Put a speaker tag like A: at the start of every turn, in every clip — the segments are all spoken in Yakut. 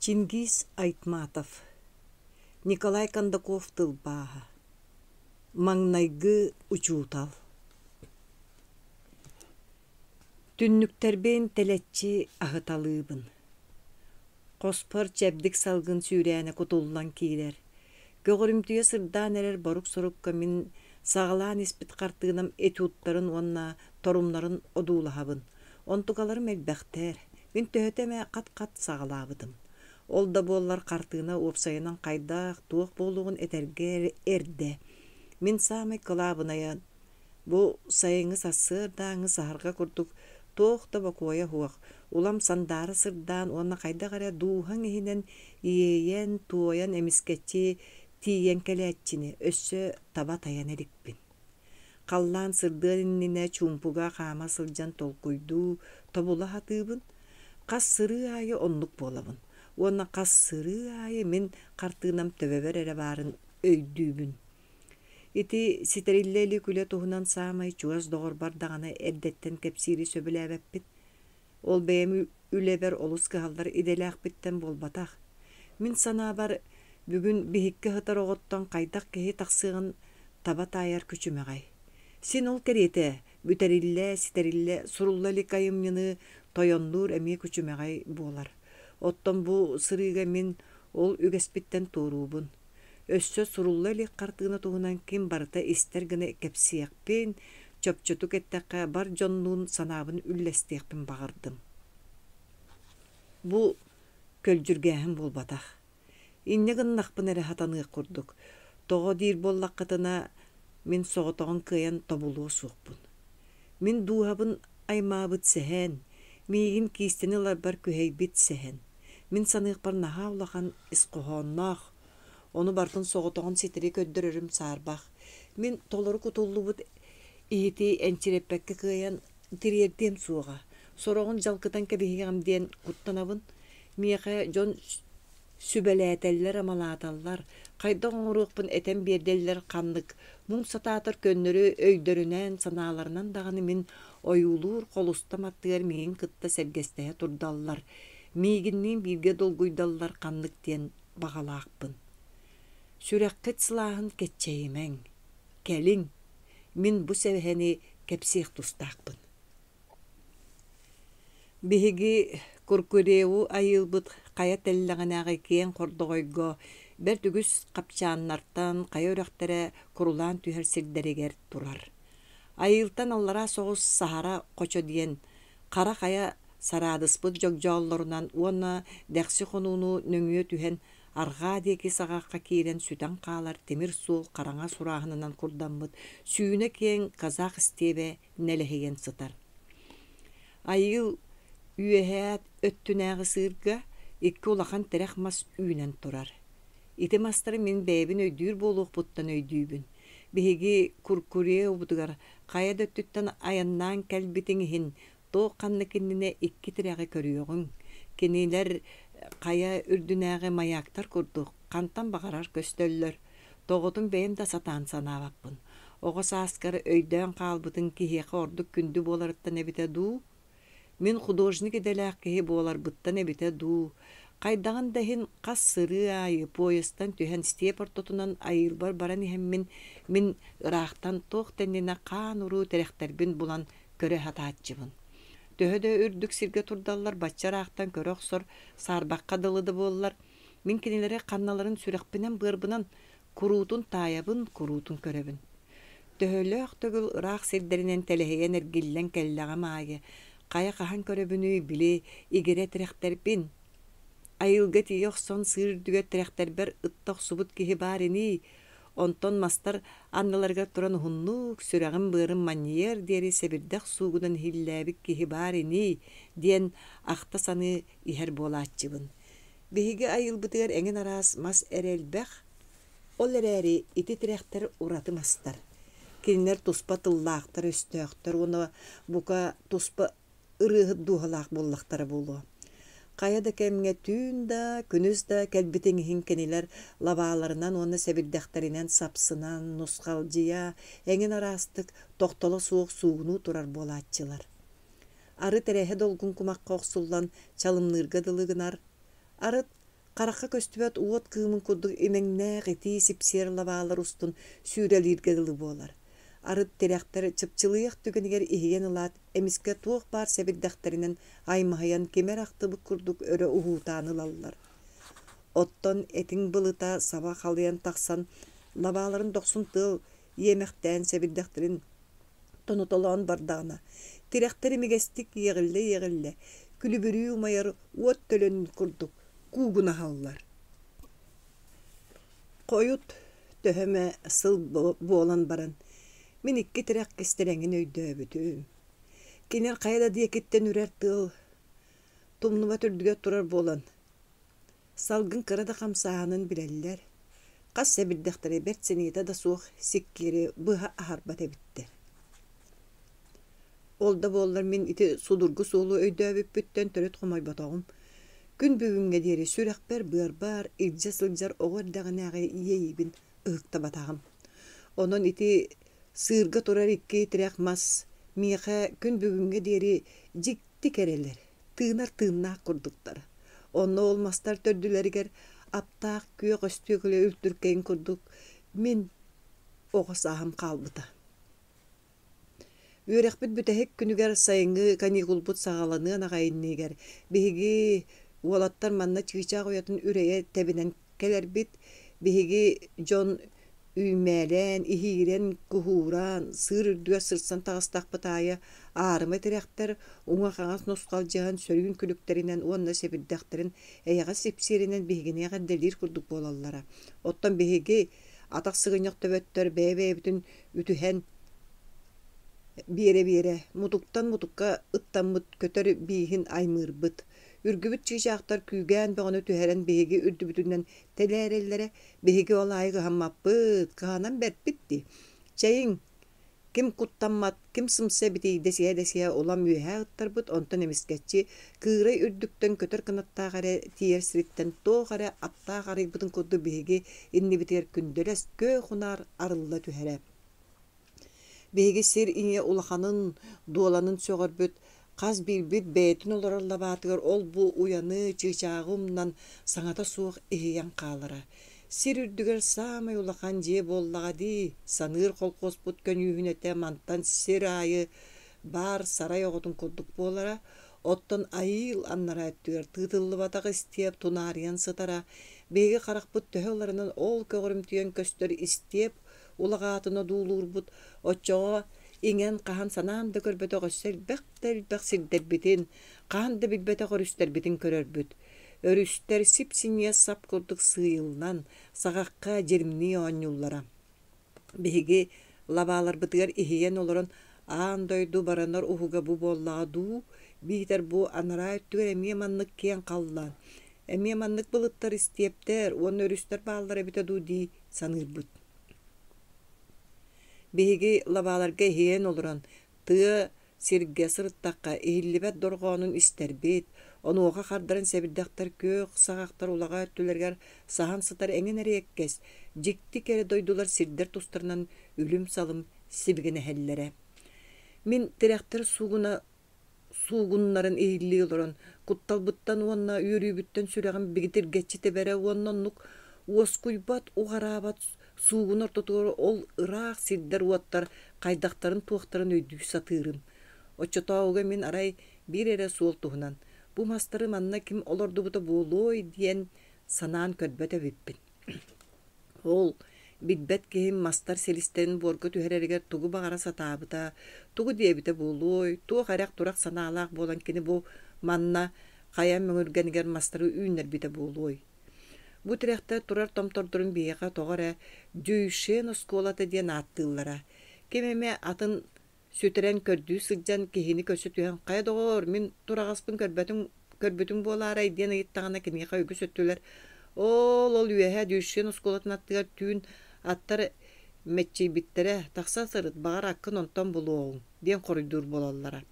A: Чингиз Айтматов, Николай Кондаков тылбааһа Маҥнайгы учуутал Түннүктэрбин тэлэччи аһыталыыбын. Хоспор чэбдик салгын сүүрээнэ кутуллан киирэр. Көҕүрүмтүйэ сырдаан эрэр борук-сорукка мин саҕалаан испит хартыынам этюдтарын уонна торумнарын одуулаһабын. Онтукаларым элбэхтэр. Мин төһөтө эмэ хат-хат саҕалаабытым. Ол да буоллар хартыына уопсайынан хайдах, туох буолуоҕун этэргэ эрдэ. Мин саамай кылаабынайа бу сайыҥҥы сарсыардааҥҥы саһарҕа курдук туох да бокуойа суох, улам сандаара сырдаан уонна хайдах эрэ дууһаҥ иһинэн иэйэн, туойан эмискэччи тиийэн кэлээччини өссө таба тайана иликпин. Халлаан сырдыан иннинэ чуумпуга хаама сылдьан толкуйдуу, тобула сатыыбын. Хас сырыы аайы оннук буолабын уонна хас сырыы аайы мин хартыынам төбөбөр эрэ баарын өйдүүбүн. Ити ситэриллэ илик үлэ туһунан саамай чугас доҕорбор даҕаны эрдэттэн кэпсиири сөбүлээбэппин. Ол бэйэм үлэбэр олус кыһаллар идэлээхпиттэн буолбатах. Мин санаабар, бүгүн биһикки сытар оҕоттон хайдах киһи тахсыаҕын таба таайар күчүмэҕэй. Син ол кэриэтэ бүтэриллэ, ситэриллэ, сурулла илик айымньыны тойоннуур эмиэ күчүмэҕэй буолар. Оттон бу сырыыга мин ол үгэспиттэн туоруубун. Өссө сурулла илик хартыына туһунан ким барыта истэр гына кэпсиэхпин, чопчутук эттэххэ, бар дьоннуун санаабын үллэстиэхпин баҕардым. Бу көлдьүргээһин буолбатах. Инньэ гыннахпына эрэ сатаныах курдук. Тоҕо диир буоллаххытына, мин соҕотоҕун кыайан тобулуо суохпун. Мин дууһабын аймаабыт сэһэн, миигин киистэни ыларбар күһэйбит сэһэн. Мин саныахпар наһаа улахан ис хоһоонноох, ону барытын соҕотоҕун ситэри көрдөрөрүм саарбах. Мин толору кутуллубут иһити энчирэппэккэ кыайан тириэрдиэм суоҕа, сороҕун дьалкытан кэбиһиэҕим диэн куттанабын. Миэхэ дьон сүбэлээтэллэр-амалааталлар, хайдах оҥоруохпун этэн биэрдэллэр ханнык, муҥ сатаатар көннөрү өйдөрүнэн, санааларынан даҕаны мин ойуулуур холустам аттыгар миигин кытта сэргэстэһэ турдаллар, миигинниин бииргэ долгуйдаллар ханнык диэн баҕалаахпын. Сүрэххит сылааһын кэччэйимэҥ, кэлиҥ, мин бу сэһэни кэпсиэх тустаахпын. Биһиги Куркурееву айыылбыт хайа тэллэҕинээҕи киэҥ хордоҕойго бэрт үгүс хапчааннартан хайа үрэхтэрэ курулаан түһэр сирдэригэр турар. Айыылтан аллараа соҕус Саһара хочо диэн хара хайа сараадыспыт дьогдьооллорунан уонна дэхси хонууну нөҥүө түһэн арҕаа диэки саҕахха киирэн сүтэн хаалар тимир суол хараҥа сурааһынынан курдаммыт сүүнэ киэҥ казах истиэбэ нэлэһийэн сытар. Айыыл үөһээ өттүнээҕи сыырга икки улахан тирэх мас үүнэн турар. Ити мастары мин бэйэбин өйдүүр буолуохпуттан өйдүүбүн. Биһиги Куркуреевбутугар хайа да өттүттэн айаннаан кэлбитиҥ иһин туох ханнык иннинэ икки тирэҕи көрүөҕүҥ. Кинилэр хайа үрдүнээҕи маяктар курдук хантан баҕарар көстөллөр. Тоҕотун бэйэм да сатаан санаабаппын. Оҕо сааскар өйдөөн хаалбытыҥ киһиэхэ ордук күндү буоларыттан эбитэ дуу? Мин художник идэлээх киһи буоларбыттан эбитэ дуу? Хайдаҕын да иһин хас сырыы аайы поездтан түһэн степ ортотунан айыылбар баран иһэммин мин ыраахтан туох да иннинэ хаан-уруу тирэхтэрбин булан көрө сатааччыбын. Төһө да үрдүк сиргэ турдаллар бачча ыраахтан көрө охсор саарбахха дылы да буоллар, мин кинилэри ханналарын сүрэхпинэн-быарбынан куруутун таайабын, куруутун көрөбүн. Төһөлөөх төгүл ыраах сирдэринэн тэлэһийэн эргиллэн кэллэҕим аайы, хайа хаһан көрөбүнүй, били, игирэ тирэхтэрбин. Айылга тиийэ охсон сыыр үрдүгэр тирэхтэрбэр ытта охсубут киһи баар инии, онтон мастар анныларыгар туран уһуннук, сүрэҕим-быарым манньыйыар диэри сэбирдэх суугунан иһиллээбит киһи баар инии диэн ахта саныы иһэр буолааччыбын. Биһиги айылбытыгар эҥин араас мас эрэ элбэх, ол эрээри ити тирэхтэр ураты мастар. Кинилэр туспа тыллаахтар-өстөөхтөр уонна бука туспа ырыаһыт дууһалаах буоллахтара буолуо. Хайа да кэмҥэ түүн да, күнүс да кэлбитиҥ иһин кинилэр лабааларынан уонна сэбирдэхтэринэн сапсынан, нусхалдьыйа, эҥин араастык тохтоло суох суугунуу турар буолааччылар. Арыт эрэһэ долгун кумахха охсуллан чалымныырга дылы гынар, арыт Харахха көстүбэт уот кыымын курдук имэҥнээх итии сипсиэр лабаалар устун сүүрэлииргэ дылы буолар. Арыт тирэхтэр чыпчылыйах түгэнигэр иһийэн ылаат, эмискэ туох баар сэбирдэхтэринэн аймаһыйан кими эрэ ахтыбыт курдук өрө уһуутаан ылаллар. Оттон этиҥ былыта саба халыйан тахсан, лабааларын дохсун тыал иэмэхтээн сэбирдэхтэрин тонотолоон бардаҕына, тирэхтэр имигэстик иэҕиллэ-иэҕиллэ, күлүбүрүү умайар уот төлөнүн курдук куугунаһаллар. Хойут, төһө эмэ сыл буолан баран, мин икки тирэх кистэлэҥин өйдөөбүтүм. Кинилэр хайа да диэкиттэн үрэр тыал тумнубат үрдүгэр турар буолан, Салгын кыра да хамсааһынын билэллэр, хас сэбирдэхтэрэ бэрт сэниэтэ да суох сиккиэри быһа аһарбат эбиттэр. Ол да буоллар мин ити судургу суолу өйдөөбүппүттэн төрүт хомойботоҕум. Күн бүгүҥҥэ диэри сүрэхпэр-быарбар илдьэ сылдьар оҕо эрдэҕинээҕи иэйиибин ыһыктабатаҕым. Онон ити сыырга турар икки тирэх мас миэхэ күн бүгүҥҥэ диэри дьикти кэрэлэр, тыынар тыыннаах курдуктар. Онно ол мастар төрдүлэригэр аптаах күөх өстүөкүлэ үлтүркэйин курдук мин оҕо сааһым хаалбыта. Үөрэхпит бүтэһик күнүгэр сайыҥҥы каникулбут саҕаланыан аҕай иннигэр биһиги уолаттар манна чыычаах уйатын үрэйэ тэбинэн кэлэрбит. Биһиги дьон үймээлээн, иһиирэн, куһууран, сыыр үрдүгэр сырсан таҕыстахпыт аайы аарыма тирэхтэр уҥа-хаҥас нусхалдьыһан сөрүүн күлүктэринэн уонна сэбирдэхтэрин эйэҕэс сипсиэринэн биһигини эҕэрдэлиир курдук буолаллара. Оттон биһиги атах сыгынньах төбөттөр бэйэ-бэйэбитин үтүһэн биэрэ-биэрэ мутуктан мутукка ыттаммыт көтөр бииһин аймыырбыт. Үргүбүт чыычаахтар күүгээн бөҕөнү түһэрэн биһиги үрдүбүтүнэн тэлээрэллэрэ, биһиги ол аайы кыһаммаппыт, кыһанан бэрпит дии. Чэйиҥ, ким куттаммат, ким сымса эбитий дэсиһэ-дэсиһэ улам үөһээ ыттарбыт, онтон эмискэччи кыырай үрдүктэн көтөр кынаттаах эрэ тиийэр сириттэн туох эрэ аптаах арыйбытын курдук биһиги иннибитигэр күндэлэс күөх унаар арылла түһэрэ. Биһиги сир ийэ улаханын, дуоланын сөҕөрбүт, хас биирбит бэйэтин олорор лабаатыгар ол-бу уйаны, чыычааҕы умнан, саҥата суох иһийэн хаалара. Сир үрдүгэр саамай улахан дьиэ буоллаҕа дии, саныыр колхуоспут көньүүһүнэтэ мантан сир аайы баар сарай оҕотун курдук буолара, оттон Айыыл аннараа өттүгэр тыытыллыбатах истиэп тунаарыйан сытара, биһиги харахпыт төһө ыларынан ол көҕөрүмтүйэн көстөр истиэп улаҕаатын одуулуурбут, оччоҕо иҥэн хаһан санаан да көрбөтөх өссө элбэх да элбэх сирдэрбитин, хаһан да билбэтэх өрүстэрбитин көрөрбүт. Өрүстэр сип-синньигэс сап курдук сыыйыллан, саҕахха дьиримнии оонньууллара. Биһиги лабааларбытыгар иһийэн олорон аан дойду баранар уһуга бу буоллаҕа дуу, биитэр бу анараа өттүгэр эмиэ маннык киэҥ халлаан, эмиэ маннык былыттар истиэптэр уонна өрүстэр бааллар эбитэ дуу дии саныырбыт. Биһиги лабааларга иһийэн олорон, тыа сиргэ сырыттахха иһиллибэт дорҕоонун истэрбит, онуоха хардаран сэбирдэхтэр күөх саҕахтар улаҕа өттүлэригэр саһан сытар эҥин эриэккэс, дьикти кэрэ дойдулар сирдэр тустарынан үлүм-салым сибигинэһэллэрэ. Мин тирэхтэр суугуна суугуннарын иһиллии олорон, кутталбыттан уонна үөрүүбүттэн сүрэҕим бигитиргэччи тэбэрэ уонна оннук уоскуйбат, уҕараабат суугун ортотугар ол ыраах сирдэр-уоттар хайдахтарын-туохтарын өйдүү сатыырым. Оччотооҕуга мин арай биир эрэ суол туһунан, бу мастары манна ким олордубута буолуой диэн санаан көрбөт эбиппин. Ол билбэт киһим мастар силистэрин буорга түһэрэригэр тугу баҕара сатаабыта, тугу диэбитэ буолуой, туох эрэх-турах санаалаах буолан кини бу манна хайа мөҥүргэнигэр мастары үүннэрбитэ буолуой. Бу тирэхтэр турар томтордорун биһиэхэ тоҕо эрэ Дюйшен оскуолата диэн ааттыыллара. Ким эмэ атын сүтэрэн көрдүү сылдьан киһини көрсө түһэн «Хайа доҕоор, мин тураҕаспын көрбөтүҥ, көрбүтүҥ буолаарай?» диэн ыйыттаҕына киниэхэ үгүс өттүлэр «Оол, ол үөһээ Дюйшен оскуолатын аттыгар түүн аттар мэччийбиттэрэ, тахса сырыт, баҕар аккын онтон булуоҕуҥ» диэн хоруйдуур буолаллара.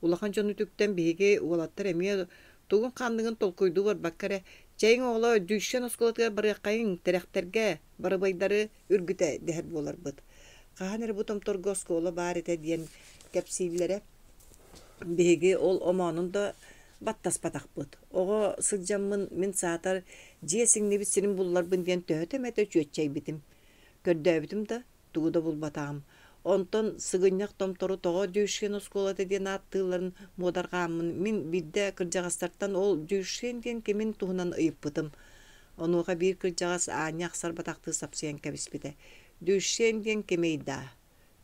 A: Улахан дьон үтүктэн биһиги уолаттар эмиэ тугун-ханныгын толкуйдуу барбакка эрэ «Чэйиҥ оҕолоор, Дюйшен оскуолатыгар барыаххайыҥ, тирэхтэргэ, барабыайдары үргүтэ» дэһэр буоларбыт. Хаһан эрэ бу томторго оскуола баар этэ диэн кэпсииллэрэ. Биһиги ол омоонун да Баттаспатахпыт. Оҕо сылдьаммын мин саатар дьиэ сиҥнибит сирин булларбын диэн төһөтө эмэтэ чүөччэйбитим. Көрдөөбүтүм да, тугу да булбатаҕым. Онтон сыгынньах томтору тоҕо Дюшен оскуолата диэн ааттыылларын муодарҕааммын мин биирдэ кырдьаҕастартан ол Дюшен диэн кимин туһунан ыйыппытым. Онуоха биир кырдьаҕас аанньа ахсарбатахтыы сапсыйан кэбиспитэ. Дюшен диэн кимий даа?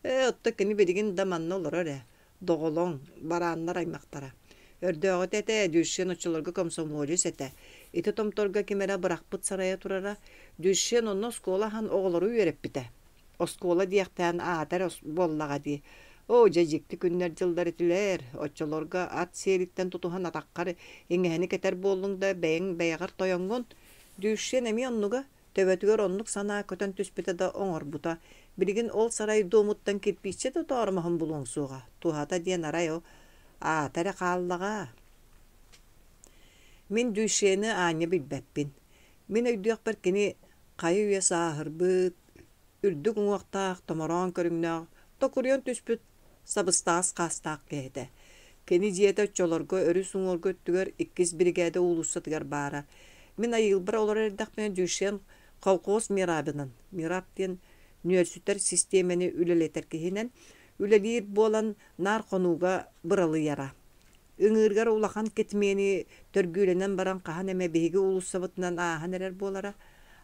A: Ээ, оттон кини билигин да манна олорор ээ, доҕолоҥ, барааннар аймахтара. Өрдөөҕүтэ этэ, Дюшен оччолорго комсомолец этэ. Ити томторго ким эрэ бырахпыт сарайа турара. Дюшен онно оскуола аһан оҕолору үөрэппитэ. Оскуола диэхтээн аата эрэ буоллаҕа дии. Оо, дьэ дьикти күннэр-дьыллар этилэр. Оччолорго ат сиэлиттэн тутуһан атаххар иҥэһэни кэтэр буоллуҥ да бэйэҥ бэйэҕэр тойоҥҥун. Дюшен эмиэ оннуга. Төбөтүгэр оннук санаа көтөн түспүтэ да оҥорбута. Билигин ол сарай дуомуттан кирпииччэ да тооромоһун булуоҥ суоҕа. Туһата диэн арай ол аата эрэ хааллаҕа. Мин Дюшены аанньа билбэппин. Мин өйдүөхпэр кини хайы-үйэ сааһырбыт, үрдүк уҥуохтаах, томороон көрүҥнээх, токуруйан түспүт сабыстаҕас хаастаах киһи этэ. Кини дьиэтэ оччолорго өрүс уҥуоргу өттүгэр иккис биригээдэ уулуссатыгар баара. Мин айыылбар олорор эрдэхпинэ Дюшен колхоз мирабынан, мираб диэн нүөлсүтэр систиэмэни үлэлэтэр киһинэн үлэлиир буолан наар хонууга быралыйара. Ыҥыырыгар улахан кэтмиэни төргүүлэнэн баран хаһан эмэ биһиги уулуссабытынан ааһан эрэр буолара.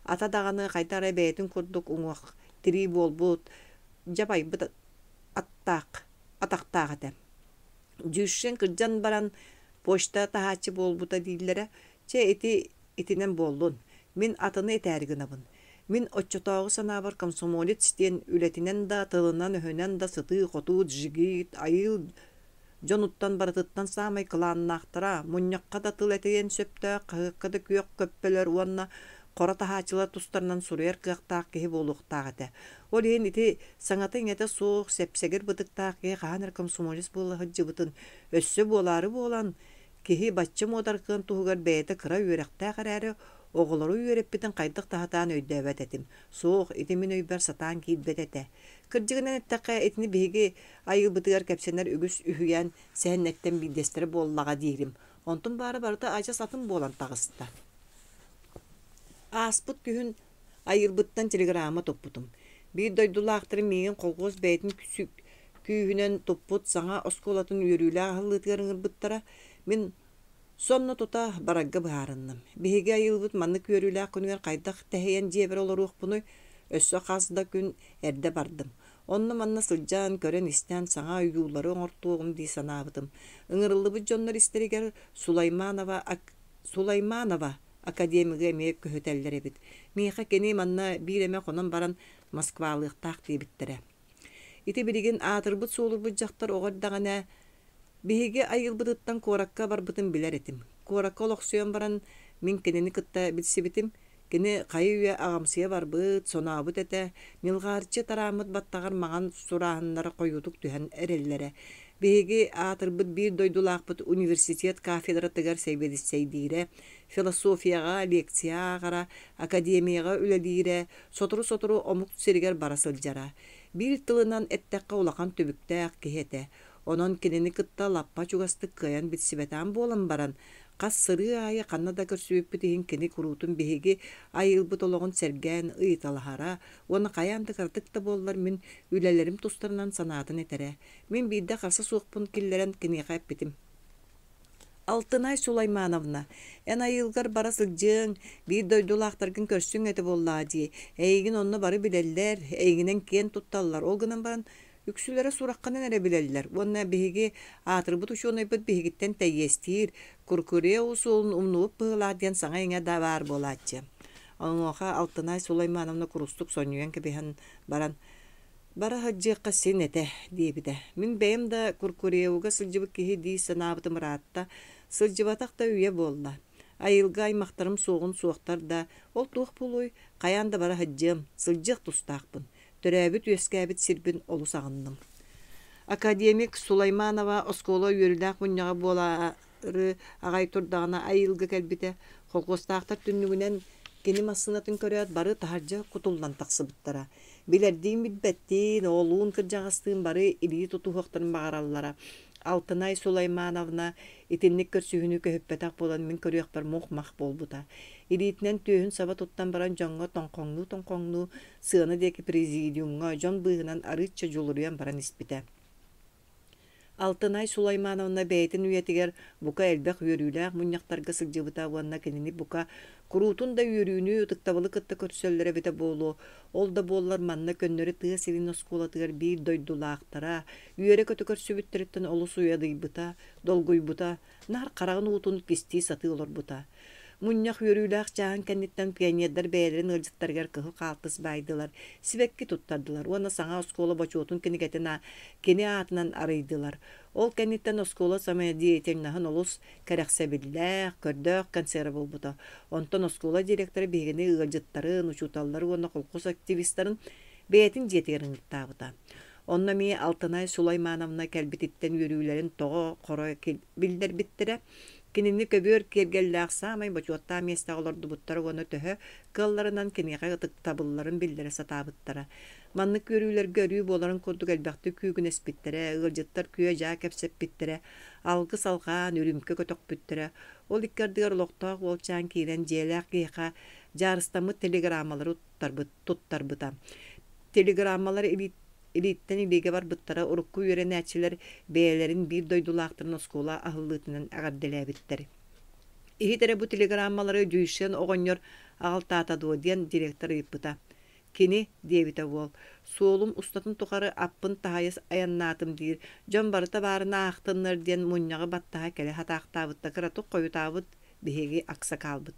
A: Ата даҕаны хайдах эрэ бэйэтин курдук уҥуох тирии буолбут, дьабайбыт аттаах, атахтаах этэ. Дьүүшшэн кырдьан баран почта таһааччы буолбута дииллэрэ. Чэ, ити итинэн буоллун. Мин атыны этээри гынабын. Мин оччотооҕу санаабар комсомолец диэн үлэтинэн да, тылынан-өһүнэн да сытыы-хотуу джигит, айыы дьонуттан барытыттан саамай кылааннаахтара, мунньахха да тыл этиэн сөптөөх, хаһыакка да күөх көппөлөр уонна хоро таһааччылар тустарынан суруйар кыахтаах киһи буолуохтаах этэ. Ол иһин ити саҥата-иҥэтэ суох, сэпсэгир бытыктаах киһи хаһан эрэ комсомолец буола сылдьыбытын, өссө буолаары буолан, киһи бачча муодаргыан туһугар бэйэтэ кыра үөрэхтээх эрээри, оҕолору үөрэппитин хайдах да сатаан өйдөөбөт этим. Суох, ити мин өйбөр сатаан киирбэт этэ. Кырдьыгынан эттэххэ, итини биһиги айыыбытыгар кэпсэнэр үгүс үһүйээн сэһэннэртэн биирдэстэрэ буоллаҕа диирим. Онтум баара барыта адьас атын буолан таҕыста. Ааспыт күһүн Айыырбыттан телеграмма туппутум. Биир дойдулаахтарым миигин колхуос бэйэтин күүһүнэн туппут саҥа оскуолатын үөрүүлээх аһыллыытыгар ыҥырбыттара. Мин сонно тута барарга быһаарынным. Биһиги айыылбыт маннык үөрүүлээх күнүгэр хайдах тэһийэн дьиэбэр олоруохпунуй? Өссө хас да күн эрдэ бардым. Онно-манна сылдьан, көрөн-истэн саҥа ойуулары оҥортуоҕум дии санаабытым. Ыҥырыллыбыт дьоннор истэригэр Сулайманова, Сулайманова академигы эмиэ көһүтэллэр эбит. Миэхэ кини манна биир эмэ хонон баран Москвалыахтаах диэбиттэрэ. Ити билигин аатырбыт-суолурбут дьахтар оҕо эрдэҕинэ биһиги айылбытыттан куоракка барбытын билэр этим. Куоракка олохсуйан баран мин кинини кытта билсибитим. Кини хайы-үйэ аҕамсыйа барбыт, сонообут этэ, ньылҕаарчы тарааммыт баттаҕар маҥан сурааһыннара хойуутук түһэн эрэллэрэ. Биһиги аатырбыт биир дойдулаахпыт университет кафедратыгар сэбиэдиссэйдиирэ, философияҕа лекция ааҕара, академияҕа үлэлиирэ, сотору-сотору омук сиригэр бара сылдьара. Биир тылынан эттэххэ улахан түбүктээх киһи этэ. Онон кинини кытта лаппа чугастык кыайан билсибэтэҕим буолан баран, хас сырыы аайы ханна да көрсүбүппүт иһин кини куруутун биһиги айыылбыт олоҕун сэргээн ыйыталаһара уонна хайаан да кыратык да буоллар мин үлэлэрим тустарынан санаатын этэрэ. Мин биирдэ харса суохпун киллэрэн киниэхэ эппитим. Алтынай Сулаймановна, эн айыылгар бара сылдьыаҥ, биир дойдулаахтаргын көрсүҥ этэ буоллаҕа дии. Эйигин онно бары билэллэр, эйигинэн киэн тутталлар. Ол гынан баран Үксүлэрэ сураххынан эрэ билэллэр уонна биһиги аатырбыт учуонайбыт биһигиттэн тэйиэстиир, Куркуреу суолун умнубут быһыылаах диэн саҥа-иҥэ да баар буолааччы. Онуоха Алтынай Сулаймановна курустук сонньуйан кэбиһэн баран «Бара сылдьыахха син этэ» диэбитэ. Мин бэйэм да Куркуреуга сылдьыбыт киһи дии санаабытым ыраатта, сылдьыбатах да үйэ буолла. Айылга аймахтарым суоҕун суохтар да, ол туох буолуой, хайаан да бара сылдьыам, сылдьыах тустаахпын. Төрөөбүт-үөскээбит сирбин олус аҕынным. Академик Сулайманова оскуола үөрүүлээх мунньаҕа буолаары аҕай турдаҕына айылга кэлбитэ. Холкуостаахтар түннүгүнэн кини массыынатын көрөөт бары таһырдьа кутуллан тахсыбыттара. Билэрдиин-билбэттиин, оҕолуун-кырдьаҕастыын бары илии тутуһуохтарын баҕараллара. Алтынай Сулаймановна итинник көрсүһүүнү көһүппэтэх буолан мин көрүөхпэр мух-мах буолбута. Илиитинэн түөһүн саба туттан баран дьоҥҥо тоҥхоҥнуу-тоҥхоҥнуу сыана диэки президиумҥа дьон быыһынан арыычча дьулуруйан баран испитэ. Алтынай Сулаймановна бэйэтин үйэтигэр бука элбэх үөрүүлээх мунньахтарга сылдьыбыта уонна кинини бука куруутун да үөрүүнү, ытыктабылы кытта көрсөллөрө эбитэ буолуо. Ол да буоллар манна көннөрү тыа сирин оскуолатыгар биир дойдулаахтара үөрэ-көтө көрсүбүттэриттэн олус уйадыйбыта, долгуйбута, наар хараҕын уутун кистии сатыы олорбута. Мунньах үөрүүлээх чааһын кэнниттэн пионердар бэйэлэрин ыалдьыттарыгар кыһыл хаалтыс баайдылар, сибэкки туттардылар уонна саҥа оскуола бочуотун кинигэтин кини аатынан арыйдылар. Ол кэнниттэн оскуола самодеятельноһын олус кэрэхсэбиллээх, көрдөөх концера буолбута. Онтон оскуола директора биһигини ыалдьыттарын, учууталлары уонна колхоз активистарын бэйэтин дьиэтигэр ыҥыртаабыта. Онно эмиэ Алтынай Сулаймановна кэлбититтэн үөрүүлэрин тоҕо-хоро биллэрбиттэрэ. Кинини көбүөр киэргэллээх саамай бочуоттаах миэстэҕэ олордубуттара уонна төһө кыалларынан киниэхэ ытыктабылларын биллэрэ сатаабыттара. Маннык үөрүүлэргэ өрүү буоларын курдук элбэхтик күүгүнэспиттэрэ, ыалдьыттар күө-дьаа кэпсэппиттэрэ, алгыс алҕаан, үрүүмкэ көтөхпүттэрэ. Ол икки ардыгар олохтоох уолчаан киирэн дьиэлээх киһиэхэ дьаарыстаммыт телеграммалары туттарбыта. Телеграммалар илииттэн илиигэ барбыттара урукку үөрэнээччилэр бэйэлэрин биир дойдулаахтарын оскуола аһыллыытынан эҕэрдэлээбиттэр. Иһит эрэ бу телеграммалары Дюйшен оҕонньор аҕалтаата дуо диэн директор ыйыппыта. Кини, диэбитэ уол, суолум устатын тухары аппын таһайа айаннаатым диир, дьон барыта баарына аахтыннар диэн мунньаҕы баттаһа кэлэ сатаахтаабыта кыратык хойутаабыт биһиги аксакаалбыт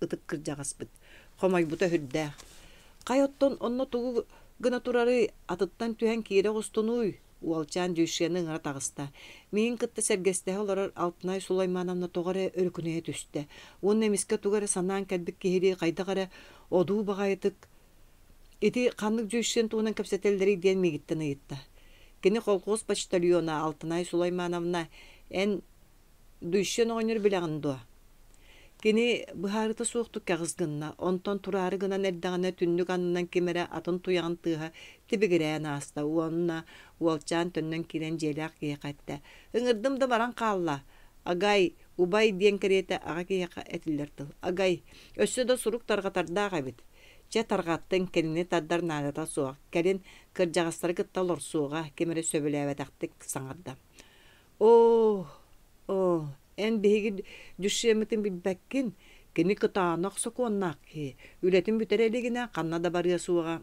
A: ытык кырдьаҕаспыт хомойбута сүрдээх. Хай оттон онно тугу гына турарый, атыттан түһэн киирэ оҕустунууй? Уолчаан Дюшены ыҥыра таҕыста. Миигин кытта сэргэстэһэ олорор Алтынай Сулаймановна тоҕо эрэ өрүкүнэйэ түстэ уонна эмискэ тугу эрэ санаан кэлбит киһилии хайдах эрэ одуу баҕайытык «Ити ханнык Дюшен туһунан кэпсэтэллэрий?» диэн миигиттэн ыйытта. Кини колхоз почтальона Алтынай Сулаймановна эн Дүйсэн оҕонньор билэҕин дуо? Кини быһаарыыта суохтук кэҕис гынна, онтон тураары гынан эрдэҕинэ түннүк аннынан ким эрэ атын туйаҕын тыаһа тибигирээн ааста уонна уолчаан төннөн киирэн дьиэлээх киһиэхэ эттэ: «Ыҥырдым да баран хаалла. Агай, убай диэн кэриэтэ аҕа киһиэхэ этиллэр тыл. Агай, өссө да сурук тарҕатардаах эбит. Чэ, тарҕаттын, кинини тардар наадата суох. Кэлин кырдьаҕастары кытта олорсуоҕа, ким эрэ сөбүлээбэтэхтик саҥарда. Оо, оо, эн биһиги Дюшеммытын билбэккин, кини кытаанах сокуоннаах киһи, үлэтин бүтэрэ илигинэ ханна да барыа суоҕа.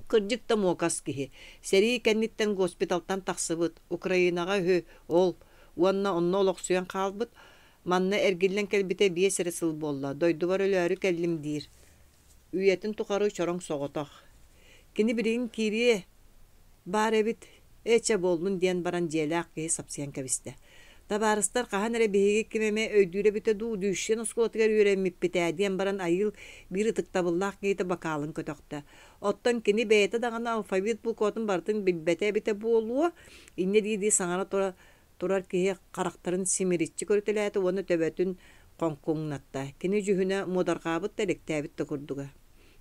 A: Кырдьык да муокас киһи, сэрии кэнниттэн госпиталтан тахсыбыт, Украинаҕа үһү ол, уонна онно олохсуйан хаалбыт, манна эргиллэн кэлбитэ 5 эрэ сыл буолла, дойдубар өлөөрү кэллим диир. Үйэтин тухары чороҥ соҕотох. Кини билигин киириэ баар эбит, ээ чэ буоллун диэн баран дьиэлээх киһи сапсыйан кэбистэ. Табаарыстар хаһан эрэ биһиги ким эмэ өйдүүр эбитэ дуу, Дүүшшэн оскуолатыгар үөрэммиппит ээ диэн баран Айыыл биир ытыктабыллаах киһитэ бакаалын көтөхтө. Оттон кини бэйэтэ даҕаны алфавит букватын барытын билбэтэ эбитэ буолуо, инньэ дии-дии саҥара тура турар киһи харахтарын симириччи көрүтэлээтэ уонна төбөтүн хоҥкуҥнатта. Кини дьүһүнэ муодарҕаабыт да элэктээбит да курдуга.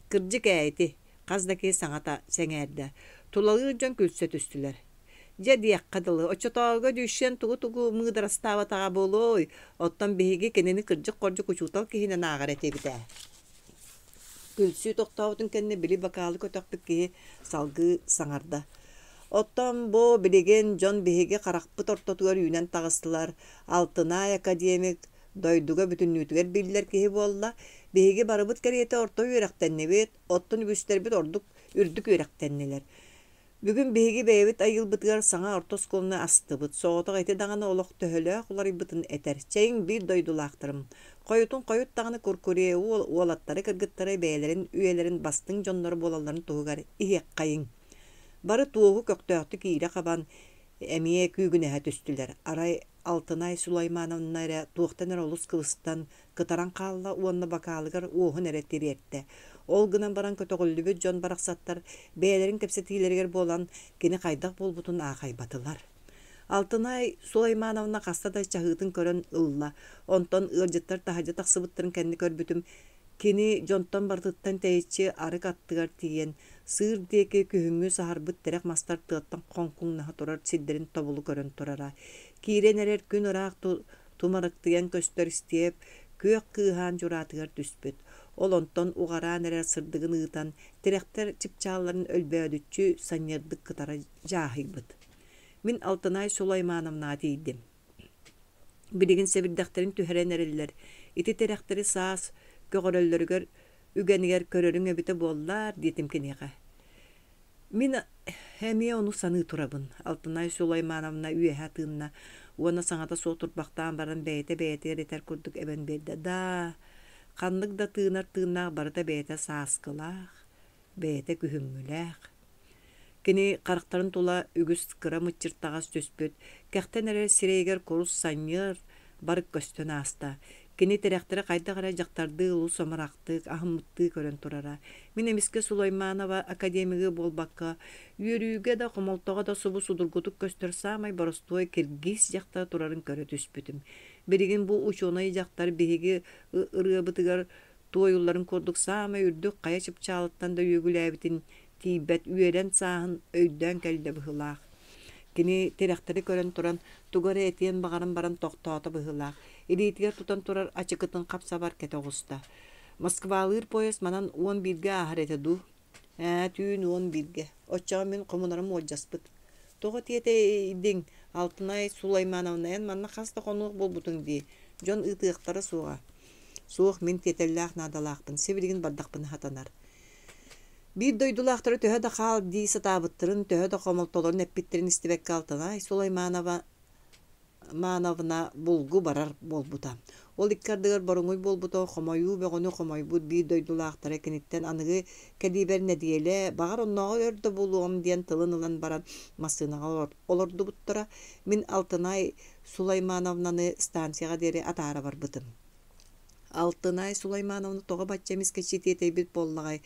A: Кырдьык ээ ити, хас да киһи саҥата сэҥээрдэ. Тулалыыр дьон күлсэ түстүлэр. Дьэ диэххэ дылы, оччотооҕуга Дүүшэн тугу-тугу мыыдарастаабатаҕа буолуой, оттон биһиги кинини кырдьык-хордьук учуутал киһинэн ааҕар этибит ээ. Күлсүү тохтообутун кэннэ били бакаалы көтөхпүт киһи салгыы саҥарда: «Оттон бу билигин дьон биһиги харахпыт ортотугар үүнэн таҕыстылар, Алтынай академик, дойдуга бүтүннүүтүгэр биллэр киһи буолла. Биһиги барыбыт кэриэтэ орто үөрэхтэннибит, оттон үгүстэрбит ордук үрдүк үөрэхтэннилэр. Бүгүн биһиги бэйэбит айылбытыгар саҥа орто оскуоланы астыбыт, соҕотох ити даҕаны олох төһөлөөх уларыйбытын этэр. Чэйиҥ биир дойдулаахтарым, хойутун хойут даҕаны Куркурееву уолаттары-кыргыттары бэйэлэрин үйэлэрин бастыҥ дьонноро буолалларын туһугар иһиэххэйиҥ. Бары туоһу көхтөөхтүк иирэ хабан, эмиэ күүгүнэһэ түстүлэр. Арай Алтынай Сулаймановна эрэ туохтан эрэ олус кыбыстан, кытаран хаалла уонна бакаалыгар уоһун эрэ тириэртэ. Ол гынан баран көтөҕүллүбүт дьон барахсаттар бэйэлэрин кэпсэтиилэригэр буолан, кини хайдах буолбутун аахайбатылар. Алтынай Сулаймановна хаста да чаһыытын көрөн ылла, онтон ыалдьыттар таһырдьа тахсыбыттарын кэннэ көрбүтүм, Кини дьонтон барытыттан тэйиччи арык аттыгар тиийэн, сыыр диэки күһүҥҥү саһарбыт тирэх мастар тыаттан хоҥкуҥнаһа турар сирдэрин тобулу көрөн турара. Киирэн эрэр күн ыраах тумарыктыйан көстөр истиэп күөх кыыһаан дьураатыгар түспүт. Ол онтон уҕараан эрэр сырдыгын ыытан, тирэхтэр чыпчаалларын өлбөөдүччү санньыардык кытара дьааһыйбыт. Мин Алтынай Сулаймановнаҕа тиийдим. Билигин сэбирдэхтэрин түһэрэн эрэллэр. Ити тирэхтэри саас көҕөрөллөрүгэр үгэнигэр көрөрүҥ эбитэ буоллар диэтим киниэхэ. Мин эмиэ ону саныы турабын, Алтынай Сулаймановна үөһэ тыынна уонна саҥата суох турбахтаан баран бэйэтэ бэйэтигэр этэр курдук эбэн биэрдэ: «Даа, ханнык да тыынар тыыннаах барыта бэйэтэ сааскылаах, бэйэтэ күһүҥҥүлээх. Кини харахтарын тула үгүс кыра мыччыртаҕас түспүт, кэхтэн эрэр сирэйигэр курус санньыар барык көстөн ааста. Кини тирэхтэрэ хайдах эрэ дьахтардыы олус амарахтык, аһыммыттыы көрөн турара. Мин эмискэ Сулайманова академигы буолбакка, үөрүүгэ да, хомолтоҕо да субу судургутук көстөр саамай боростуой киргиз дьахтар турарын көрө түспүтүм. Билигин бу учуонай дьахтар биһиги ырыабытыгар туойулларын курдук саамай үрдүк хайа чыпчаалыттан да үөгүлээбитин тиийбэт үөрэн сааһын өйдөөн кэллэ быһыылаах. Кини тирэхтэри көрөн туран тугу эрэ этиэн баҕаран баран тохтоото быһыылаах. Илиитигэр тутан турар ачыкытын хап-сабар кэтэ оҕуста. Москвалыыр поезд манан 11-гэ ааһар этэ дуу? Ээ, түүн 11-гэ. Оччоҕо мин хомунарым уолдьаспыт. Тоҕо тиэтэйдиҥ, Алтынай Сулаймановна, эн манна хас да хонуох буолбутуҥ дии. Дьон ыытыахтара суоҕа. Суох, мин тиэтэллээх наадалаахпын, сибилигин бардахпына сатанар. Биир дойдулаахтара төһө да хаал дии сатаабыттарын, төһө да хомолтолорун эппиттэрин истибэккэ Алтынай Сулайманова Мановна булгу барар буолбута. Ол икки ардыгар боруҥуй буолбута, хомойуу бөҕөнү хомойбут биир дойдулаахтара киниттэн аныгы кэлиибэр нэдиэлэ, баҕар оннооҕор өр да буолуоҕум диэн тылын ылан баран массыынаҕа олордубуттара. Мин Алтынай Сулаймановнаны станцияҕа диэри атаара барбытым. Алтынай Сулаймановна тоҕо бачча эмискэччи тиэтэйбит буоллаҕай?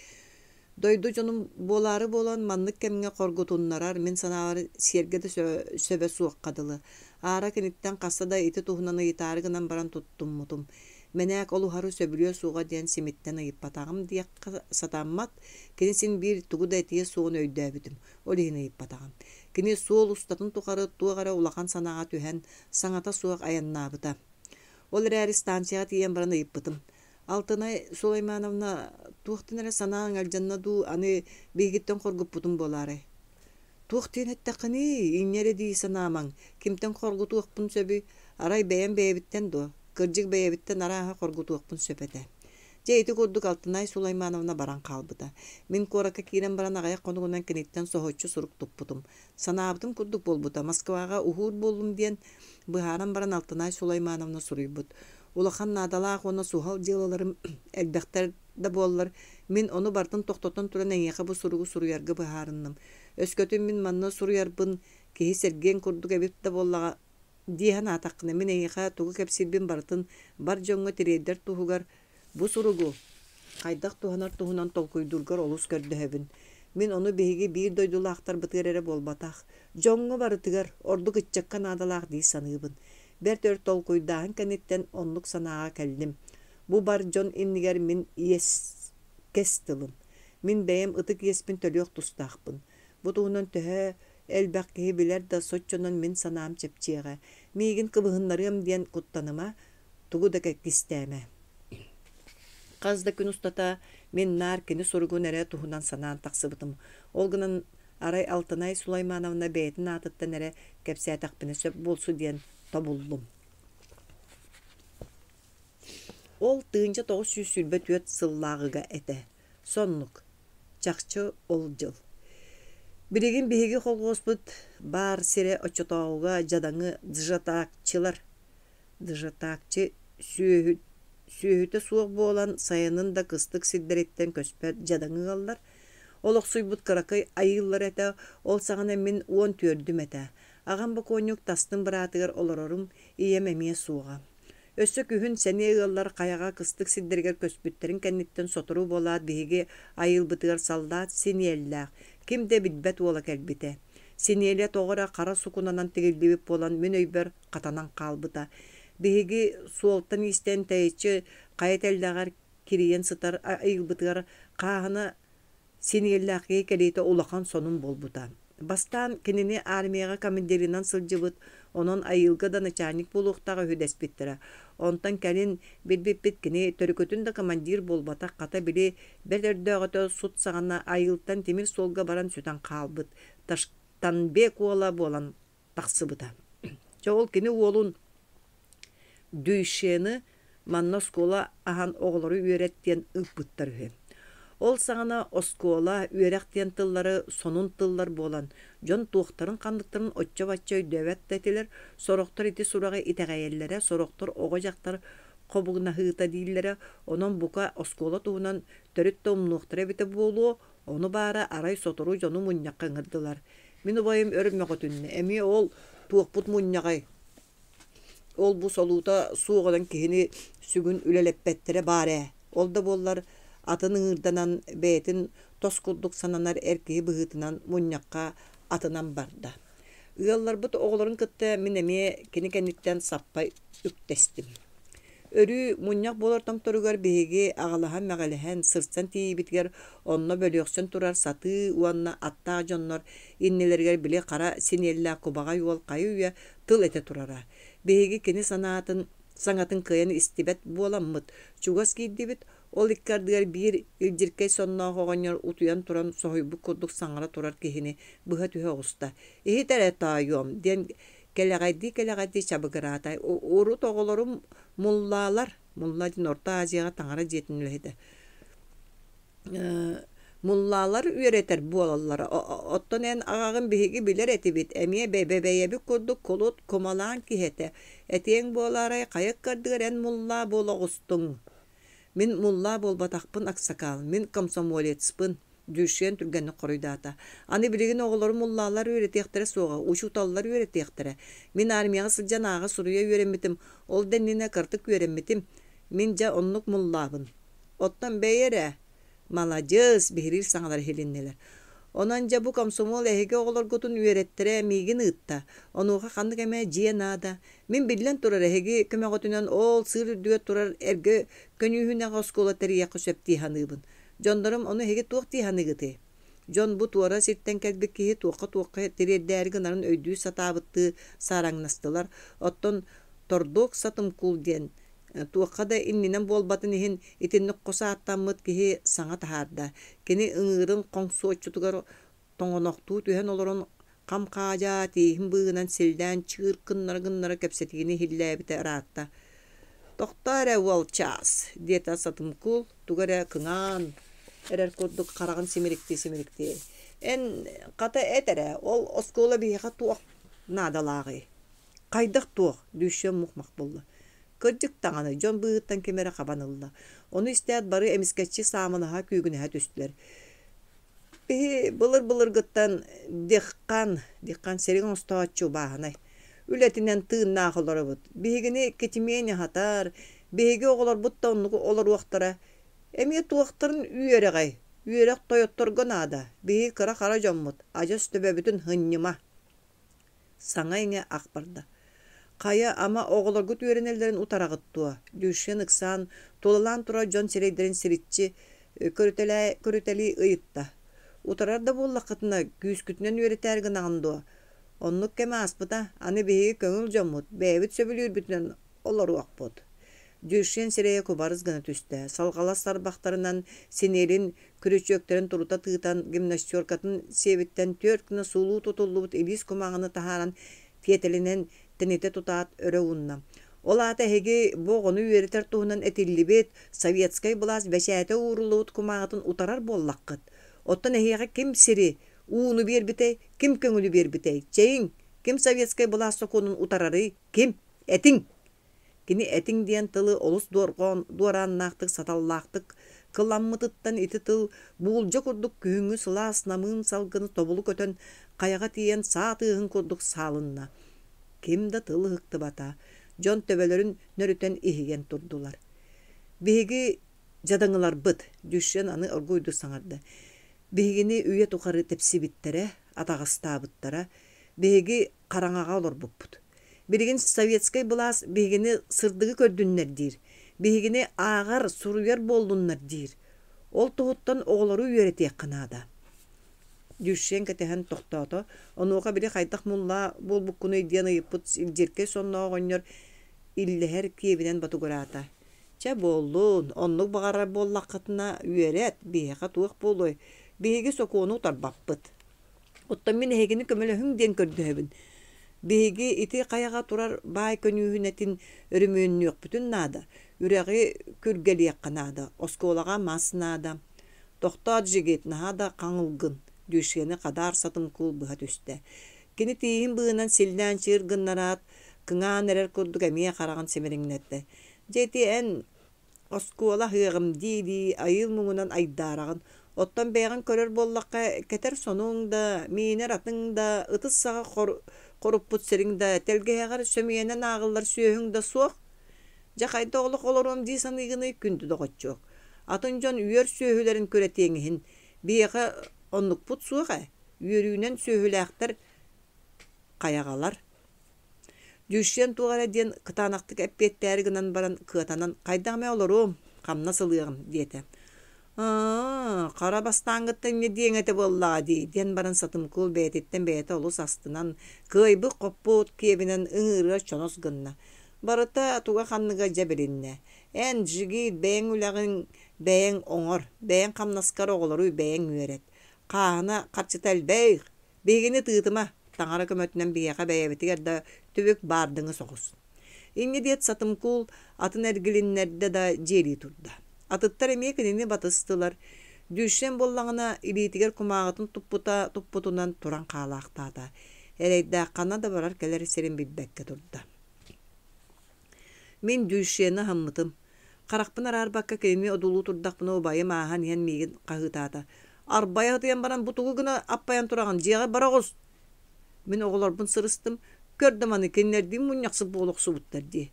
A: Дойду дьонум буолаары буолан маннык кэмҥэ хоргутуннарар, мин санаабар, сиэргэ да сөбө суохха дылы. Аара киниттэн хаста да ити туһунан ыйытаары гынан баран туттуммутум. Мэнээк ол уһары сөбүлүө суоҕа диэн симиттэн ыйыппатаҕым диэххэ сатаммат, кини син биир тугу да этиэ суоҕун өйдөөбүтүм, ол иһин ыйыппатаҕым. Кини суол устатын тухары туох эрэ улахан санааҕа түһэн, саҥата суох айаннаабыта. Ол эрээри станцияҕа тиийэн баран ыйыппытым: Алтынай Сулаймановна, туохтан эрэ санааҥ алдьанна дуу, аны биһигиттэн хоргуппутуҥ буолаарай? Туох диэн эттэххиний, инньэ эрэ дии санаамаҥ, кимтэн хоргутуохпун сөбүй, арай бэйэм бэйэбиттэн дуо? Кырдьык бэйэбиттэн арааһа хоргутуохпун сөп этэ. Дьэ ити курдук Алтынай Сулаймановна баран хаалбыта. Мин куоракка киирэн баран аҕыйах хонугунан киниттэн соһуччу сурук туппутум. Санаабытым курдук буолбута, Москваҕа уһуур буоллум диэн быһааран баран Алтынай Сулаймановна суруйбут. Улахан наадалаах уонна суһал дьыалаларым элбэхтэр да буоллар, мин ону барытын тохтотон туран эйиэхэ бу суругу суруйарга быһаарынным. Өскөтүн мин манна суруйарбын киһи сэргиэн курдук эбит да буоллаҕа дии санаатаххына, мин эйиэхэ тугу кэпсиирбин барытын бар дьоҥҥо тириэрдэр туһугар бу суругу хайдах туһанар туһунан толкуйдуургар олус көрдөһөбүн. Мин ону биһиги биир дойдулаахтарбытыгар эрэ буолбатах, дьоҥҥо барытыгар, ордук ыччакка наадалаах дии саныыбын. Бэрт өр толкуйдааһын кэнниттэн оннук санааҕа кэллим. Бу бар дьон иннигэр мин иэс кэс тылым. Мин бэйэм ытык иэспин төлүөх тустаахпын. Бу туһунан төһө элбэх киһи билэр да, соччонон мин санаам чэпчиэҕэ. Миигин кыбыһыннарыам диэн куттаныма, тугу да кистээмэ. Хас да күн устата мин наар кини суругун эрэ туһунан санаан тахсыбытым. Ол гынан арай Алтынай Сулаймановна бэйэтин аатыттан эрэ кэпсээтэхпинэ сөп буолсу диэн тобуллум. Ол 1924 сыллааҕыга этэ. Соннук. Чахчы ол дьыл. Билигин биһиги колхуоспут баар сирэ оччотооҕуга дьадаҥы джатаакчылар Дыжатаакчы сүөһү сүөһүтэ суох буолан сайынын да кыстык сирдэриттэн көспөт дьадаҥы ыаллар. Олохсуйбут кыракый айыыллар этэ, ол саҕана мин 14-үм этэ. Аҕам бокуонньук тастыҥ быраатыгар олорорум, ийэм эмиэ суоҕа. Өссө күһүн сэниэ ыаллар хайаҕа кыстык сирдэригэр көспүттэрин кэнниттэн сотору буолаат биһиги айыылбытыгар саллаат синиэллээх, ким да билбэт уола кэлбитэ. Синиэлэ тоҕо эрэ хара сукунанан тигиллибит буолан мин өйбөр хатанан хаалбыта. Биһиги суолтан-иистэн тэйиччи хайа тэллэҕэр кирийэн сытар айылбытыгар хааһына синиэллээх киһи кэлиитэ улахан сонун буолбута. Бастаан кинини армияҕа командирынан сылдьыбыт, онон айыылга да начальник буолуохтаах үһү дэспиттэрэ. Онтон кэлин билбиппит кини төрүкүтүн да командир буолбатах, хата били бэрт өрдөөҕүтэ сут саҕана айыылтан тимир суолга баран сүтэн хаалбыт Таштанбек уола буолан тахсыбыта. Чэ ол кини уолун Дюйшены манна оскуола аһан оҕолору үөрэт диэн ыыппыттар үһү. Ол саҕана оскуола, үөрэх диэн тыллары сонун тыллар буолан, дьон туохтарын-ханныктарын оччо-бачча өйдөөбөт да этилэр, сорохтор ити сураҕы итэҕэйэллэрэ, сорохтор оҕо-дьахтар хобугунаһыыта дииллэрэ, онон бука оскуола туһунан төрүт да умнуохтара эбитэ буолуо, ону баара арай сотору дьону мунньахха ыҥырдылар. Мин убайым өр мөҕүтүннэ, эмиэ ол туохпут мунньаҕай Ол-бу солуута суоҕунан киһини сүгүн үлэлэппэттэрэ баар ээ. Ол да буоллар атын ыҥыырданан, бэйэтин тос курдук сананар эр киһи быһыытынан мунньахха атынан барда. Ыалларбыт оҕолорун кытта мин эмиэ кини кэнниттэн саппай үктэстим. Өрүү мунньах буолар томторугар биһиги аҕалаһан-мэҕилэһэн, сырсан тиийиибитигэр онно бөлүөхсэн турар сатыы уонна аттаах дьоннор иннилэригэр били хара синиэллээх кубаҕай уол хайы-үйэ тыл этэ турара. Биһиги кини санаатын, саҥатын кыайан истибэт буоламмыт, чугас киирдибит, ол икки ардыгар биир илдьиркэй сонноох оҕонньор утуйан туран соһуйбут курдук саҥара турар киһини быһа түһэ оҕуста: «Иһит эрэ, тоойуом» диэн кэлэҕэйдии-кэлэҕэйдии чабыгыраата. Урут оҕолорум муллаалар, мулла диэн Орто Азияҕа таҥара дьиэтин үлэһитэ, муллаалар үөрэтэр буолаллара. Оттон эн аҕаҕын биһиги билэр этибит, эмиэ бэйэбит курдук кулут, кумалаан киһи этэ. Этиэҥ буолаарай, хайа ыккардыгар эн муллаа буола оҕустуҥ? Мин муллаа буолбатахпын, аксакаал, мин комсомолецпын. Дьүшэн түргэнник хоруйдаата: «Аны билигин оҕолору муллаалар үөрэтиэхтэрэ суоҕа, учууталлар үөрэтиэхтэрэ. Мин армияҕа сылдьан ааҕа-суруйа үөрэммитим, ол да иннинэ кыратык үөрэммитим. Мин дьэ оннук муллаабын. Оттон бэйэ эрэ, маладьыас!» биһириир саҥалар иһилиннилэр. «Онон дьэ бу комсомол эһиги оҕолоргутун үөрэттэрэ миигин ыытта. Онуоха ханнык эмэ дьиэ наада. Мин биллэн турар эһиги көмөҕүтүнэн ол сыыр үрдүгэр турар эргэ көньүүһүнэҕэ оскуола тэрийиэххэ сөп дии саныыбын. Дьоннорум ону эһиги туох дии саныыгытый? Дьон бу туора сиртэн кэлбит киһи туохха-туохха тириэрдээри гынарын өйдүү сатаабыттыы саараҥнастылар. Оттон Тордуок Сатымкул диэн туохха да иннинэн буолбатын иһин итинник хос ааттаммыт киһи саҥа таһаарда. Кини ыҥыырын хоҥсуоччутугар тоҥонохтуу түһэн олорон хам-хаадьаа тииһин быыһынан силлээн чыыр гыннара-гыннара кэпсэтиини иһиллээбитэ ыраатта. «Тохтоо эрэ, уолчаас!» диэтэ Сатымкул, тугу эрэ кыҥаан эрэр курдук хараҕын симириктии-симириктии. «Эн, хата эт эрэ, ол оскуола биһиэхэ туох наадалааҕый?» «Хайдах туох?» Дүүшүөн мух-мах буолла. Кырдьык даҕаны, дьон быыһыттан ким эрэ хабан ылла. Ону истээт бары эмискэччи саамылаһа күүгүнэһэ түстүлэр. Биһи былыр-былыргыттан диххан, диххан сири оҥостооччу бааһынай, үлэтинэн тыыннаах олоробут. Биһигини китимиэн аһатар, биһиги оҕолорбут да оннук олоруохтара. Эмиэ туохтарын үөрэҕэй? Үөрэх тойотторго наада. Биһиги кыра-хара дьоммут, адьас төбөбүтүн һынньыма. Саҥа-иҥэ ах барда. Хайа, ама, оҕолоргут үөрэнэллэрин утараҕыт дуо? Дюшен ыксаан, тулалаан турар дьон сирэйдэрин сириччи көрүтэлии ыйытта. Утарар да буоллаххытына, күүскүтүнэн үөрэтээри гынаҕын дуо? Оннук кэм ааспыта, аны биһиги көҥүл дьоммут, бэйэбит сөбүлүүрбүтүнэн олоруохпут. Дюшен сирэйэ кубарыс гына түстэ, салҕалас тарбахтарынан синиэлин күрүчүөктэрин турута тыытан, гимнастеркатын сиэбиттэн түөрт гына суулуу тутуллубут илиис кумааҕыны таһааран тиэтэлинэн тэнитэ тутаат өрө уунна. Ол аата эһиги бу оҕону үөрэтэр туһунан этиллибит советскай былаас бэчээтэ ууруллубут кумааҕытын утарар буоллаххыт. Оттон эһиэхэ ким сири, ууну биэрбитэй, ким көҥүлү биэрбитэй? Чэйиҥ, ким советскай былаас сокуонун утарарый? Ким? Этиҥ! Кини этиҥ диэн тылы олус дуорааннаахтык, саталлаахтык кыламмытыттан ити тыл буулдьа курдук күһүҥҥү сылаас намыын салгыны тобулу көтөн хайаҕа тиийэн саа тыаһын курдук саалынна. Ким да тыл ыһыктыбата, дьон төбөлөрүн нөрүтэн иһийэн турдулар. Биһиги дьадаҥыларбыт, Дюшен аны оргууйдук саҥарда, биһигини үйэ тухары тэпсибиттэрэ, атаҕастаабыттара, биһиги хараҥаҕа олорбуппут. Билигин советскай былаас биһигини сырдыгы көрдүннэр диир. Биһигини ааҕар, суруйар буоллуннар диир. Ол туһуттан оҕолору үөрэтиэххэ наада. Дьүшшүөн кэтэһэн тохтоото, онуоха били хайдах муллаа буолбуккунуй диэн ыйыппыт илдьиркэй сонноох оҕонньор иллэһэр киэбинэн ботугураата: «Чэ буоллун, оннук баҕарар буоллаххытына үөрэт, биһиэхэ туох буолуой, биһиги сокуону утарбаппыт. Оттон мин эһигини көмөлөһүҥ диэн көрдөһөбүн. Биһиги ити хайаҕа турар баай көньүүһүнэтин өрөмүөннүөхпүтүн наада, үрэҕи күргэлиэххэ наада, оскуолаҕа мас наада. Тохтоо, джигит, наһаа да хаҥылгын, Дюшены хадаар сатыҥкуул быһа түстэ. Кини тииһин быыһынан силлээн чыыр гыннараат, кыҥаан эрэр курдук эмиэ хараҕын симириҥнэттэ. Дьэ ити эн оскуола аһыаҕым дии-дии айыыл муҥунан айдаараҕын. Оттон бэйэҕин көрөр буоллахха, кэтэр сонуҥ да, миинэр атыҥ да, ытыс саҕа хоруппут сириҥ да, тэлгэһэҕэр сөмүйэнэн ааҕыллар сүөһүҥ да суох. Дьэ хайдах олох олоруом дии саныыгыный, күндү доҕоччуок? Атын дьон үөр сүөһүлэрин күрэтиэҥ иһин, биһиэхэ оннукпут суох ээ, үөрүүнэн сүөһүлээхтэр хайаҕалар. Дьүшшүөн туох эрэ диэн кытаанахтык эппиэттээри гынан баран кыатанан хайдах эмэ олоруом, хамнас ылыаҕым диэтэ. Аа, хара бастааҥҥыттан инньэ диэҥ этэ буоллаҕа дии, диэн баран Сатымкул бэйэтиттэн бэйэтэ олус астынан, кыайбыт-хоппут киэбинэн ыҥыырыгар чонос гынна. Барыта туга-ханныга дьэ билиннэ. Эн, джигит, бэйэҥ үлэҕин бэйэҥ оҥор, бэйэҥ хамнаскар оҕолору бэйэҥ үөрэт. Хааһына харчыта элбэх, Биһигини тыытыма, таҥара көмөтүнэн биһиэхэ бэйэбитигэр да түбүк баардыҥы соҕус. Инньэ диэт Сатымкул атын эргилиннэрдэ да дьиэлии турда. Атыттар эмиэ кинини батыстылар. Дүүшэн буоллаҕына илиитигэр кумааҕытын туппута туппутунан туран хаалаахтаата. Эрэйдээх ханна да барар-кэлэр сирин билбэккэ турда. Мин Дюшены аһыммытым. Харахпын араарбакка кинини одуулуу турдахпына убайым ааһан иһэн миигин хаһыытаата: «Арбайа сытыйан баран бу тугу гына аппайан тураҕын, дьиэҕэр бара оҕус!» Мин оҕолорбун сырыстым, көр да маны кинилэрдиин мунньахсыт буола охсубуттар дии.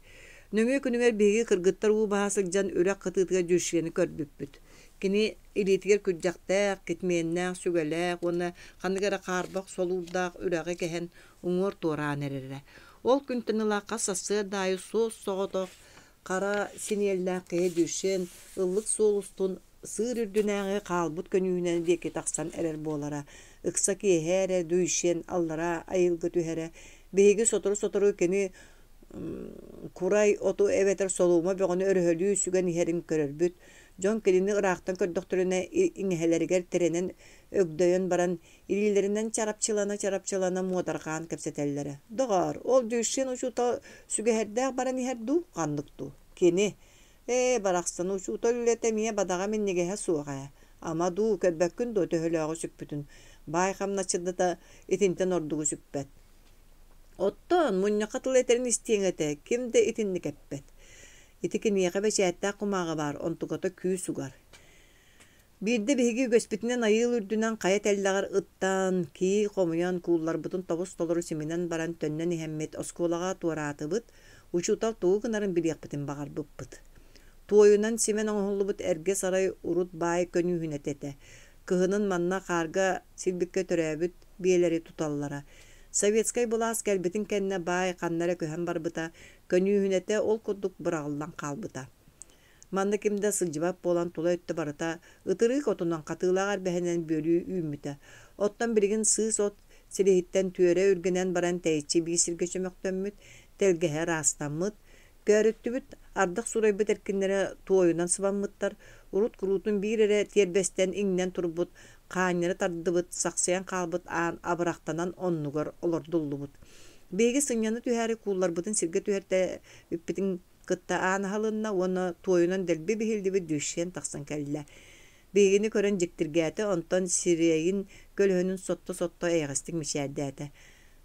A: Нөҥүө күнүгэр биһиги кыргыттар уу баһа сылдьан үрэх кытыытыгар Дюшены көрбүппүт. Кини илиитигэр күрдьэхтээх, китмиэннээх, сүгэлээх уонна ханнык эрэ хаарбах солуурдаах үрэҕи кэһэн уҥуор туораан эрэрэ. Ол күнтэн ыла хас сарсыарда аайы суос-соҕотох хара синиэллээх киһи Дюшен ыллык суол устун сыыр үрдүнээҕи хаалбыт көньүүһүнэн диэки тахсан эрэр буолара. Ыкса киэһэ эрэ Дюшен аллараа айылгы түһэрэ. Биһиги сотору-сотору кини курай оту эбэтэр солуома бөҕөнү өрөһөлүү сүгэн иһэрин көрөрбүт. Дьон кинини ыраахтан көрдөхтөрүнэ иҥэһэлэригэр тирэнэн өгдөйөн баран Илиилэринэн чарапчылана-чарапчылана муодарҕаан кэпсэтэллэрэ: «Доҕоор, ол Дюшин учуутал сүгэһэрдээх баран иһэр дуу, ханнык дуу? Кини, ээ, барахсан, учуутал үлэтэ эмиэ бадаҕа минньигэһэ суох ээ. Ама дуу, көрбөккүн дуо төһөлөөҕү сүкпүтүн? Баай хамначчыта итинтэн ордугу сүкпэт. Оттон мунньахха тыл этэрин истиэҥ этэ, ким да итинник эппэт. Ити киниэхэ бэчээттээх кумааҕы баар, онтуката күүс угар. Биирдэ биһиги үгэспитинэн айыыл үрдүнэн хайа тэллэҕэр ыттан, кии хомуйан, куулларбытын тобус-толору симинэн баран төннөн иһэммит оскуолаҕа туораатыбыт, учуутал тугу гынарын билиэхпитин баҕарбыппыт. Туойунан симэн оҥоһуллубут эргэ сарай урут баай көньүүһүнэтэ этэ. Кыһынын манна хаарга силбиккэ төрөөбүт биэлэри туталлара. Советскай былаас кэлбитин кэннэ баай ханна эрэ көһөн барбыта, көньүүһүнэтэ ол курдук быраҕыллан хаалбыта. Манна ким да сылдьыбат буолан тула өттө барыта ытырыык отунан хатыылаах эрбэһинэн бүөлүү үүммүтэ. Оттон билигин сыыс от силиһиттэн түөрэ үргэнэн баран тэйиччи биир сиргэ чөмөхтөммүт, тэлгэһэ ыраастаммыт, көөрүттүбүт ардах суурайбыт эркиннэрэ туойунан сыбаммыттар, урут куруутун биир эрэ тиэрбэстэн иҥнэн турбут, хаанньары тардыбыт, сахсыйан хаалбыт аан абырахтанан оннугар олордуллубут. Биһиги сынньана түһээри куулларбытын сиргэ түһэртэ кытта аан аһылынна уонна туойунан дэлби биһиллибит Дюшен тахсан кэллэ. Биһигини көрөн дьиктиргээтэ, онтон сирэйин көлөһүнүн сотто-сотто эйэҕэстик мичээрдээтэ.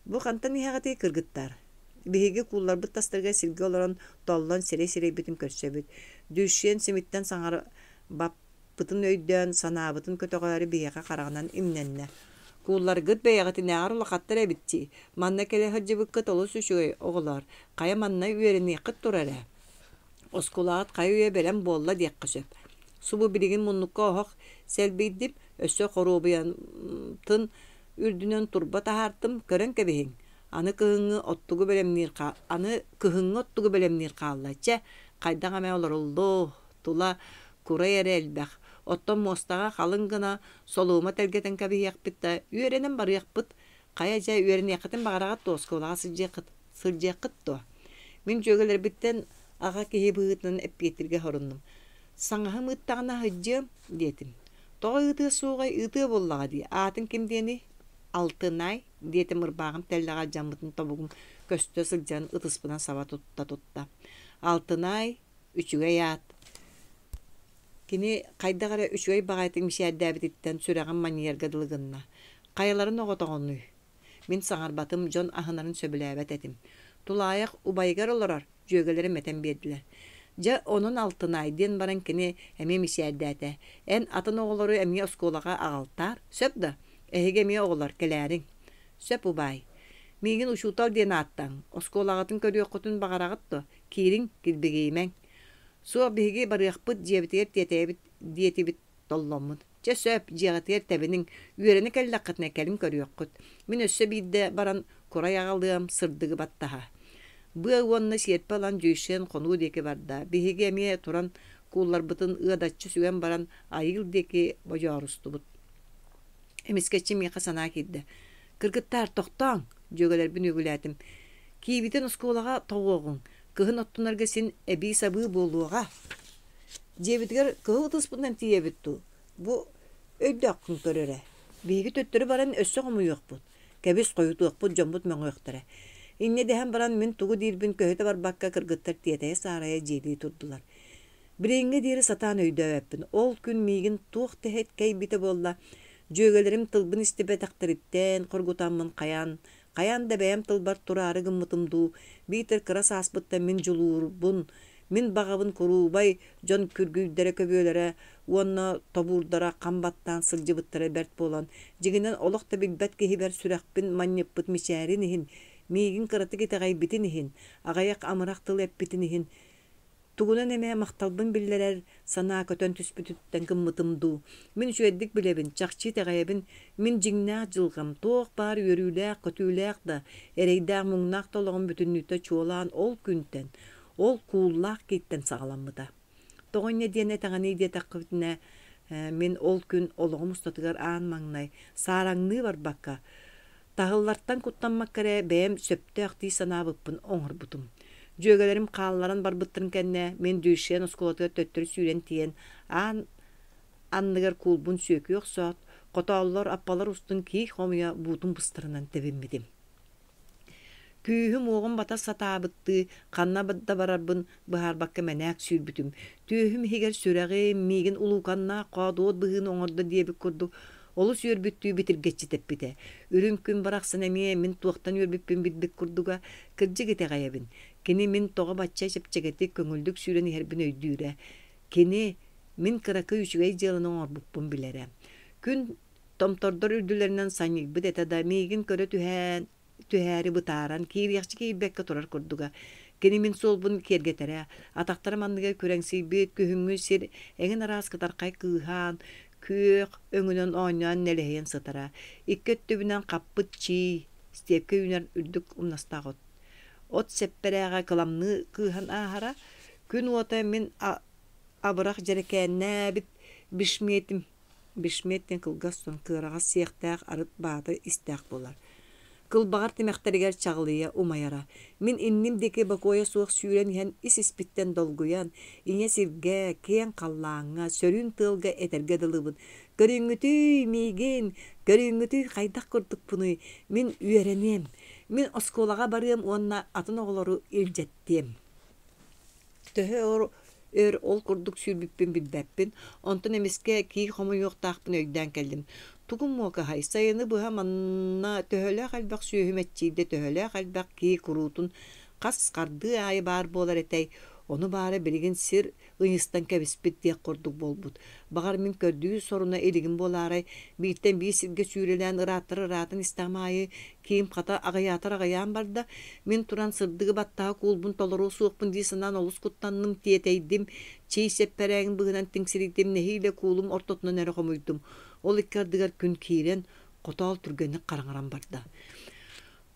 A: «Бу хантан иһэҕитий, кыргыттар?» Биһиги куулларбыт тастарыгар сиргэ олорон толлон сирэй-сирэйбитин көрсөбүт. Дюшен симиттэн саҥарбаппытын өйдөөн, санаабытын көтөҕөөрү биһиэхэ хараҕынан имнэннэ. Куулларгыт бэйэҕитинээҕэр улахаттар эбит дии, манна кэлэ сылдьыбыккыт олус үчүгэй, оҕолоор, хайа манна үөрэниэххит турар ээ. Оскуолаҕыт хайа-үйэ бэлэм буолла диэххэ сөп. Субу билигин муннукка оһох сэлбийдим, өссө хоруобуйатын үрдүнэн турба таһаартым, көрөн кэбиһиҥ. Аны кыһыҥҥы оттугу бэлэмниир аны кыһыҥҥы оттугу бэлэмниир хаалла. Чэ, Хайдах эмэ олоруллуо, тула курай эрэ элбэх. Оттон муостаҕа халыҥ гына солуома тэлгэтэн кэбиһиэхпит да, үөрэнэн барыахпыт. Хайа дьэ, үөрэниэххитин баҕараҕыт дуо, оскуолаҕа сылдьыаххыт, сылдьыаххыт дуо? Мин дьүөгэлэрбиттэн аҕа киһи быһыытынан эппиэттииргэ соруннум. Саҥаһым ыыттаҕына сылдьыам, диэтим. Тоҕо ыытыа суоҕай, ыытыа буоллаҕа дии, аатын ким диэний? Алтынай, диэтим ырбааҕым тэллэҕэ алдьаммытын тобугум көстө сылдьан ытыспынан саба тутта-тутта. Алтынай, үчүгэй аат. Кини хайдах эрэ үчүгэй баҕайытык мичээрдээбититтэн сүрэҕим манньыйарга дылы гынна. Хайаларын оҕотоҕунуй? Мин саҥарбатым, дьон аһынарын сөбүлээбэт этим. Тулаайах убайыгар олорор, дьүөгэлэрим этэн биэрдилэр. Дьэ, онон Алтынаай диэн баран кини эмиэ мичээрдээтэ. Эн атын оҕолору эмиэ оскуолаҕа аҕалтаар, сөп да? Эһиги эмиэ оҕолор, кэлээриҥ. Сөп, убаай. Миигин учуутал диэн ааттааҥ. Оскуолаҕытын көрүөххүтүн баҕараҕыт дуо? Киириҥ, килбигийимэҥ. Суох, биһиги барыахпыт, дьиэбитигэр тиэтэйэбит диэтибит толломмут. Чэ сөп, дьиэҕитигэр тэбиниҥ, үөрэнэ кэллэххитинэ кэлин көрүөххүт. Мин өссө биирдэ баран курай аҕалыам, сырдыгы баттаһа. Быа уонна сиэрпэ ылан Дьүйсэн хонуу диэки барда. Биһиги эмиэ туран куулларбытын ыадаччы сүгэн баран Айыыл диэки бодьоорустубут. Эмискэччи миэхэ санаа киирдэ. Кыргыттаар, тохтооҥ! Дьүөгэлэрбин үөгүлээтим. Киибитин оскуолаҕа тоҕуоҕуҥ, кыһын оттунарга син эбии-сабыы буолуоҕа. Дьиэбитигэр кыһыл ытыспытынан тиийэбит дуу? Бу өйдөөххүн көр эрэ. Биһиги төттөрү баран өссө хомуйуохпут. Кэбис, хойутуохпут, дьоммут мөҥүөхтэрэ. Инньэ дэһэн баран мин тугу диирбин көһүтэ барбакка кыргыттар тиэтэйэ-саарайа дьиэлии турдулар. Билиҥҥэ диэри сатаан өйдөөбөппүн. Ол күн миигин туох да иһит буолла. Дьүөгэлэрим тылбын истибэтэхтэриттэн хоргутаммын хайаан, хайаан да бэйэм тылбар тураары гыммытым дуу, биитэр кыра сааспыттан мин дьулуурбун, мин баҕабын куруубай дьон күргүйдэрэ-көбүөлэрэ уонна тобуурдара хам баттаан сылдьыбыттара бэрт буолан, дьиҥинэн олох да билбэт киһибэр сүрэхпин манньыппыт мичээрин иһин, миигин кыратык итэҕэйбитин иһин, аҕыйах амарах тыл эппитин иһин Тугунан эмэ махталбын биллэрэр санаа көтөн түспүтүттэн гыммытым дуу. Мин үчүгэйдик билэбин, чахчы итэҕэйэбин, мин дьиҥнээх дьылҕам, туох баар үөрүүлээх-көтүүлээх да, эрэйдээх-муҥнаах да олоҕум бүтүннүүтэ чуолаан ол күнтэн, ол кууллаах кииттэн саҕаламмыта. Тоҕо инньэ диэн этэҕиний диэтэххитинэ, мин ол күн олоҕум устатыгар аан маҥнай саараҥныы барбакка, Таһыллартан куттаммакка эрэ бэйэм сөптөөх дии санаабыппын оҥорбутум. Дьүөгэлэрим хаалларан барбыттарын кэннэ мин Дюйшен оскуолатыгар төттөрү сүүрэн тиийэн аан анныгар куулбун сүөкүү охсоот, хотооллор, аппалар устун киик хомуйа буутум быстарынан тэбиммитим. Күүһүм-уоҕум бата сатаабыттыы ханна да барарбын быһаарбакка мэнээк сүүрбүтүм. Түөһүм иһигэр сүрэҕим миигин улууканнаах хоодуот быһыыны оҥордо диэбит курдук олус үөрбүттүү битиргэччи тэппитэ. Үрүҥ күн барахсан эмиэ мин туохтан үөрбүппүн билбит курдуга, кырдьык итэҕэйэбин. Кини мин тоҕо бачча чэпчэкитик, көҥүллүк сүүрэн иһэрбин өйдүүрэ. Кини мин кыракый үчүгэй дьыаланы оҥорбуппун билэрэ. Күн томтордор үрдүлэринэн санньыйбыт этэ да, миигин көрө түһээн, түһээри бытааран, киириэхчэ киирбэккэ турар курдуга. Кини мин суолбун киэргэтэрэ, атахтарым анныгар күрэҥсийбит күһүҥҥү сир эҥин араас кытархай кыыһаан, күөх өҥүнэн оонньоон нэлэһийэн сытара. Икки өттүбүнэн хаппыт чии, степкэ үүнэр үрдүк умнастаах от. От сэппэрээҕэ кыламныы кыыһан ааһара. Күн уота мин абырах дьэрэкээннээбит бишметим Бишмет диэн кылгас сон, кыараҕас сиэхтээх, арыт баата истээх буолар. Кылбаҕар тимэхтэригэр чаҕылыйа умайара. Мин инним диэки бокуойа суох сүүрэн иһэн ис-испиттэн долгуйан, ийэ сиргэ, киэҥ халлааҥҥа, сөрүүн тыалга этэргэ дылыбын: «Көрүҥҥүтүй, миигин! Көрүҥҥүтүй, хайдах курдукпунуй! Мин үөрэниэм! Мин оскуолаҕа барыам уонна атын оҕолору илдьэттиэм!» Төһө өр ол курдук сүүрбүппүн билбэппин, онтон эмискэ кии хомуйуохтаахпын өйдөөн кэллим. Тугум муокаһай, сайыны быһа манна төһөлөөх элбэх сүөһү мэччийдэ, төһөлөөх элбэх кии куруутун хас хардыы аайы баар буолар этэй, ону баара билигин сир ыйыстан кэбиспит диэх курдук буолбут. Баҕар мин көрдүү соруна илигим буолаарай, бииртэн биир сиргэ сүүрэлээн ырааттар ыраатан истэҕим аайы Киим хата аҕыйаатар аҕыйаан барда, мин туран сырдыгы баттаһа куулбун толоруо суохпун дии санаан олус куттанным, тиэтэйдим, чий сэппэрээгин быһынан тиҥсирийдим, нэһиилэ куулум ортотунан эрэ хомуйдум. Ол икки ардыгар күн киирэн, хотоол түргэнник хараҥаран барда.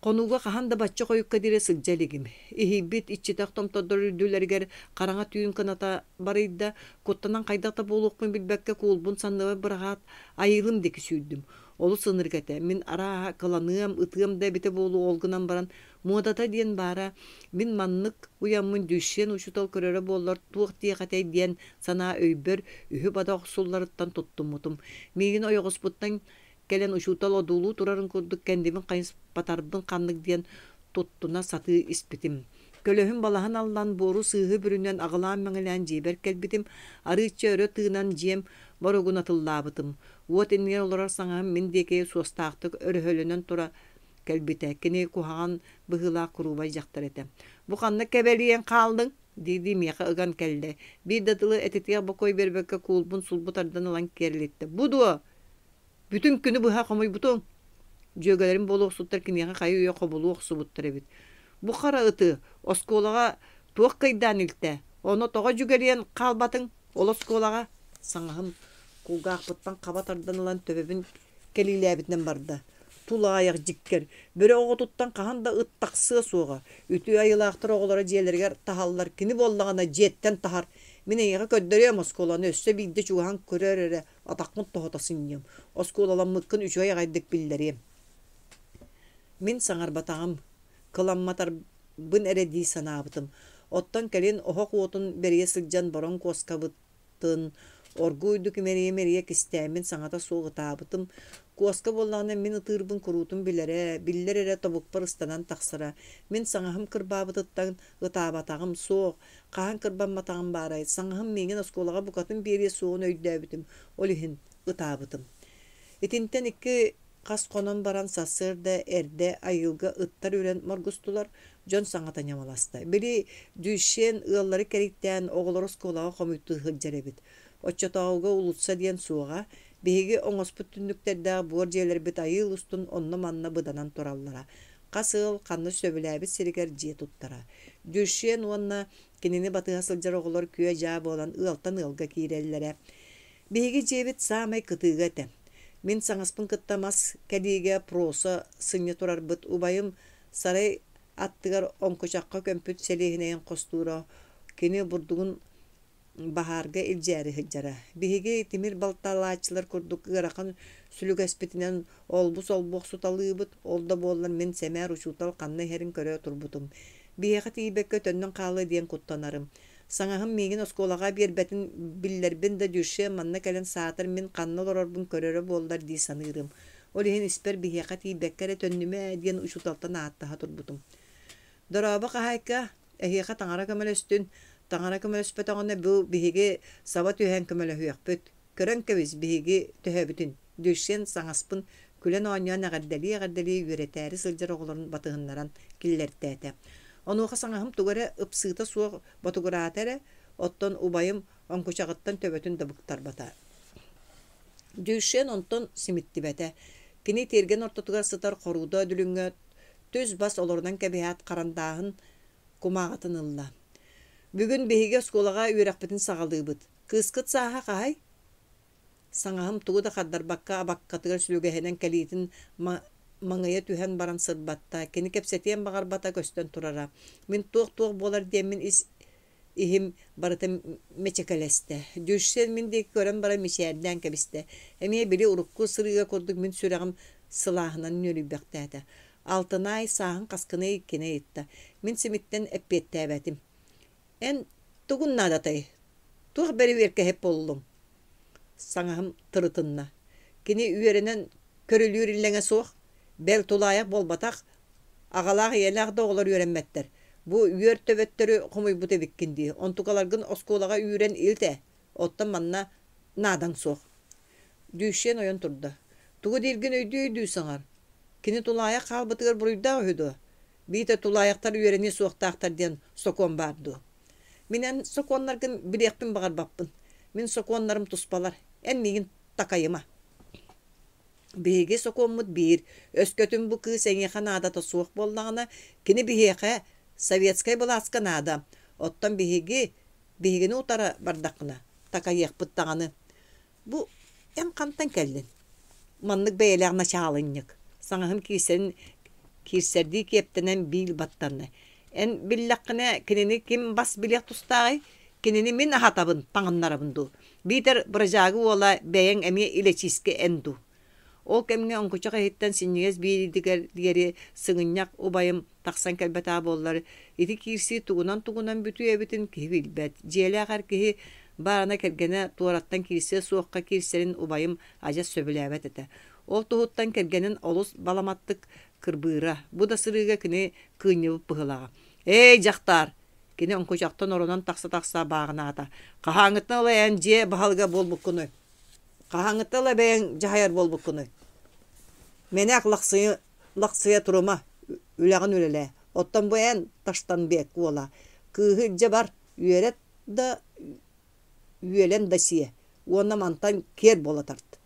A: Хонууга хаһан да бачча хойукка диэри сылдьа илигим. Иһийбит, иччитэх томтордор үрдүлэригэр хараҥа түүн кыната барыйда, куттанан хайдах да буолуохпун билбэккэ куулбун санныбар быраҕаат, айыылым диэки сүүрдүм. Олус ынырык этэ, мин арааһа кыланыам, ытыам да эбитэ буолуо ол гынан баран, муодата диэн баара, мин маннык уйаммын дьүшшүөн учуутал көрөрө буоллар туох диэх этэй диэн санаа өйбөр үһү-бада охсулларыттан туттуммутум. Миигин ойоҕоспуттан Кэлэн учуутал одуулуу турарын курдук кэннибин хайыспатарбын ханнык диэн туттуна сатыы испитим. Көлөһүн балаһан аллан, буору-сыыһы бүрүнэн аҕылаан-мэҥилээн дьиэбэр кэлбитим, арыычча өрө тыынан дьиэм боругун атыллаабытым. Уот иннигэр олорор саҥаһым мин диэки суостаахтык өрөһөлөнөн тура кэлбитэ. Кини куһаҕан быһыылаах куруубай дьахтар этэ. «Бу ханна кэбэлийэн хааллыҥ?» дии-дии миэхэ ыган кэллэ. Биир да тылы этитиэх бокуой биэрбэккэ куулбун сулбу тардан ылан киэрлиттэ. «Бу дуо? Бүтүн күнү быһа хомуйбутуҥ. Дьүөгэлэрим буолуохсуттар киниэхэ хайы-үйэ хобулуу охсубуттар эбит. Бу хара ыты оскуолаҕа туох кыйдаан илтэ? Ону тоҕо дьүгэлийэн хаалбатыҥ ол оскуолаҕа? Саҥаһым кулгаахпыттан хаба тардан ылан төбөбүн кэлиилээбитинэн барда. Тулаайах дьиккэр, бөрө оҕотуттан хаһан да ыт тахсыа суоҕа. Үтүө айылаахтар оҕолоро дьиэлэригэр таһаллар, кини буоллаҕына дьиэттэн таһар. Мин эйиэхэ көрдөрүөм оскуоланы өссө биирдэ чугаһаан көрөөр эрэ атахпын тоһута сынньыам, оскуолаламмыккын үчүгэй аҕайдык биллэриэм. Мин саҥарбатаҕым, кыламматарбын эрэ дии санаабытым. Оттон кэлин оһох уотун бэрийэ сылдьан бороҥ куоскабытын оргууйдук имэрийэ-имэрийэ кистээммин саҥата суох ытаабытым. Куоска буоллаҕына мин ытыырбын куруутун билэрэ, биллэр эрэ тобукпар ыстанан тахсара. Мин саҥаһым кырбаабытыттан ытаабатаҕым, суох, Хаһан кырбамматаҕым баарай, саҥаһым миигин оскуолаҕа букатын биэриэ суоҕун өйдөөбүтүм, ол иһин ытаабытым. Итинтэн икки хас хонон баран сарсыарда эрдэ айыылга ыттар үрэн моргустулар, дьон саҥата ньамаласта. Били Дьүшшиэн ыаллары кэрийтээн оҕолору оскуолаҕа хомуйтуу сылдьар эбит. Оччотооҕуга уулусса диэн суоҕа, биһиги оҥоспут түннүктэрдээх буор дьиэлэрбит айыыл устун онно-манна быданан тураллара. Хас ыал ханна сөбүлээбит сиригэр дьиэ туттара. Дюшен уонна кинини батыһа сылдьар оҕолор күө-дьаа буолан ыалтан ыалга киирэллэрэ. Биһиги дьиэбит саамай кытыыга этэ. Мин саҥаспын кытта мас кэлиигэ просо сынньа турарбыт убайым сарай аттыгар оҥкучахха көмпүт сэлиэһинэйин хостуура, кини бурдугун баһаарга илдьээри сылдьара. Биһиги тимир балталааччылар курдук ыарахан сүлүгэспитинэн олбу-солбу охсуталыыбыт, ол да буоллар мин сэмээр учуутал ханна иһэрин көрө турбутум. Биһиэхэ тиийбэккэ төннөн хаалыа диэн куттанарым. Саҥаһым миигин оскуолаҕа биэрбэтин биллэрбин да Дюше манна кэлэн саатар мин ханна олорорбун көрөрө буоллар дии саныырым. Ол иһин испэр биһиэхэ тиийбэккэ эрэ төннүмэ диэн учууталтан ааттаһа турбутум. Дорообо хаһаайка, Эһиэхэ таҥара көмөлөстүн, таҥара көмөлөспөтөҕүнэ бу биһиги саба түһэн көмөлөһүөхпүт. Көрөн кэбис биһиги төһөбүтүн, Дюшен саҥаспын күлэн-оонньоон эҕэрдэлии-эҕэрдэлии үөрэтээри сылдьар оҕолорун батыһыннаран киллэртээтэ. Онуоха саҥаһым тугу эрэ ыпсыыта суох ботугураата эрэ, оттон убайым оҥкучаҕыттан төбөтүн да быктарбата. Дюшен онтон симиттибэтэ. Кини тиэргэн ортотугар сытар хорууда дүлүҥҥэ түс-бас олорунан кэбиһээт харандааһын кумааҕытын ылла. Бүгүн биһиги оскуолаҕа үөрэхпитин саҕалыыбыт. Кыыскыт сааһа хаһай? Саҥаһым тугу да хардарбакка абаккатыгар сүлүгэһинэн кэлиитин маҥыйа түһэн баран сырбатта. Кини кэпсэтиэн баҕарбата көстөн турара. Мин туох-туох буолар диэммин ис иһим барыта мэчэкэлэстэ. Дюшен мин диэки көрөн баран мичээрдээн кэбистэ. Эмиэ били урукку сырыыга курдук мин сүрэҕим сылааһынан нүөлүйбэхтээтэ. Алтынаай сааһын хаскыный кини ыйытта. Мин симиттэн эппиэттээбэтим. Эн тугун наадатай? Туох бэрэбиэркэһит буоллуҥ? Саҥаһым тырытынна. Кини үөрэнэн көрүлүүр иллэҥэ суох, бэл тулаайах буолбатах, Аҕалаах ийэлээх да оҕолор үөрэммэттэр. Бу үөр төбөттөрү хомуйбут эбиккин дии, онтукаларгын оскуолаҕа үүрэн илт ээ, оттон манна наадаҥ суох. Дүүшшиэн ойон турда. Тугу дииргин өйдүү-өйдүү саҥар. Кини тулаайах хаалбытыгар буруйдаах үһү дуо? Биитэр тулаайахтар үөрэниэ суохтаахтар диэн сокуон баар дуо? Мин эн сокуоннаргын билиэхпин баҕарбаппын. Мин сокуоннарым туспалар. Эн миигин такайыма. Биһиги сокуоммут биир, өскөтүн бу кыыс эйиэхэ наадата суох буоллаҕына, кини биһиэхэ, советскай былааска наада, оттон биһиги, биһигини утара бардаххына, такайыахпыт даҕаны. Бу эн хантан кэллиҥ? Маннык бэйэлээх начаалынньык, саҥаһым киирсэрин Киирсэрдии киэптэнэн биил баттанна. Эн биллэххинэ, кинини ким бас билиэх тустааҕый? Кинини мин аһатабын, таҥыннарабын дуу? Биитэр бырдьаагы уола бэйэҥ эмиэ илэчиискэ эн дуу? Ол кэмҥэ оҥкучах иһиттэн синньигэс биэриитигэр диэри сыгынньах убайым тахсан кэлбэтэҕэ буоллар, ити киирсии тугунан-тугунан бүтүө эбитин киһи билбэт. Дьиэлээх эр киһи баарына кэргэнэ туораттан киирсиэ суохха киирсэрин убайым адьас сөбүлээбэт этэ. Ол туһуттан кэргэнин олус баламаттык кырбыыра. Бу да сырыыга кини кыынньыбыт быһыылааҕа. «Эй, дьахтаар!» Кини оҥкучахтан оронон тахса-тахса бааҕынаата. «Хаһааҥҥыттан ыла эн дьиэ баһылыга буолбуккунуй? Хаһааҥҥыттан ыла бэйэҥ дьаһайар буолбуккунуй? Мэнээк лахсыйа, лахсыйа турума, үлэҕин үлэлээ. Оттон бу эн, Таштанбек уола, кыыһы илдьэ бар, үөрэт да үөлэн да сиэ уонна мантан киэр буола тарт.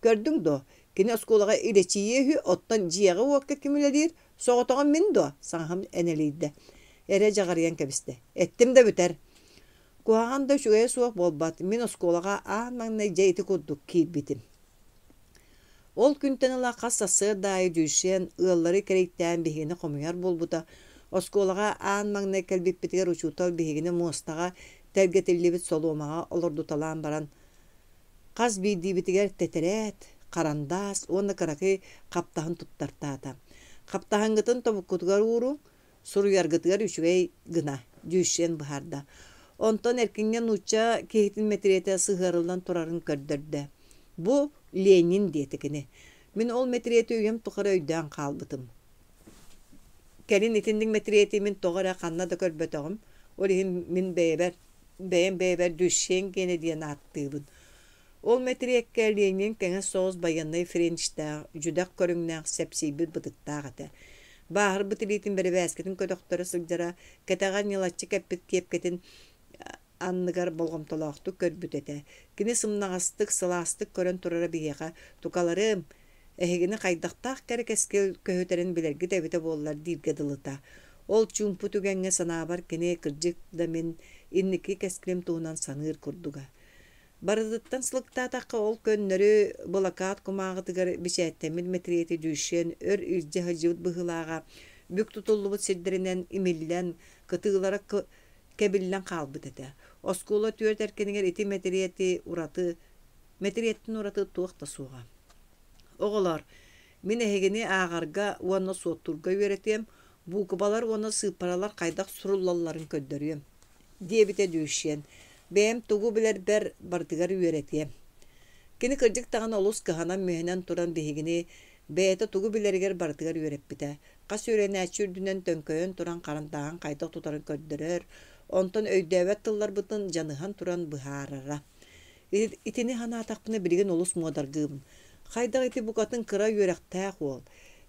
A: Көрдүҥ дуо, кини оскуолаҕа илэчийиэ үһү, оттон дьиэҕэ-уокка ким үлэлиир, соҕотоҕун мин дуо? саҥаһым энэлийдэ. Эрэ дьаҕарыйан кэбистэ. Эттим да бүтэр. Куһаҕан да үчүгэйэ суох буолбат, мин оскуолаҕа аан маҥнай дьэ ити курдук киирбитим. Ол күнтэн ыла хас сарсыарда аайы Дьүлшен ыаллары кэрийттээн биһигини хомуйар буолбута. Оскуолаҕа аан маҥнай кэлбиппитигэр учуутал биһигини муостаҕа тэлгэтиллибит солуомаҕа олордуталаан баран, хас биирдиибитигэр тэтэрээт, харандаас уонна кыракый хаптаһын туттартаата. Хаптаһыҥҥытын тобуккутугар ууруҥ, суруйаргытыгар үчүгэй гына, Дьүлшен быһаарда. Онтон эркиҥҥэ нуучча киһитин мэтириэтэ сыһыарыллан турарын көрдөрдө. Бу Ленин диэтэ кини. Мин ол мэтириэти үйэм тухары өйдөөн хаалбытым. Кэлин итинник мэтириэти мин тоҕо эрэ ханна да көрбөтөҕүм. Ол иһин мин бэйэбэр, бэйэм бэйэбэр Дюшен гиэнэ диэн ааттыыбын. Ол мэтириэккэ Ленин кэҥэс соҕус байыаннай френчтээх, дьүдэх көрүҥнээх сэпсийбит бытыктаах этэ. Бааһырбыт илиитин бэрэбээскитин көтөхтөрө сылдьара, кэтэҕэр ньылаччы кэппит киэпкэтин анныгар болҕомтолоохтук көрбүт этэ. Кини сымнаҕастык, сылаастык көрөн турара биһиэхэ «Тукаларым, эһигини хайдахтаах кэрэ кэскил көһүтэрин билэргит эбитэ буоллар» дииргэ дылыта. Ол чуумпу түгэҥҥэ санаабар кини кырдьык да мин инники кэскилим туһунан саныыр курдуга. Барытыттан сылыктаатахха ол көннөрү былакаат кумааҕытыгар бэчээттэммит мэтириэти Дюшен өр илдьэ сылдьыбыт быһыылааҕа бүк тутуллубут сирдэринэн имиллэн, кытыылара кэбиллэн хаалбыт этэ. Оскуола түөрт эркинигэр ити мэтириэти ураты мэтириэттэн ураты туох да суоҕа. Оҕолоор, мин эһигини ааҕарга уонна суоттуурга үөрэтиэм, буукубалар уонна сыыппаралар хайдах суруллалларын көрдөрүөм, диэбитэ Дьүшиэн. Бэйэм тугу билэрбэр барытыгар үөрэтиэм. Кини кырдьык даҕаны олус кыһанан-мүһэнэн туран биһигини бэйэтэ тугу билэригэр барытыгар үөрэппитэ. Хас үөрэнээччи үрдүнэн төҥкөйөн туран харандааһын хайдах тутарын көрдөрөр, онтон өйдөөбөт тылларбытын дьаныһан туран быһаарара. Итини санаатахпына билигин олус муодаргыыбын. Хайдах ити букатын кыра үөрэхтээх уол,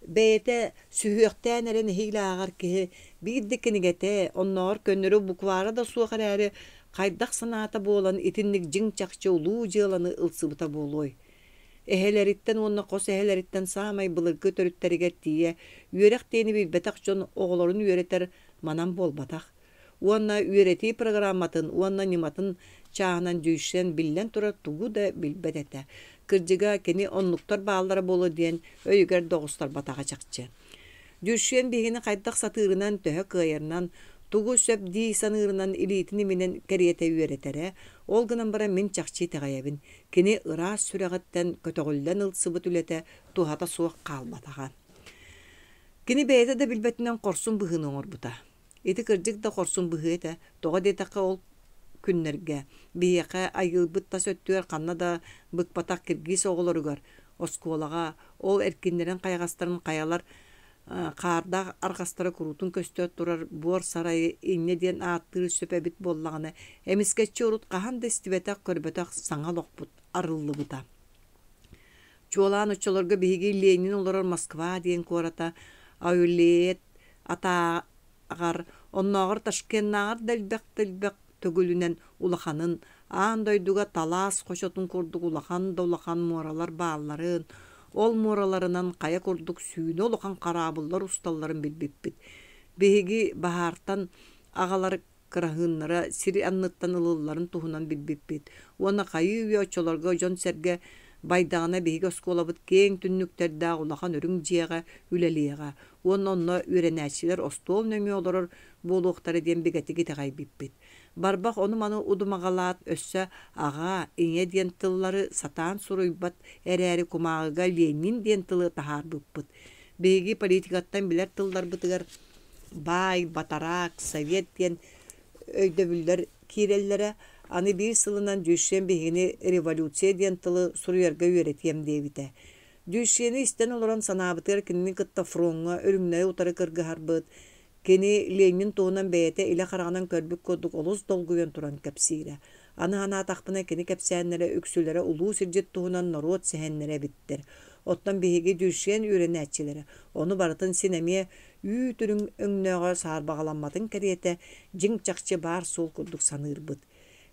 A: бэйэтэ сүһүөхтээн эрэ нэһиилэ ааҕар киһи биир да кинигэтэ, оннооҕор көннөрү буквара да суох эрээри, хайдах санаата буолан итинник дьиҥ-чахчы улуу дьыаланы ылсыбыта буолуой? Эһэлэриттэн уонна хос эһэлэриттэн саамай былыргы төрүттэригэр тиийэ үөрэх диэни билбэтэх дьон оҕолорун үөрэтэр манан буолбатах. Уонна үөрэтии программатын уонна ньыматын чааһынан Дюйшен биллэн турар тугу да билбэт этэ. Кырдьыга, кини оннуктар бааллара буолуо диэн өйүгэр да оҕустарбатаҕа чахчы. Дюшен биһигини хайдах сатыырынан, төһө кыайарынан, тугу сөп дии саныырынан илиитин иминэн кэриэтэ үөрэтэрэ, ол гынан баран мин чахчы итэҕэйэбин, кини ыраас сүрэҕиттэн көтөҕүллэн ылсыбыт үлэтэ туһата суох хаалбатаҕа. Кини бэйэтэ да билбэтинэн хорсун быһыыны оҥорбута. Ити кырдьык да хорсун быһыы этэ, тоҕо диэтэххэ ол күннэргэ биһиэхэ айыылбыт тас өттүгэр ханна да быкпатах киргиз оҕолоругар оскуолаҕа ол эркиннэрин хайаҕастарын хайалар хаардаах арҕастара куруутун көстө турар буор сарайы инньэ диэн ааттыыр сөп эбит буоллаҕына, эмискэччи урут хаһан да истибэтэх, көрбөтөх саҥа олохпут арыллыбыта. Чуолаан оччолорго биһиги Ленин олорор Москва диэн куората Аулет атааҕар, оннооҕор Ташкеннааҕар да элбэх да элбэх төгүлүнэн улаханын, аан дойдуга Талаас хочотун курдук улахан да улахан муоралар баалларын, ол муораларынан хайа курдук сүүнэ улахан хараабыллар усталларын билбиппит. Биһиги баһаартан аҕалар кыраһыыннара сир анныттан ылылларын туһунан билбиппит уонна хайыы-үйэ оччолорго дьон-сэргэ Байдаҕына биһиги оскуолабыт киэҥ түннүктэрдээх улахан үрүҥ дьиэҕэ үлэлиэҕэ уонна онно үөрэнээччилэр остуол нөҥүө олорор буолуохтара диэн бигэтик итэҕэйбиппит. Барбах ону-маны удумаҕалаат, өссө аҕа, ийэ диэн тыллары сатаан суруйбат эрээри кумааҕыга Ленин диэн тылы таһаарбыппыт. Биһиги политикаттан билэр тылларбытыгар баай, батараак, совет диэн өйдөбүллэр киирэллэрэ. Аны биир сылынан Дюшен биһигини революция диэн тылы суруйарга үөрэтиэм диэбитэ. Дюшени истэн олорон санаабытыгар кинини кытта фроҥҥа үрүҥнэри утары кыргыһарбыт, Кини Ленин туһунан бэйэтэ илэ хараҕынан көрбүт курдук олус долгуйан туран кэпсиирэ. Аны санаатахпына кини кэпсээннэрэ үксүлэрэ улуу сирдьит туһунан норуот сэһэннэрэ эбиттэр. Оттон биһиги Дюшен үөрэнээччилэрэ ону барытын син эмиэ үүт үрүҥ өҥнөөҕө саарбаҕаламматын кэриэтэ дьиҥ-чахчы баар суол курдук саныырбыт.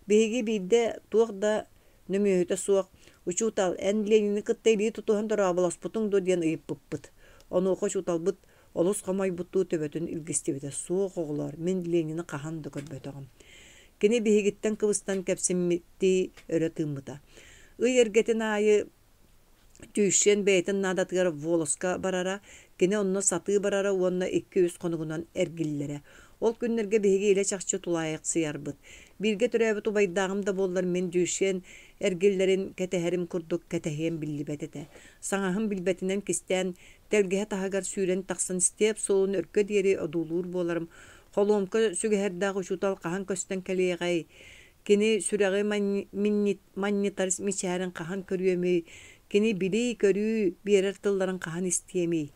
A: Биһиги биирдэ туох да нөҥүөһүтэ суох «Учуутал, эн Ленини кытта илии тутуһан дорооболоспутуҥ дуо?» диэн ыйыппыппыт. Онуоха учууталбыт Олус хомойбуттуу төбөтүн илгистибитэ: «Суох, оҕолоор, мин Ленини хаһан да көрбөтөҕүм». Кини биһигиттэн кыбыстан кэпсиммиттии өрө тыыммыта. Ый эргэтин аайы Тющен бэйэтин наадатыгар Волоска барара, кини онно сатыы барара уонна икки-үс хонугунан эргиллэрэ. Ол күннэргэ биһиги илэ-чахчы тулаайахсыйарбыт. Бииргэ төрөөбүт убайдааҕым да буоллар мин Дющен эргиллэрин кэтэһэрим курдук кэтэһиэм биллибэт этэ. Саҥаһым билбэтинэн кистээн Тэлгэһэ таһыгар сүүрэн тахсан степ суолун өргө диэри одуулуур буоларым. Холуомка сүгэһэрдээх учуутал хаһан көстөн кэлиэҕэй? Кини сүрэҕи манньытар мичээрин хаһан көрүөмүй? Кини билии-көрүү биэрэр тылларын хаһан истиэмий?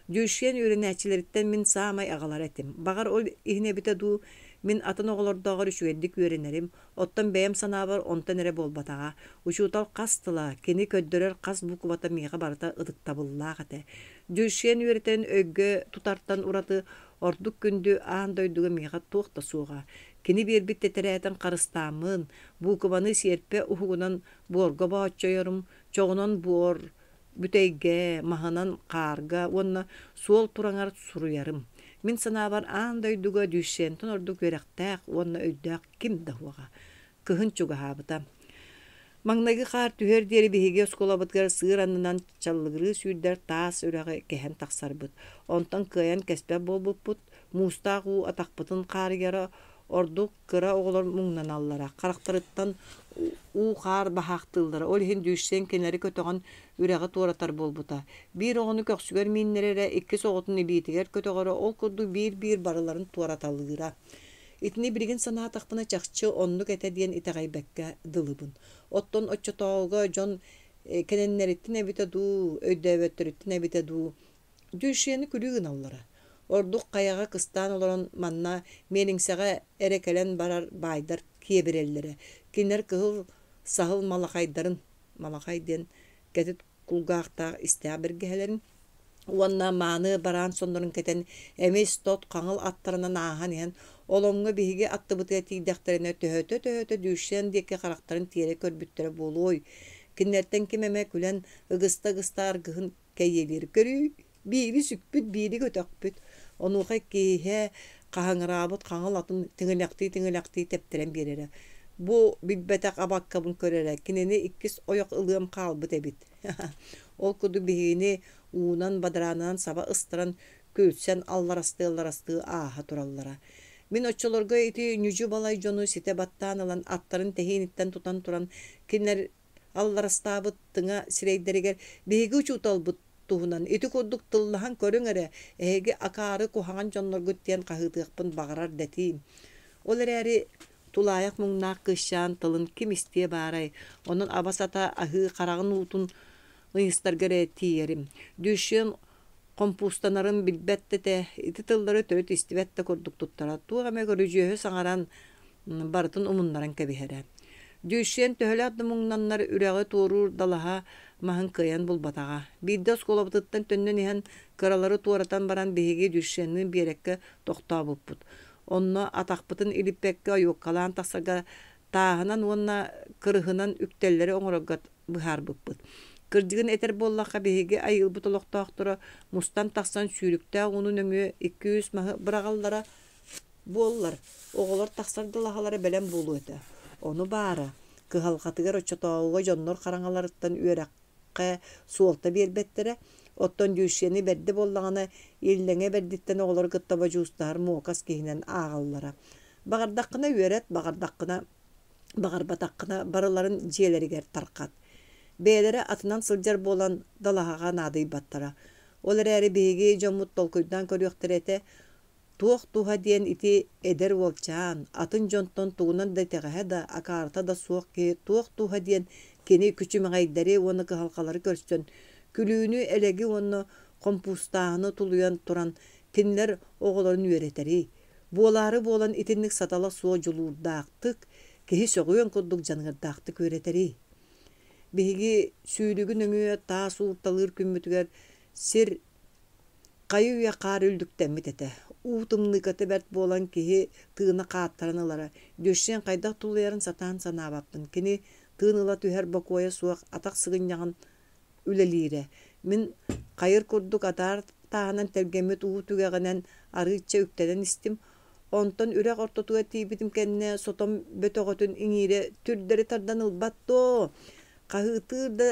A: Дюшен үөрэнээччилэриттэн мин саамай аҕалара этим. Баҕар, ол иһин эбитэ дуу, мин атын оҕолордооҕор үчүгэйдик үөрэнэрим, Оттон бэйэм санаабар онтон эрэ буолбатаҕа. Учуутал хас тыла, кини көрдөрөр хас буквата миэхэ барыта ытыктабыллаах этэ. Дюшен үөрэтэрин өйгө тутартан ураты ордук күндү аан дойдуга миэхэ туох да суоҕа. Кини биэрбит тэтэрээтин харыстааммын, буукубаны сиэрпэ уһугунан буорга бооччойорум, чоҕунан буор бүтэйгэ, маһынан хаарга уонна суол тураҥар суруйарым. Мин санаабар, аан дойдуга Дюшентон ордук үөрэхтээх уонна өйдөөх ким да суоҕа. Кыһын чугаһаабыта. Маҥнайгы хаар түһүөр диэри биһиги оскуолабытыгар сыыр аннынан чаллыгырыы сүүрдэр таас үрэҕи кэһэн тахсарбыт. Онтон кыайан кэспэт буолбуппут, муустаах уу атахпытын хаарыйара, ордук кыра оҕолор муҥнаналлара, харахтарыттан уу-хаар баһаахтыыллара, ол иһин Дүүссээн кинилэри көтөҕөн үрэҕи туоратар буолбута. Биир оҕону көхсүгэр мииннэрэрэ, иккис оҕотун илиитигэр көтөҕөрө, ол курдук биир-биир барыларын туораталыыра. Итини билигин санаатахпына чахчы оннук этэ диэн итэҕэйбэккэ дылыбын. Оттон оччотооҕуга дьон кэнэннэриттэн эбитэ дуу, өйдөөбөттөрүттэн эбитэ дуу, Дюшены күлүү гыналлара. Ордук хайаҕа кыстаан олорон манна миэлиҥсэҕэ эрэ кэлэн барар баайдар киэбирэллэрэ. Кинилэр кыһыл саһыл малахайдарын малахай диэн кэтит кулгаахтаах истээх бэргэһэлэрин уонна мааны бараан соннорун кэтэн эмис тот хаҥыл аттарынан ааһан иһэн оломҥо биһиги аттыбытыгар тиийдэхтэринэ төһөтө-төһөтө Дюшен диэки харахтарын тиэрэ көрбүттэрэ буолуой. Кинилэртэн ким эмэ күлэн ыгыста-ыгыста аргыһын кэйиэлиир көрүүй биири сүкпүт биири көтөхпүт онуоха киэһэ хаһыҥыраабыт хаҥыл атын тиҥилэхтии-тиҥилэхтии тэптэрэн биэрэрэ бу билбэтэх абаккабын көр эрэ кинини иккис ойох ылыам хаалбыт эбит ол курдук биһигини уунан бадараанынан саба ыстаран күлсэн алларастыы-алларастыы ааһа тураллара мин оччолорго ити ньүдьү-балай дьону ситэ баттаан ылан аттарын тэһииниттэн тутан туран кинилэр алларастаабыт тыҥа сирэйдэригэр биһиги учууталбыт туһунан ити курдук тыллаһан көрүҥ эрэ, эһиги акаары куһаҕан дьонноргут диэн хаһыытыахпын баҕарар да этиим. Ол эрээри тулаайах муҥнаах кыысчаан тылын ким истиэ баарай, онон аба-сата аһыы хараҕын уутун ыйыстарга эрэ тиийэрим. Дюшен хомпуустанарын билбэт да этэ, ити тыллары төрүт истибэт да курдук туттара, туох эмэ көрүдьүөһү саҥаран барытын умуннаран кэбиһэрэ. Дьүшшиэн төһөлөөх да муҥнаннар үрэҕи туоруур далаһа маһын кыайан булбатаҕа. Биирдэ оскуолабытыттан төннөн иһэн кыралары туоратан баран биһиги Дьүшшиэнныын биэрэккэ тохтообуппут. Онно атахпытын илиппэккэ ойуоккалаан тахсарга тааһынан уонна кырыһынан үктэллэри оҥорорго быһаарбыппыт. Кырдьыгын этэр буоллахха, биһиги айыылбыт олохтоохторо мустан тахсан сүүрүктээх ууну нөҥүө икки-үс маһы быраҕаллара буоллар, оҕолор тахсар далаһалара бэлэм буолуо этэ. Ону баара, Кыһалҕатыгар оччотооҕуга дьоннор хараҥаларыттан үөрэххэ суолта биэрбэттэрэ. Оттон Дьүүшэни бэрдэ буоллаҕына, иллэҥэ бэрдиттэн оҕолору кытта бодьуустаһар муокас киһинэн ааҕаллара. Баҕардаххына үөрэт, баҕардаххына баҕарбатаххына барыларын дьиэлэригэр тарҕат. Бэйэлэрэ атынан сылдьар буолан далаһаҕа наадыйбаттара. Ол эрээри биһиги дьоммут толкуйдаан көрүөхтэрэ этэ, туох туһа диэн ити эдэр уолчаан, атын дьонтон тугунан да итэҕэһэ да, акаарыта да суох киһи туох туһа диэн кини күчүмэҕэйдэри уонна кыһалҕалары көрсөн, күлүүнү-элэги уонна хомпуустааһыны тулуйан туран кинилэр оҕолорун үөрэтэрий? Буолаары буолан итинник сатала суох дьулуурдаахтык, киһи сөҕүөн курдук дьаныардаахтык үөрэтэрий? Биһиги сүүрүгү нөҥүө таас уурталыыр күммүтүгэр сир хайы-үйэ хаар үллүктэммит этэ. Уу тымныыката бэрт буолан киһи тыына хааттаран ылара. Дюшен хайдах тулуйарын сатаан санаабаппын. Кини тыын ыла түһэр бокуойа суох атах сыгынньаҕын үлэлиирэ. Мин хайыр курдук адаар тааһынан тэлгэммит уу түгэҕинэн арыычча үктэнэн истим. Онтон үрэх ортотугар тиийбитим кэннэ сотом бөтөҕөтүн иҥиирэ түрдэри тардан ылбат дуо? Хаһыытыыр да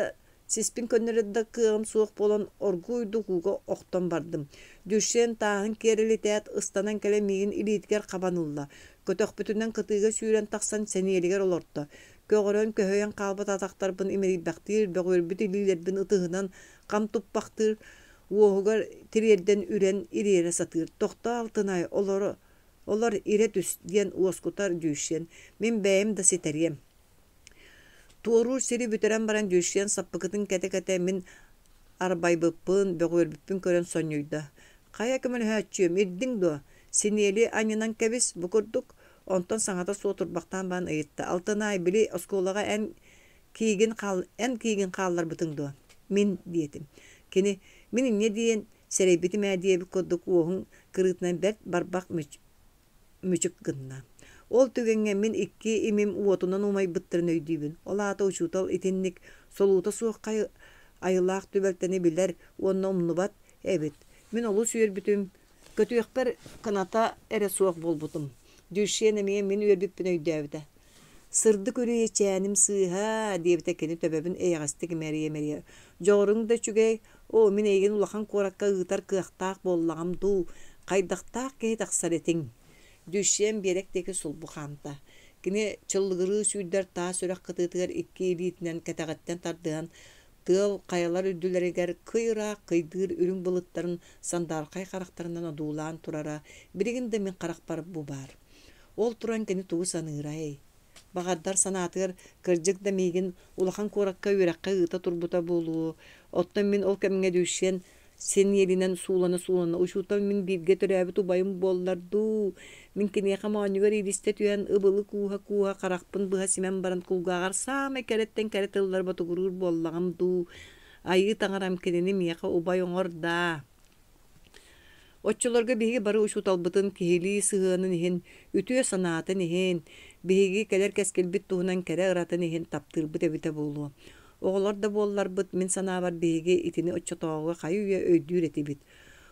A: сиспин көннөрөр да кыаҕым суох буолан оргууйдук ууга охтон бардым. Дюшен тааһын киэрэлитээт ыстанан кэлэн миигин илиитигэр хабан ылла. Көтөхпүтүнэн кытыыга сүүрэн тахсан сэниэлигэр олорто. Көҕөрөн көһүйэн хаалбыт атахтарбын имэрийбэхтиир, бөҕүөрбүт илиилэрбин ытыһынан хам туппахтыыр, уоһугар тириэрдэн үрэн ириэрэ сатыыр. «Тохтоо, Алтынай, олоро, олор, ирэ түс» диэн уоскутар Дьүүшүөн. «Мин бэйэм да ситэриэм». Туоруур сири бүтэрэн баран Дьүүшүөн саппыкытын кэтэ-кэтэ мин арбайбыппын, бөҕүөрбүппүн көрөн сонньуйда: «Хайа көмөлөһөөччүөм, ирдиҥ дуо? Синиэли анньынан кэбис, бу курдук». Онтон саҥата суох турбахтаан баран ыйытта: «Алтынаай, били оскуолаҕа эн киигин хаал эн киигин хаалларбытыҥ дуо?» «Мин» диэтим. Кини: «Мин инньэ диэн сэрэйбитим ээ» диэбит курдук уоһун кырыытынан бэрт барбах мүчүк гынна. Ол түгэҥҥэ мин икки имим уотунан умайбыттарын өйдүүбүн. Ол аата учуутал итинник солуута суох айылаах түбэлтэни билэр уонна умнубат эбит. Мин олус үөрбүтүм, көтүөхпэр кыната эрэ суох буолбутум. Дюшен эмиэ мин үөрбүппүн өйдөөбүтэ. «Сырдык үрүйэчээним сыыһа» диэбитэ кини төбөбүн эйэҕэстик имэрийэ-имэрийэ. «Дьоҕуруҥ да үчүгэй, оо, мин эйигин улахан куоракка ыытар кыахтаах буоллаҕым дуу, хайдахтаах киһи тахсар этиҥ?» Дюшен биэрэк диэки сулбу хаамта. Кини чыллыгырыы сүүрдэр таас үрэх кытыытыгар икки илиитинэн кэтэҕиттэн тардыһан тыал хайалар үрдүлэригэр кый ыраах кыйдыыр үрүҥ былыттарын сандаархай харахтарынан одуулаан турара билигин да мин харахпар бу баар. Ол туран кини тугу саныырай? Баҕардар санаатыгар кырдьык да миигин улахан куоракка үөрэххэ ыыта турбута буолуо. Оттон мин ол кэмҥэ Дюшен сэниэлинэн суулана-суулана учуутал мин бииргэ төрөөбүт убайым буоллар дуу, мин киниэхэ моонньугар иилистэ түһэн ыбылы кууһа-кууһа харахпын быһа симэн баран кулгааҕар саамай кэрэттэн кэрэ тыллары ботугуруур буоллаҕым дуу, айыы таҥарам кинини миэхэ убай оҥор даа. Оччолорго биһиги бары учууталбытын киһилии сыһыанын иһин, үтүө санаатын иһин, биһиги кэлэр кэскилбит туһунан кэрэ ыратын иһин таптыырбыт эбитэ буолуо. Оҕолор да буолларбыт, мин санаабар биһиги итини оччотооҕуга хайы-үйэ өйдүүр этибит.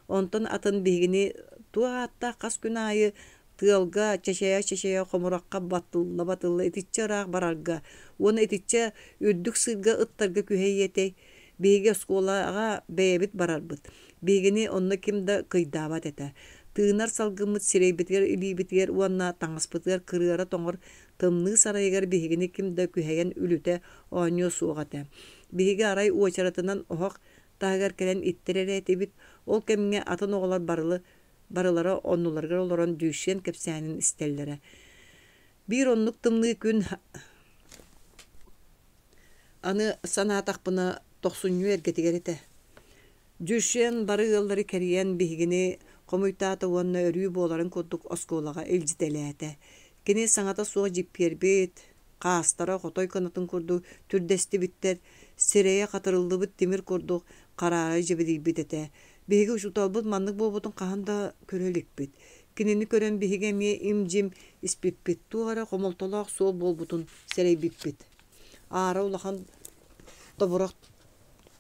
A: Онтон атын биһигини туох ааттаах хас күн аайы тыалга чэчэйэ-чэчэйэ хомурахха батылла-батылла итиччэ ыраах барарга уонна итиччэ үрдүк сыырга ыттарга күһэйиэ этэй? Биһиги оскуолаҕа бэйэбит барарбыт. Биһигини онно ким да кыйдаабат этэ. Тыынар салгыммыт сирэйбитигэр, илиибитигэр уонна таҥаспытыгар кырыара тоҥор тымныы сарайыгар биһигини ким да күһэйэн үлүтэ оонньуо суох этэ. Биһиги арай уочаратынан оһох таһыгар кэлэн иттэр эрэ этибит. Ол кэмҥэ атын оҕолор барылы барылара оннуларыгар олорон Дьүүшүөн кэпсээнин истэллэрэ. Биир оннук тымныы күн аны санаатахпына тохсунньу эргэтигэр этэ. Дьүүшүөн бары ыаллары кэрийэн биһигини хомуйтаата уонна өрүү буоларын курдук оскуолаҕа илдьитэлээтэ. Кини саҥата суох дьиппиэрбит, хаастара хотой кынатын курдук түрдэстибиттэр, сирэйэ хатырыллыбыт тимир курдук хараара дьэбидийбит этэ. Биһиги учууталбыт маннык буолбутун хаһан да көрө иликпит. Кинини көрөн биһиги эмиэ им-дьим испиппит, туох эрэ хомолтолоох суол буолбутун сэрэйбиппит. Аара улахан тобурах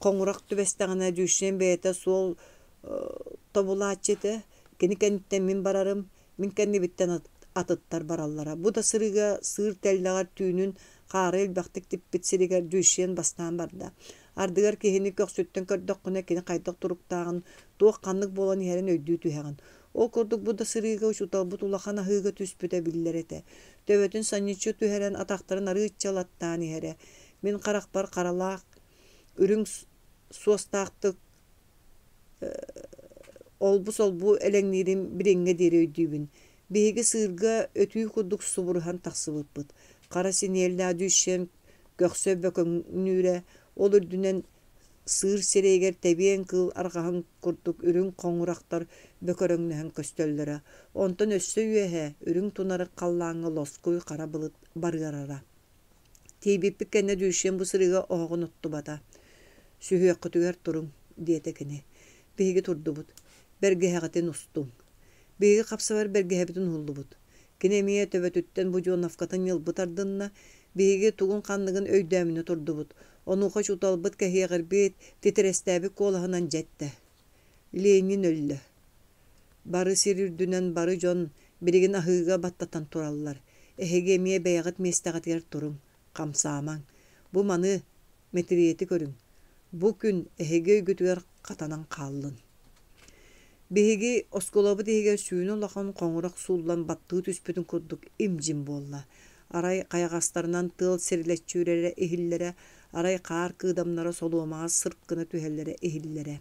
A: хоҥурах түбэстэҕинэ Дьүүшүөн бэйэтэ суол тобулааччы этэ. Кини кэнниттэн мин барарым, мин кэннибиттэн атыттар бараллара. Бу да сырыыга сыыр тэллэҕэр түүнүн Хаары элбэхтик типпит сиригэр Дьүшиэн бастаан барда. Ардыгар киһини көхсүттэн көрдөххүнэ кини хайдах туруктааҕын, туох-ханнык буолан иһэрин өйдүү түһэҕин. Ол курдук бу да сырыыга учууталбыт улахан аһыыга түспүтэ биллэр этэ. Төбөтүн санньыччы түһэрэн, атахтарын арыычча ылаттаан иһэрэ. Мин харахпар харалаах үрүҥ суостаахтык олбу-солбу элэҥниирин билиҥҥэ диэри өйдүүбүн. Биһиги сыырга өтүү курдук субуруһан тахсыбыппыт. Хара синиэллээх Дьүшэн көхсө бөкөҥнүүрэ, ол үрдүнэн сыыр сирэйигэр тэбиэн кыыл арҕаһын курдук үрүҥ хоҥурахтар бөкөрөҥнөһөн көстөллөрө. Онтон өссө үөһэ үрүҥ тунарык халлааҥҥа лоскуй хара былыт барыарара. Тиийбиппит кэннэ Дьүшэн бу сырыыга оһоҕун оттубата. «Сүһүөххүтүгэр туруҥ» диэтэ кини. Биһиги турдубут. «Бэргэһэҕитин устуҥ». Биһиги хапсабар бэргэһэбитин уһуллубут. Кини эмиэ төбөтүттэн будьуоновкатын ньылбы тардынна, биһиги тугун-ханныгын өйдөөмүнэ турдубут. Онуоха учууталбыт кэһиэҕирбит, титирэстээбит куолаһынан дьэ эттэ: «Ленин өллө. Бары сир үрдүнэн бары дьон билигин аһыыга баттатан тураллар. Эһиги эмиэ бэйэҕит миэстэҕитигэр туруҥ, хамсаамаҥ. Бу маны мэтириэти көрүҥ. Бу күн эһиги өйгүтүгэр хатанан хааллын. Биһиги оскуолабыт иһигэр сүүнэ улахан хоҥурах сууллан баттыы түспүтүн курдук им-дьим буолла. Арай хайаҕастарынан тыал сирилэччи үрэрэ иһиллэрэ, арай хаар кыыдамнара солуомаҕа сырк гына түһэллэрэ иһиллэрэ.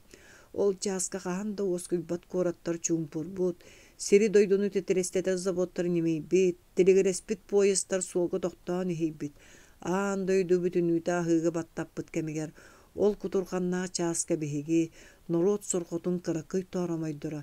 A: Ол чааска хаһан да уоскуйбат куораттар чуумпурбут, сири-дойдуну титирэстэтэр заводтар ньимийбит, тилигирэспит поездтар суолга тохтоон иһийбит, аан дойду бүтүннүүтэ аһыыга баттаппыт кэмигэр ол кутурҕаннаах чааска биһиги, норуот сорҕотун кыракый тооромойдоро,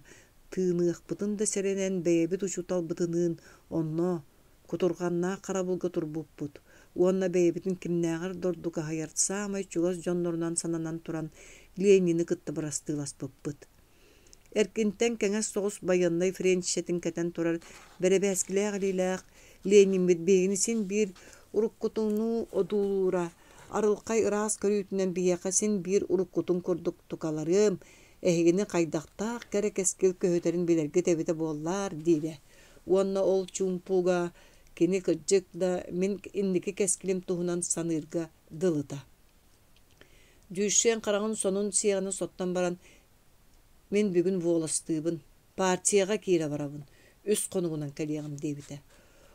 A: тыыныахпытын да сэрэнэн бэйэбит учууталбытыныын онно кутурҕаннаах харабылга турбуппут уонна бэйэбитин кимнээҕэр да ордук аһыйар саамай чугас дьоннорунан сананан туран Ленини кытта бырастыыласпыппыт. Эркинтэн кэҥэс соҕус байыаннай френчэтин кэтэн турар бэрэбээскилээх илиилээх Лениммит биһигини син биир уруккутунуу одуулуура, арылхай ыраас көрүүтүнэн биһиэхэ син биир уруккутун курдук тукаларыам, эһигини хайдахтаах кэрэ кэскил көһүтэрин билэргит эбитэ буоллаар диирэ. Уонна ол чуумпуга кини кырдьык да мин инники кэскилим туһунан саныырга дылыта. Дьүшэн хараҕын сонун сиэҕинэ соттон баран «Мин бүгүн буоластыыбын, партияҕа киирэ барабын, үс хонугунан кэлиэҕим» диэбитэ.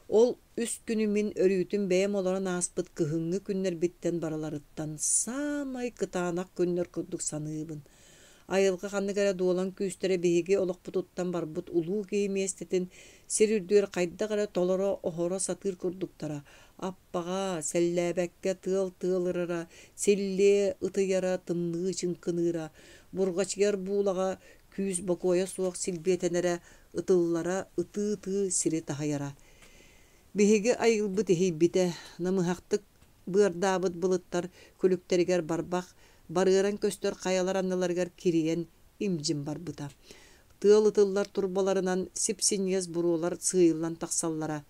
A: Ол үс күнү мин өрүүтүн бэйэм олорон ааспыт кыһыҥҥы күннэрбиттэн барыларыттан саамай кытаанах күннэр курдук саныыбын. Айылҕа ханнык эрэ дуолан күүстэрэ биһиги олохпутуттан барбыт улуу киһи миэстэтин сир үрдүгэр хайдах эрэ толоро-оһоро сатыыр курдуктара. Аппаҕа, сэллээбэккэ тыал тыалырара, силлиэ ытыйара, тымныы чыҥкыныыра, бурҕачыйар буулаҕа күүс бокуойа суох силбиэтэнэрэ, ытыллара, ытыы-ытыы сири таһыйара. Биһиги айылбыт иһийбитэ, намыһахтык быардаабыт былыттар күлүктэригэр барбах, барыаран көстөр хайалар анныларыгар кирийэн им-дьим барбыта. Тыал ытыллар турбаларынан сип-синньигэс буруолар сыыйыллан тахсаллара.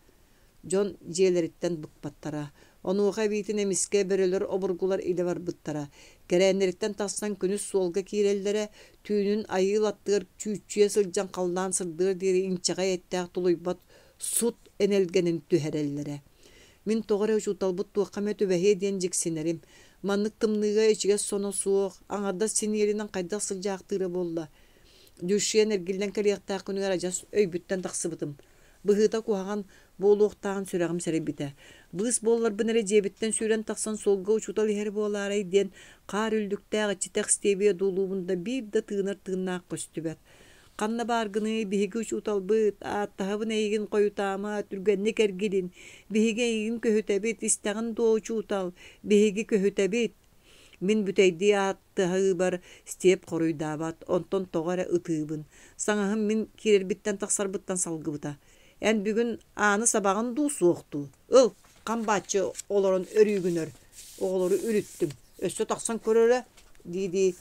A: Дьон дьиэлэриттэн быкпаттара. Онуоха эбиитин эмискэ бөрөлөр обургулар илэ барбыттара. Кэрээннэриттэн тахсан күнүс суолга киирэллэрэ, түүнүн айыыл аттыгар чүүччүйэ сылдьан халлаан сырдыар диэри инчэҕэй эттээх тулуйбат сут энэлгэнин түһэрэллэрэ. Мин тоҕо эрэ учууталбыт туохха эмэ түбэһиэ диэн дьиксинэрим. Маннык тымныыга ичигэс соно суох, аҥардас синиэлинэн хайдах сылдьаахтыыра буолла? Дьүшшүөн эргиллэн кэлиэхтээх күнүгэр адьас өйбүттэн тахсыбытым. Быһыыта куһаҕан буолуохтааҕын сүрэҕим сэрэйбитэ. Быыс буолларбын эрэ дьиэбиттэн сүүрэн тахсан суолга учуутал иһэр буолаарай диэн хаар үллүктээх иччитэх истиэбиэ дуулуубун да биир да тыынар тыыннаах көстүбэт. Ханна бааргыный, биһиги учууталбыт, ааттаһабын эйигин хойутаама, түргэнник эргилин, биһиги эйигин көһүтэбит, истэҕин дуо учуутал, биһиги көһүтэбит. Мин бүтэйдии ааттаһыыбар Степ хоруйдаабат, онтон тоҕо эрэ ытыыбын. Саҥаһым мин киирэрбиттэн-тахсарбыттан салгыбыта. Эн бүгүн ааны сабаҕын дуу, суох дуу? Ыл, хам бааччы олорон өрүүгүн өр, оҕолору үлүттүм, өссө тахсан көрөрө дии-дии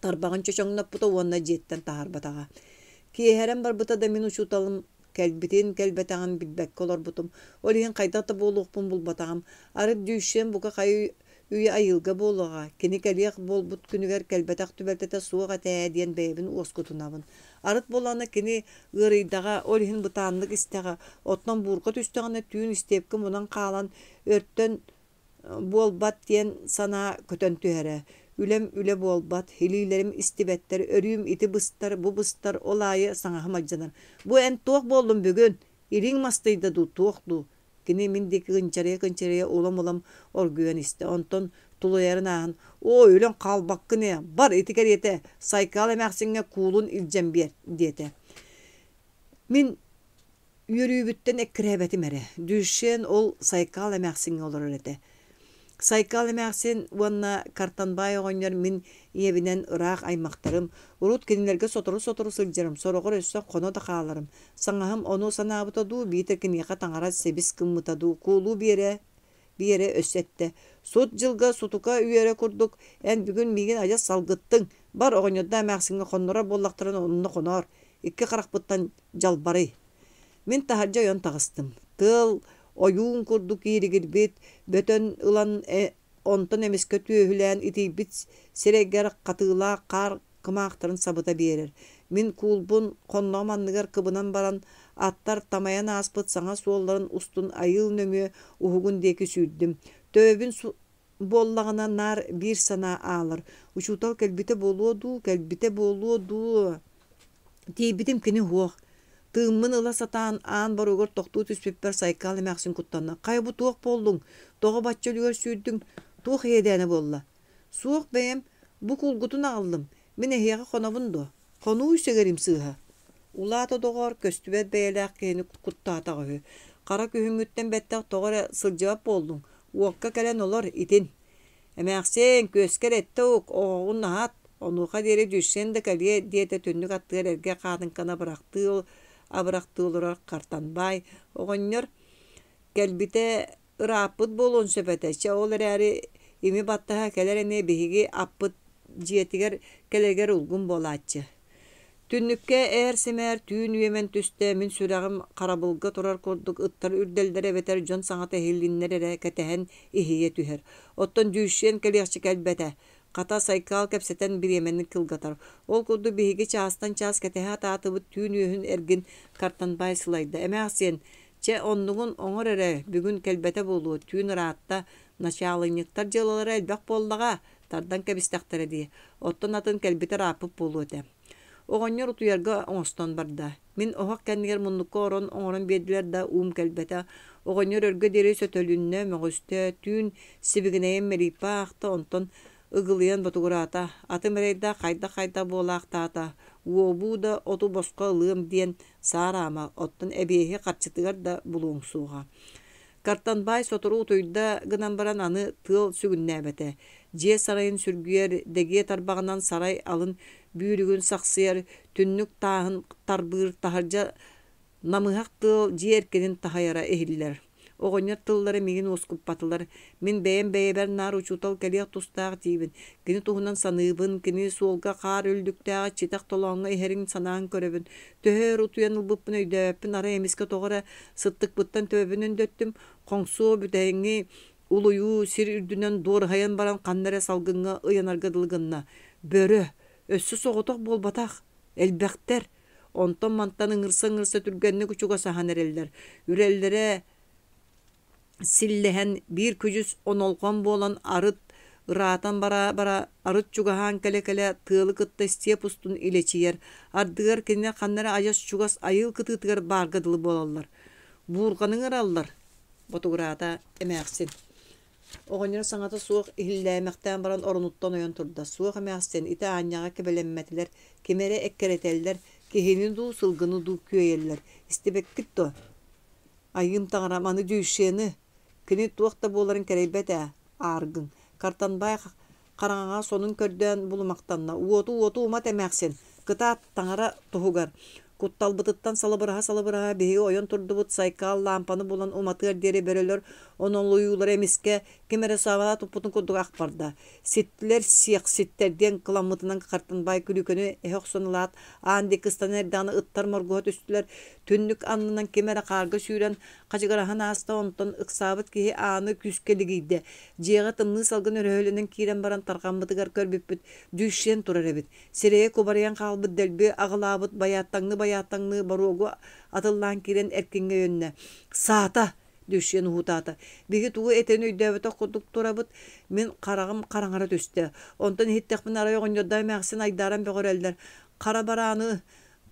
A: тарбаҕын чочоҥноппута уонна дьиэттэн таһаарбатаҕа. Киэһэрэн барбыта да мин учууталым кэлбитин, кэлбэтэҕин билбэккэ олорбутум. Ол иһин хайдах да буолуохпун булбатаҕым. Арыт Дьүүшшүөн бука хайы Үйэ айылга буолуоҕа, кини кэлиэх буолбут күнүгэр кэлбэтэх түбэлтэтэ суох этэ ээ диэн бэйэбин уоскутунабын. Арыт буоллаҕына кини ыарыйдаҕа, ол иһин бытааннык истэҕэ, оттон буурҕа түстэҕинэ түүн истиэпкэ мунан хаалан өртөн буолбат диэн санаа көтөн түһэрэ. Үлэм үлэ буолбат, илиилэрим истибэттэр, өрүүм ити быстар, бу быстар, ол аайы саҥаһым алдьанар. Бу эн туох буоллуҥ бүгүн? Илииҥ мастыйда дуу, туох дуу? Кини мин диэки кынчарыйа-кынчарыйа улам-улам оргуйан истэ, онтон тулуйарын ааһан, «Оо, өлөн хаалбаккын ээ, бар ити кэриэтэ, Сайкаал эмээхсиҥҥэ куулун илдьэн биэр» диэтэ. Мин үөрүүбүттэн эккирээбэтим эрэ. Дюшен ол Сайкаал эмээхсиҥҥэ олорор этэ. Сайкаал эмээхсин уонна Картанбай оҕонньор мин ийэбинэн ыраах аймахтарым, урут кинилэргэ сотору-сотору сылдьарым, сороҕор өссө хоно да хааларым. Саҥаһым ону санаабыта дуу, биитэр киниэхэ таҥара сэбис гыммыта дуу, куулу биэрэ биэрэ өссө эттэ: «Сут дьылга сутука үөрэ курдук эн бүгүн миигин адьас салгыттыҥ, бар оҕонньордоох эмээхсиҥҥэ хоннорор буоллахтарына онно хоноор, икки харахпыттан дьалбарый». Мин таһырдьа ойон таҕыстым. Тыал ойуун курдук ииригирбит, бөтөн ылан онтон эмискэ түөһүлээн итийбит сирэйгэр хатыылаах хаар кымаахтарын сабыта биэрэр. Мин куулбун хонноҕум анныгар кыбынан баран, аттар тамайан ааспыт саҥа суолларын устун айыыл нөҥүө уһугун диэки сүүрдүм. Төбөбүн буоллаҕына наар биир санаа аалар: учуутал кэлбитэ буолуо дуу, кэлбитэ буолуо дуу? Тиийбитим кини суох. Тыыммын ыла сатаан аан боруогар тохтуу түспүппэр Сайкаал эмээхсин куттанна: «Хайа бу туох буоллуҥ? Тоҕо бачча үлүгэр сүүрдүҥ? Туох иэдээнэ буолла?» «Суох бэйэм, бу кулгутун аҕаллым. Мин эһиэхэ хонобун дуо? Хонуу сэгэрим сыыһа». Улаата доҕоор, көстүбэт бэйэлээх киһини куттаатах үһү. Хара күһүҥҥүттэн бэттэх тоҕо эрэ сылдьыбат буоллуҥ? Уокка кэлэн олор, итин. «Эмээхсиэн, күөскэр эттэ ук, оҕоҕун аһат, онуоха диэри дьүссэн да кэлиэ» диэтэ түннүк аттыгар эргэ хаатыҥканы абырахтыы абырахтыы олорор Хартанбаай оҕонньор. Кэлбитэ ырааппыт буолуон сөп этэ, чэ ол эрээри ими баттаһа кэлэр ини биһиги аппыт дьиэтигэр кэлэригэр улгум буолааччы. Түннүккэ ээр-сэмээр түүн үөмэн түстэ, мин сүрэҕим харабылга турар курдук ыттар үрдэллэрэ эбэтэр дьон саҥата иһиллиннэр эрэ кэтэһэн иһийэ түһэр. Оттон Дьүүшшүөн кэлиэхчэ кэлбэтэ. Хата, Сайкаал кэпсэтэн бириэмэни кылгатар. Ол курдук биһиги чаастан чаас кэтэһэ сатаатыбыт, түүн үөһүн эргин Картанбай сылайда. Эмээхсиэн, чэ, оннугун оҥор эрэ, бүгүн кэлбэтэ буолуо, түүн ыраатта, начаалынньыктар дьыалалара элбэх буоллаҕа, тардан кэбистэхтэрэ дии, оттон атын кэлбитэ ырааппыт буолуо этэ. Оҕонньор утуйарга оҥостон барда. Мин оһох кэннигэр муннукка орон оҥорон биэрдилэр да уум кэлбэтэ. Оҕонньор өргө диэри сөтөлүннэ, мөҕүстэ, түүн сибигинэйэн мэлииппэ аахта, онтон ыгылыйан ботугураата. Атым эрэйдээх хайдах-хайдах буолаахтаата, уобуу да оту босхо ылыам диэн саараама, оттон эбиэһи харчытыгар да булуоҥ суоҕа. Картанбай сотору утуйда гынан баран аны тыал сүгүннээбэтэ. Дьиэ сарайын сүргүйэр, дэгиэ тарбаҕынан сарай алын бүүрүгүн сахсыйар, түннүк тааһын тарбыыр, таһырдьа намыһах тыал дьиэ эркинин таһыйара иһиллэр. Оҕонньор тыллара миигин уоскуппатылар. Мин бэйэм бэйэбэр наар учуутал кэлиэх тустаах диибин. Кини туһунан саныыбын, кини суолга хаар үллүктээх иччитэх толооҥҥо иһэрин санаан көрөбүн. Төһө өр утуйан ылбыппын өйдөөбөппүн, арай эмискэ тоҕо эрэ сыттыкпыттан төбөбүн өндөттүм, хоҥсуо бүтэһиҥҥи улуйуу сир үрдүнэн дуораһыйан баран ханна эрэ салгыҥҥа ыйанарга дылы гынна. Бөрө! Өссө соҕотох буолбатах, элбэхтэр. Онтон-мантан ыҥырса-ыҥырса түргэнник учугасаһан эрэллэр. Үрэллэрэ силлэһэн биир күдьүс онолҕон буолан арыт ыраатан бара-бара арыт чугаһаан кэлэ-кэлэ тыалы кытта истиэп устун илэчийэр, ардыгар кинилэр ханна эрэ адьас чугас айыл кытыытыгар баарга дылы буолаллар. Буурҕаны ыҥыраллар, ботугураата эмээхсин. Оҕонньор саҥата суох иһиллээмэхтээн баран оронуттан ойон турда. Суох эмээхсин, ити аанньаҕа кэбэлэммэтилэр, кими эрэ эккирэтэллэр, киһини дуу, сылгыны дуу күөйэллэр. Истибэккит дуо? Айыым таҥара, маны Дюшены, кини туох да буоларын кэрэйбэт ээ, ааргыҥ. Картанбай хараҥаҕа сонун көрдөөн булумахтанна: «Уоту, уоту умат эмээхсин, кытаат, таҥара туһугар!» Кутталбытыттан салыбыраһа-салыбыраһа биһиги ойон турдубут, Сайкаал лаампаны булан уматыар диэри бөрөлөр онолуйуулара эмискэ Ким эрэ саабалаа туппутун курдук ах барда. Ситтилэр сиэхситтэр диэн кыламмытынан Хартанбаай күлүүкэни эһэ охсон ылаат, аан диэки ыстанан эрдэҕинэ ыттар моргуһа түстүлэр. Түннүк аннынан ким эрэ хаарга сүүрэн хачыгыраһан ааста, онтон ыксаабыт киһи ааны күүскэ лигийдэ. Дьиэҕэ тымныы салгын өрөһөлөнөн киирэн баран тарҕаммытыгар көрбүппүт, дьүүшшиэн турар эбит. Сирэйэ кубарыйан хаалбыт дэлби аҕылаабыт байааттаҥныы-байааттаҥныы боруогу атыллаан киирэн эркиҥҥэ өйөннө. «Саата!» Дьүшшүөн уһуутаата. Биһиги тугу этэрин өйдөөбөтөх курдук турабыт. Мин хараҕым хараҥара түстэ. Онтон иһиттэхпинэ арай оҕонньордоох эмээхсин айдааран бөҕөрөллөр. Хара барааны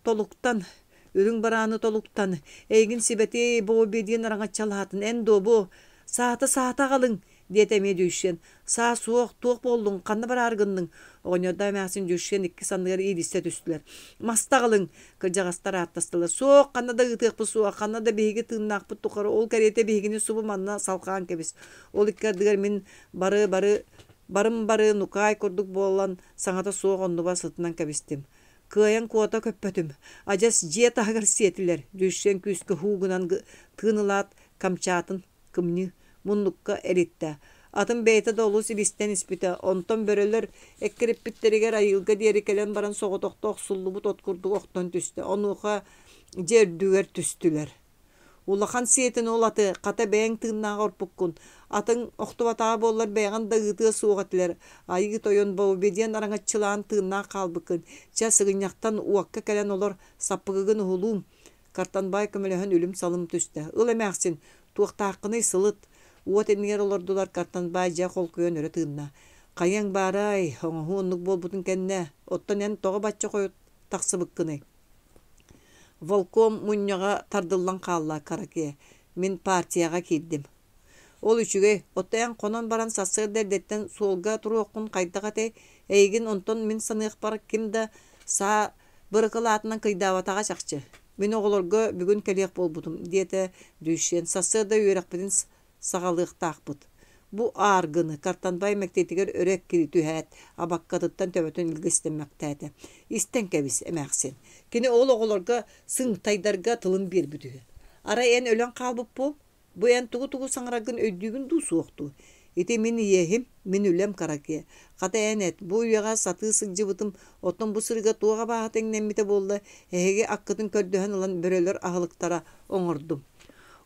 A: толуктан, үрүҥ барааны толуктан, эйигин сибэтиэй Бобби диэн араҥаччалаатын, эн дуо бу? Саата, саата аҕалыҥ! диэтэ эмиэ Дьүшшүөн. Саа суох, туох буоллуҥ, ханна бараары гынныҥ? Оҕонньордоох эмээхсин Дьүшшүөн икки санныгар иилистэ түстүлэр. Маста аҕалыҥ! Кырдьаҕастар ааттастылар. Суох, ханна да ыытыахпыт суоҕа, ханна да биһиги тыыннаахпыт тухары, ол кэриэтэ биһигини субу манна салҕаан кэбис. Ол икки ардыгар мин бары-бары барым-бары нукаай курдук буолан саҥата суох оннубар сытынан кэбистим. Кыайан куота көппөтүм. Адьас дьиэ таһыгар сиэтилэр. Дьүшшүөн күүскэ һуу гынан тыын ылаат, камчаатын кымньыы муннукка эриттэ. Атын бэйэтэ да олус илистэн испитэ, онтон бөрөлөр эккирэппиттэригэр айыылга диэри кэлэн баран соҕотохто охсуллубут от курдук охтон түстэ. Онуоха дьэ үрдүгэр түстүлэр. Улахан сиэтин ол аты, хата бэйэҥ тыыннааҕы орпуккун. Атыҥ охтубатаҕа буоллар бэйэҕин да ыытыа суох этилэр. Айыы тойон Баубе диэн араҥаччылаан тыыннаах хаалбыккын. Чэ, сыгынньахтан уокка кэлэн олор, саппыкыгын уһулуум. Картанбаай көмөлөһөн үлүм-салым түстэ. Ыл эмээхсин, туохтааххыный сылыт. Уот иннигэр олордулар, Картанбаай дьэ холкуйан өрө тыынна. Хайыаҥ баарай, оҥоһуу оннук буолбутун кэннэ, оттон эн тоҕо бачча хойут тахсыбыккыный? Волком мунньаҕа тардыллан хаалла, Каракиа. Мин партияҕа киирдим. Ол үчүгэй, оттон эн хонон баран сарсыарда эрдэттэн суолга туруоххун хайдах этэй? Эйигин онтон мин саныахпар ким да саа быракылаатынан кыйдаабатаҕа чахчы. Мин оҕолорго бүгүн кэлиэх буолбутум, диэтэ Дьүшшүөн. Сарсыарда үөрэхпитин саҕалыахтаахпыт. Бу ааргыны Картанбай мэктиэтигэр өрө эккирии түһээт, абаккатыттан төбөтүн илгистэммэхтээтэ. Истэн кэбис, эмээхсин. Кини ол оҕолорго сыҥтайдарга тылын биэрбит үһү. Арай эн өлөн хаалбыт буол, Бу эн тугу-тугу саҥараргын өйдүүгүн дуу, суох дуу? Ити мин иэһим, мин үлэм каракиа. Хата эн эт, бу үйэҕэ сатыы сылдьыбытым, оттон бу сырыыга туох абааһы тэҥнэммитэ буолла, эһиги аккытын көрдөһөн ылан бөрөлөр аһылыктара оҥордум.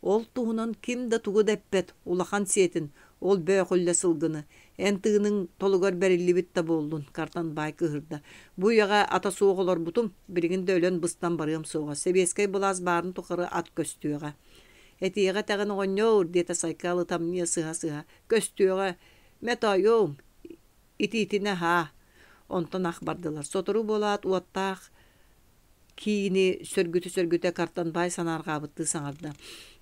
A: Ол туһунан ким да тугу да эппэт, улахан сиэтин, ол бөөхүллэ сылгыны. Эн тыыныҥ толугар бэриллибит да буоллун, Картанбаай кыыһырда. Бу үйэҕэ ата суох олорбутум, билигин да өлөн-быстан барыам суоҕа. Сэбиэскэй былаас баарын тухары ат көстүөҕэ. Этиэҕэ этэҕин оҕонньоор, диэтэ Сайкаал ытамньыйа сыһа-сыһа, көстүөҕэ, мэ тоойуом, итиитинэ аһаа. Онтон ах бардылар. Сотору буолаат уоттаах киини сөргүтэ-сөргүтэ Картанбаай санаарҕаабыттыы саҥарда.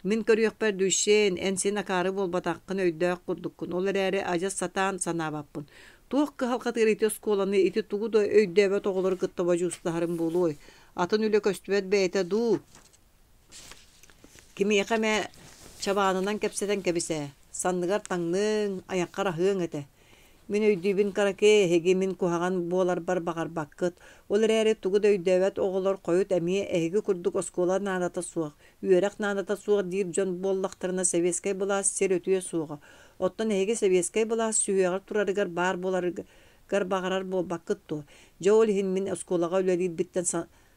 A: Мин көрүөхпэр Дүйшен, эн син акаары буолбатаххын өйдөөх курдуккун, ол эрээри адьас сатаан санаабаппын. Туох кыһалҕатыгар ити оскуоланы, ити тугу да өйдөөбөт оҕолору кытта бодьуустаһарым буолуой? Атын үлэ көстүбэт бэйэтэ дуу? Кимиэхэ эмэ чабаанынан кэпсэтэн кэбис ээ, санныгар таҥныаҥ, айаххар аһыаҥ этэ. Мин өйдүүбүн каракэ, эһиги мин куһаҕан буоларбар баҕарбаккыт. Ол эрээри тугу да өйдөөбөт оҕолор хойут эмиэ эһиги курдук оскуола наадата суох, үөрэх наадата суох диир дьон буоллахтарына сэбиэскэй былаас сир өтүө суоҕа. Оттон эһиги сэбиэскэй былаас сүһүөҕэр турарыгар баар буоларыгар баҕарар буолбаккыт дуо? Дьэ ол иһин мин оскуолаҕа үлэлиирбиттэн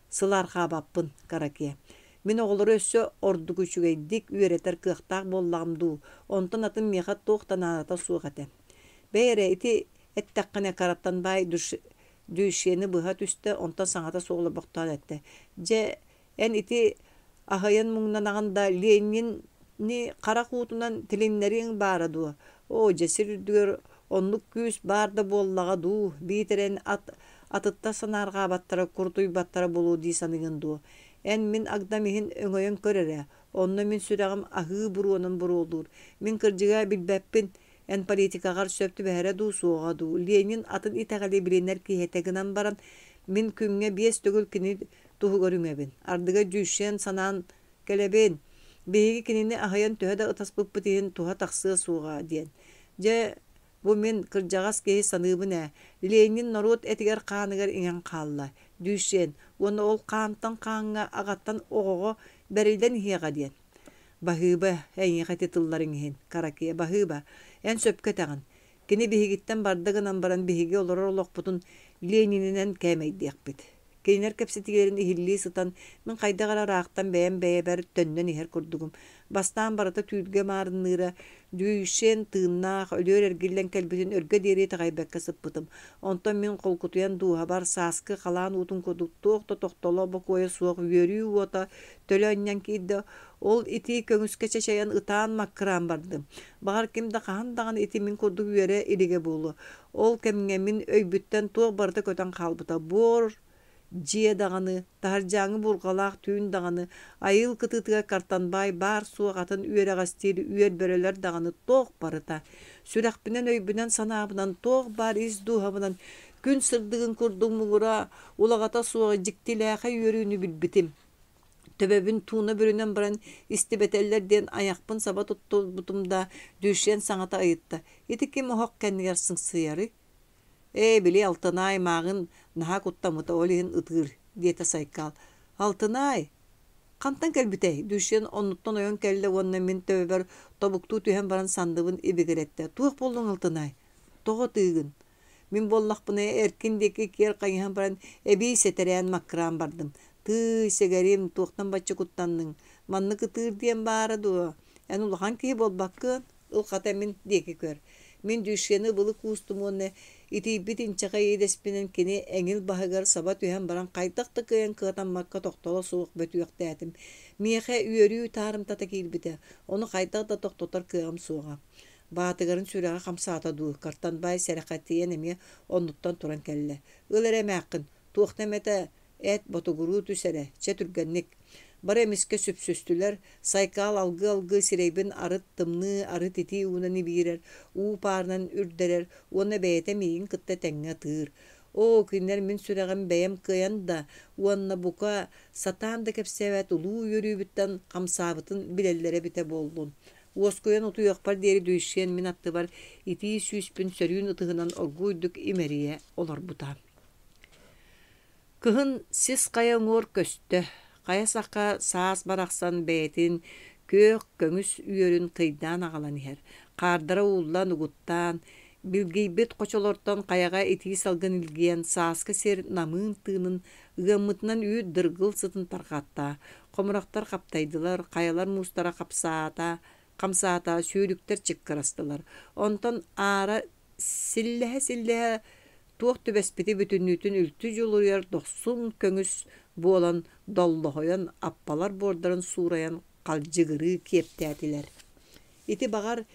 A: Сылаархаабаппын, Каракиа. Мин оҕолору өссө ордук үчүгэйдик үөрэтэр кыахтаах буоллаҕым дуу, онтон атын миэхэ туох да наадата суох этэ. Бэй эрэ, ити эттэххинэ Каратанбай Дюшены быһа түстэ, онтон саҥата суох олорбохтоон эттэ: «Дьэ, эн ити аһыйан муҥнанаҕын да, Ленини харах уутунан тилиннэриэҥ баара дуо? Оо, дьэ, сир үрдүгэр оннук күүс баар да буоллаҕа дуу, биитэр эн ат Атыттар санаарҕаабаттара, курутуйбаттара буолуо дии саныыгын дуо? Эн мин агдам иһин өҥөйөн көр эрэ, онно мин сүрэҕим аһыы буруонан буруолуур. Мин кырдьыга билбэппин, эн политикаҕар сөп түбэһэрэ дуу, суоҕа дуу. Ленин атын итэҕэли билинэр киһи этэ гынан баран, мин күҥҥэ биэс төгүл кини туһугар үҥэбин. Ардыгар дьүүшшэн санаан кэлэбин. Биһиги кинини аһыйан төһө да ытаспыппыт иһин туһа тахсыа суоҕа диэн. Дьэ, Бу мин, кырдьаҕас киһи саныыбын ээ, Ленин норуот этигэр-хааныгар иҥэн хаалла, Дүүсүөн, уонна ол хаантан хааҥҥа, аҕаттан оҕоҕо бэриллэн иһиэҕэ диэн. Баһыыба, эйиэхэ ити тылларыҥ иһин, Каракия, баһыыба. Эн сөпкө этэҕин. Кини биһигиттэн барда гынан баран биһиги олорор олохпутун Ленининэн кээмэйдиэхпит. Кинилэр кэпсэтиилэрин иһиллии сытан, мин хайдах эрэ ыраахтан бэйэм бэйэбэр төннөн иһэр курдугум. Бастаан барыта түүлгэ маарынныыра, Дюйшен тыыннаах, өлүөр эргиллэн кэлбитин өргө диэри итэҕэйбэккэ сыппытым. Онтон мин холкутуйан дууһабар сааскы халаан уутун курдук туох да тохтоло бокуойа суох үөрүү уота төлө анньан киирдэ. Ол итии көҥүскэ чачайан ытаан маккыраан бардым. Баҕар ким да хаһан даҕаны ити мин курдук үөрэ илигэ буолуо. Ол кэмҥэ мин өйбүттэн туох барыта көтөн хаалбыта. Буор дьиэ даҕаны, таһырдьааҥҥы буурҕалаах түүн даҕаны, айыл кытыытыгар Картанбаай баар-суох атын үөрэҕэстиир үөр бөрөлөр даҕаны туох барыта. Сүрэхпинэн, өйбүнэн-санаабынан, туох баар ис дууһабынан күн сырдыгын курдук муҥура улаҕата суох дьиктилээхэй үөрүүнү билбитим. Төбөбүн тууна бүрүнэн баран истибэтэллэр диэн айахпын саба туттубутум да, Дюшен саҥата ыйытта: «Ити ким оһох кэннигэр сыҥсыйарый?» «Ээ, били Алтынаай мааҕын наһаа куттаммыта, ол иһин ытыыр», диэтэ Сайкаал. «Алтынаай, хантан кэлбитэй?» Дюшен оннуттан ойон кэллэ уонна мин төбөбөр тобуктуу түһэн баран санныбын ибигирэттэ. «Туох буоллуҥ, Алтынаай? Тоҕо ытыыгын?» Мин буоллахпына эркин диэки киэр хайыһан баран эбии сэтэрээн маккыраан бардым. Тыый, сэгэрим, туохтан бачча куттанныҥ? Маннык ытыыр диэн баара дуо? Эн улахан киһи буолбаккын, ыл хата мин диэки көр. Мин Дюшены ыбылы куустум уонна итийбит инчэҕэй иэдэспинэн кини эҥил баһыгар саба түһэн баран хайдах да кыайан кыатаммакка тохтоло суох бөтүөхтээтим. Миэхэ үөрүү таарымтата киирбитэ, ону хайдах да тохтотор кыаҕым суоҕа. Баатыгарын сүрэҕэ хамсаата дуу, Картанбаай сэрэхэтийэн эмиэ оннуттан туран кэллэ. Ыл эрэ эмээххин, туохта эмэтэ эт ботугуруу түс эрэ, чэ түргэнник. Бары эмискэ сүпсүстүлэр, Сайкаал алгыы-алгыы сирэйбин арыт тымныы, арыт итии уунан ибиирэр, уу паарынан үрдэрэр уонна бэйэтэ миигин кытта тэҥҥэ ытыыр. Оо, кинилэр мин сүрэҕим бэйэм кыайан да уонна бука сатаан да кэпсээбэт улуу үөрүүбүттэн хамсаабытын билэллэрэ эбитэ буоллун. Уоскуйан утуйуохпар диэри Дүйсиэн мин аттыбар итии сүүспүн сөрүүн ытыһынан оргууйдук имэрийэ олорбута. Кыһын сис хайа уҥуор көстө, хайа сахха саас барахсан бэйэтин күөх көмүс үөрүн кыйдаан аҕалан иһэр. Хаардара ууллан, угуттаан, билгийбит хочолортон хайаҕа итии салгын илгийэн, сааскы сир намыын тыынын ыаммытынан үүт дыргыл сытын тарҕатта. Хомурахтар хаптайдылар, хайалар муустара хапсаата, хамсаата, сүүрүктэр чыккырастылар. Онтон аара силлэһэ-силлэһэ туох түбэспити бүтүннүүтүн үлтү дьулуруйар дохсун көҥүс буолан доллоһойон, аппалар буордарын суурайан халдьыгырыы киэптээтилэр. Ити баҕар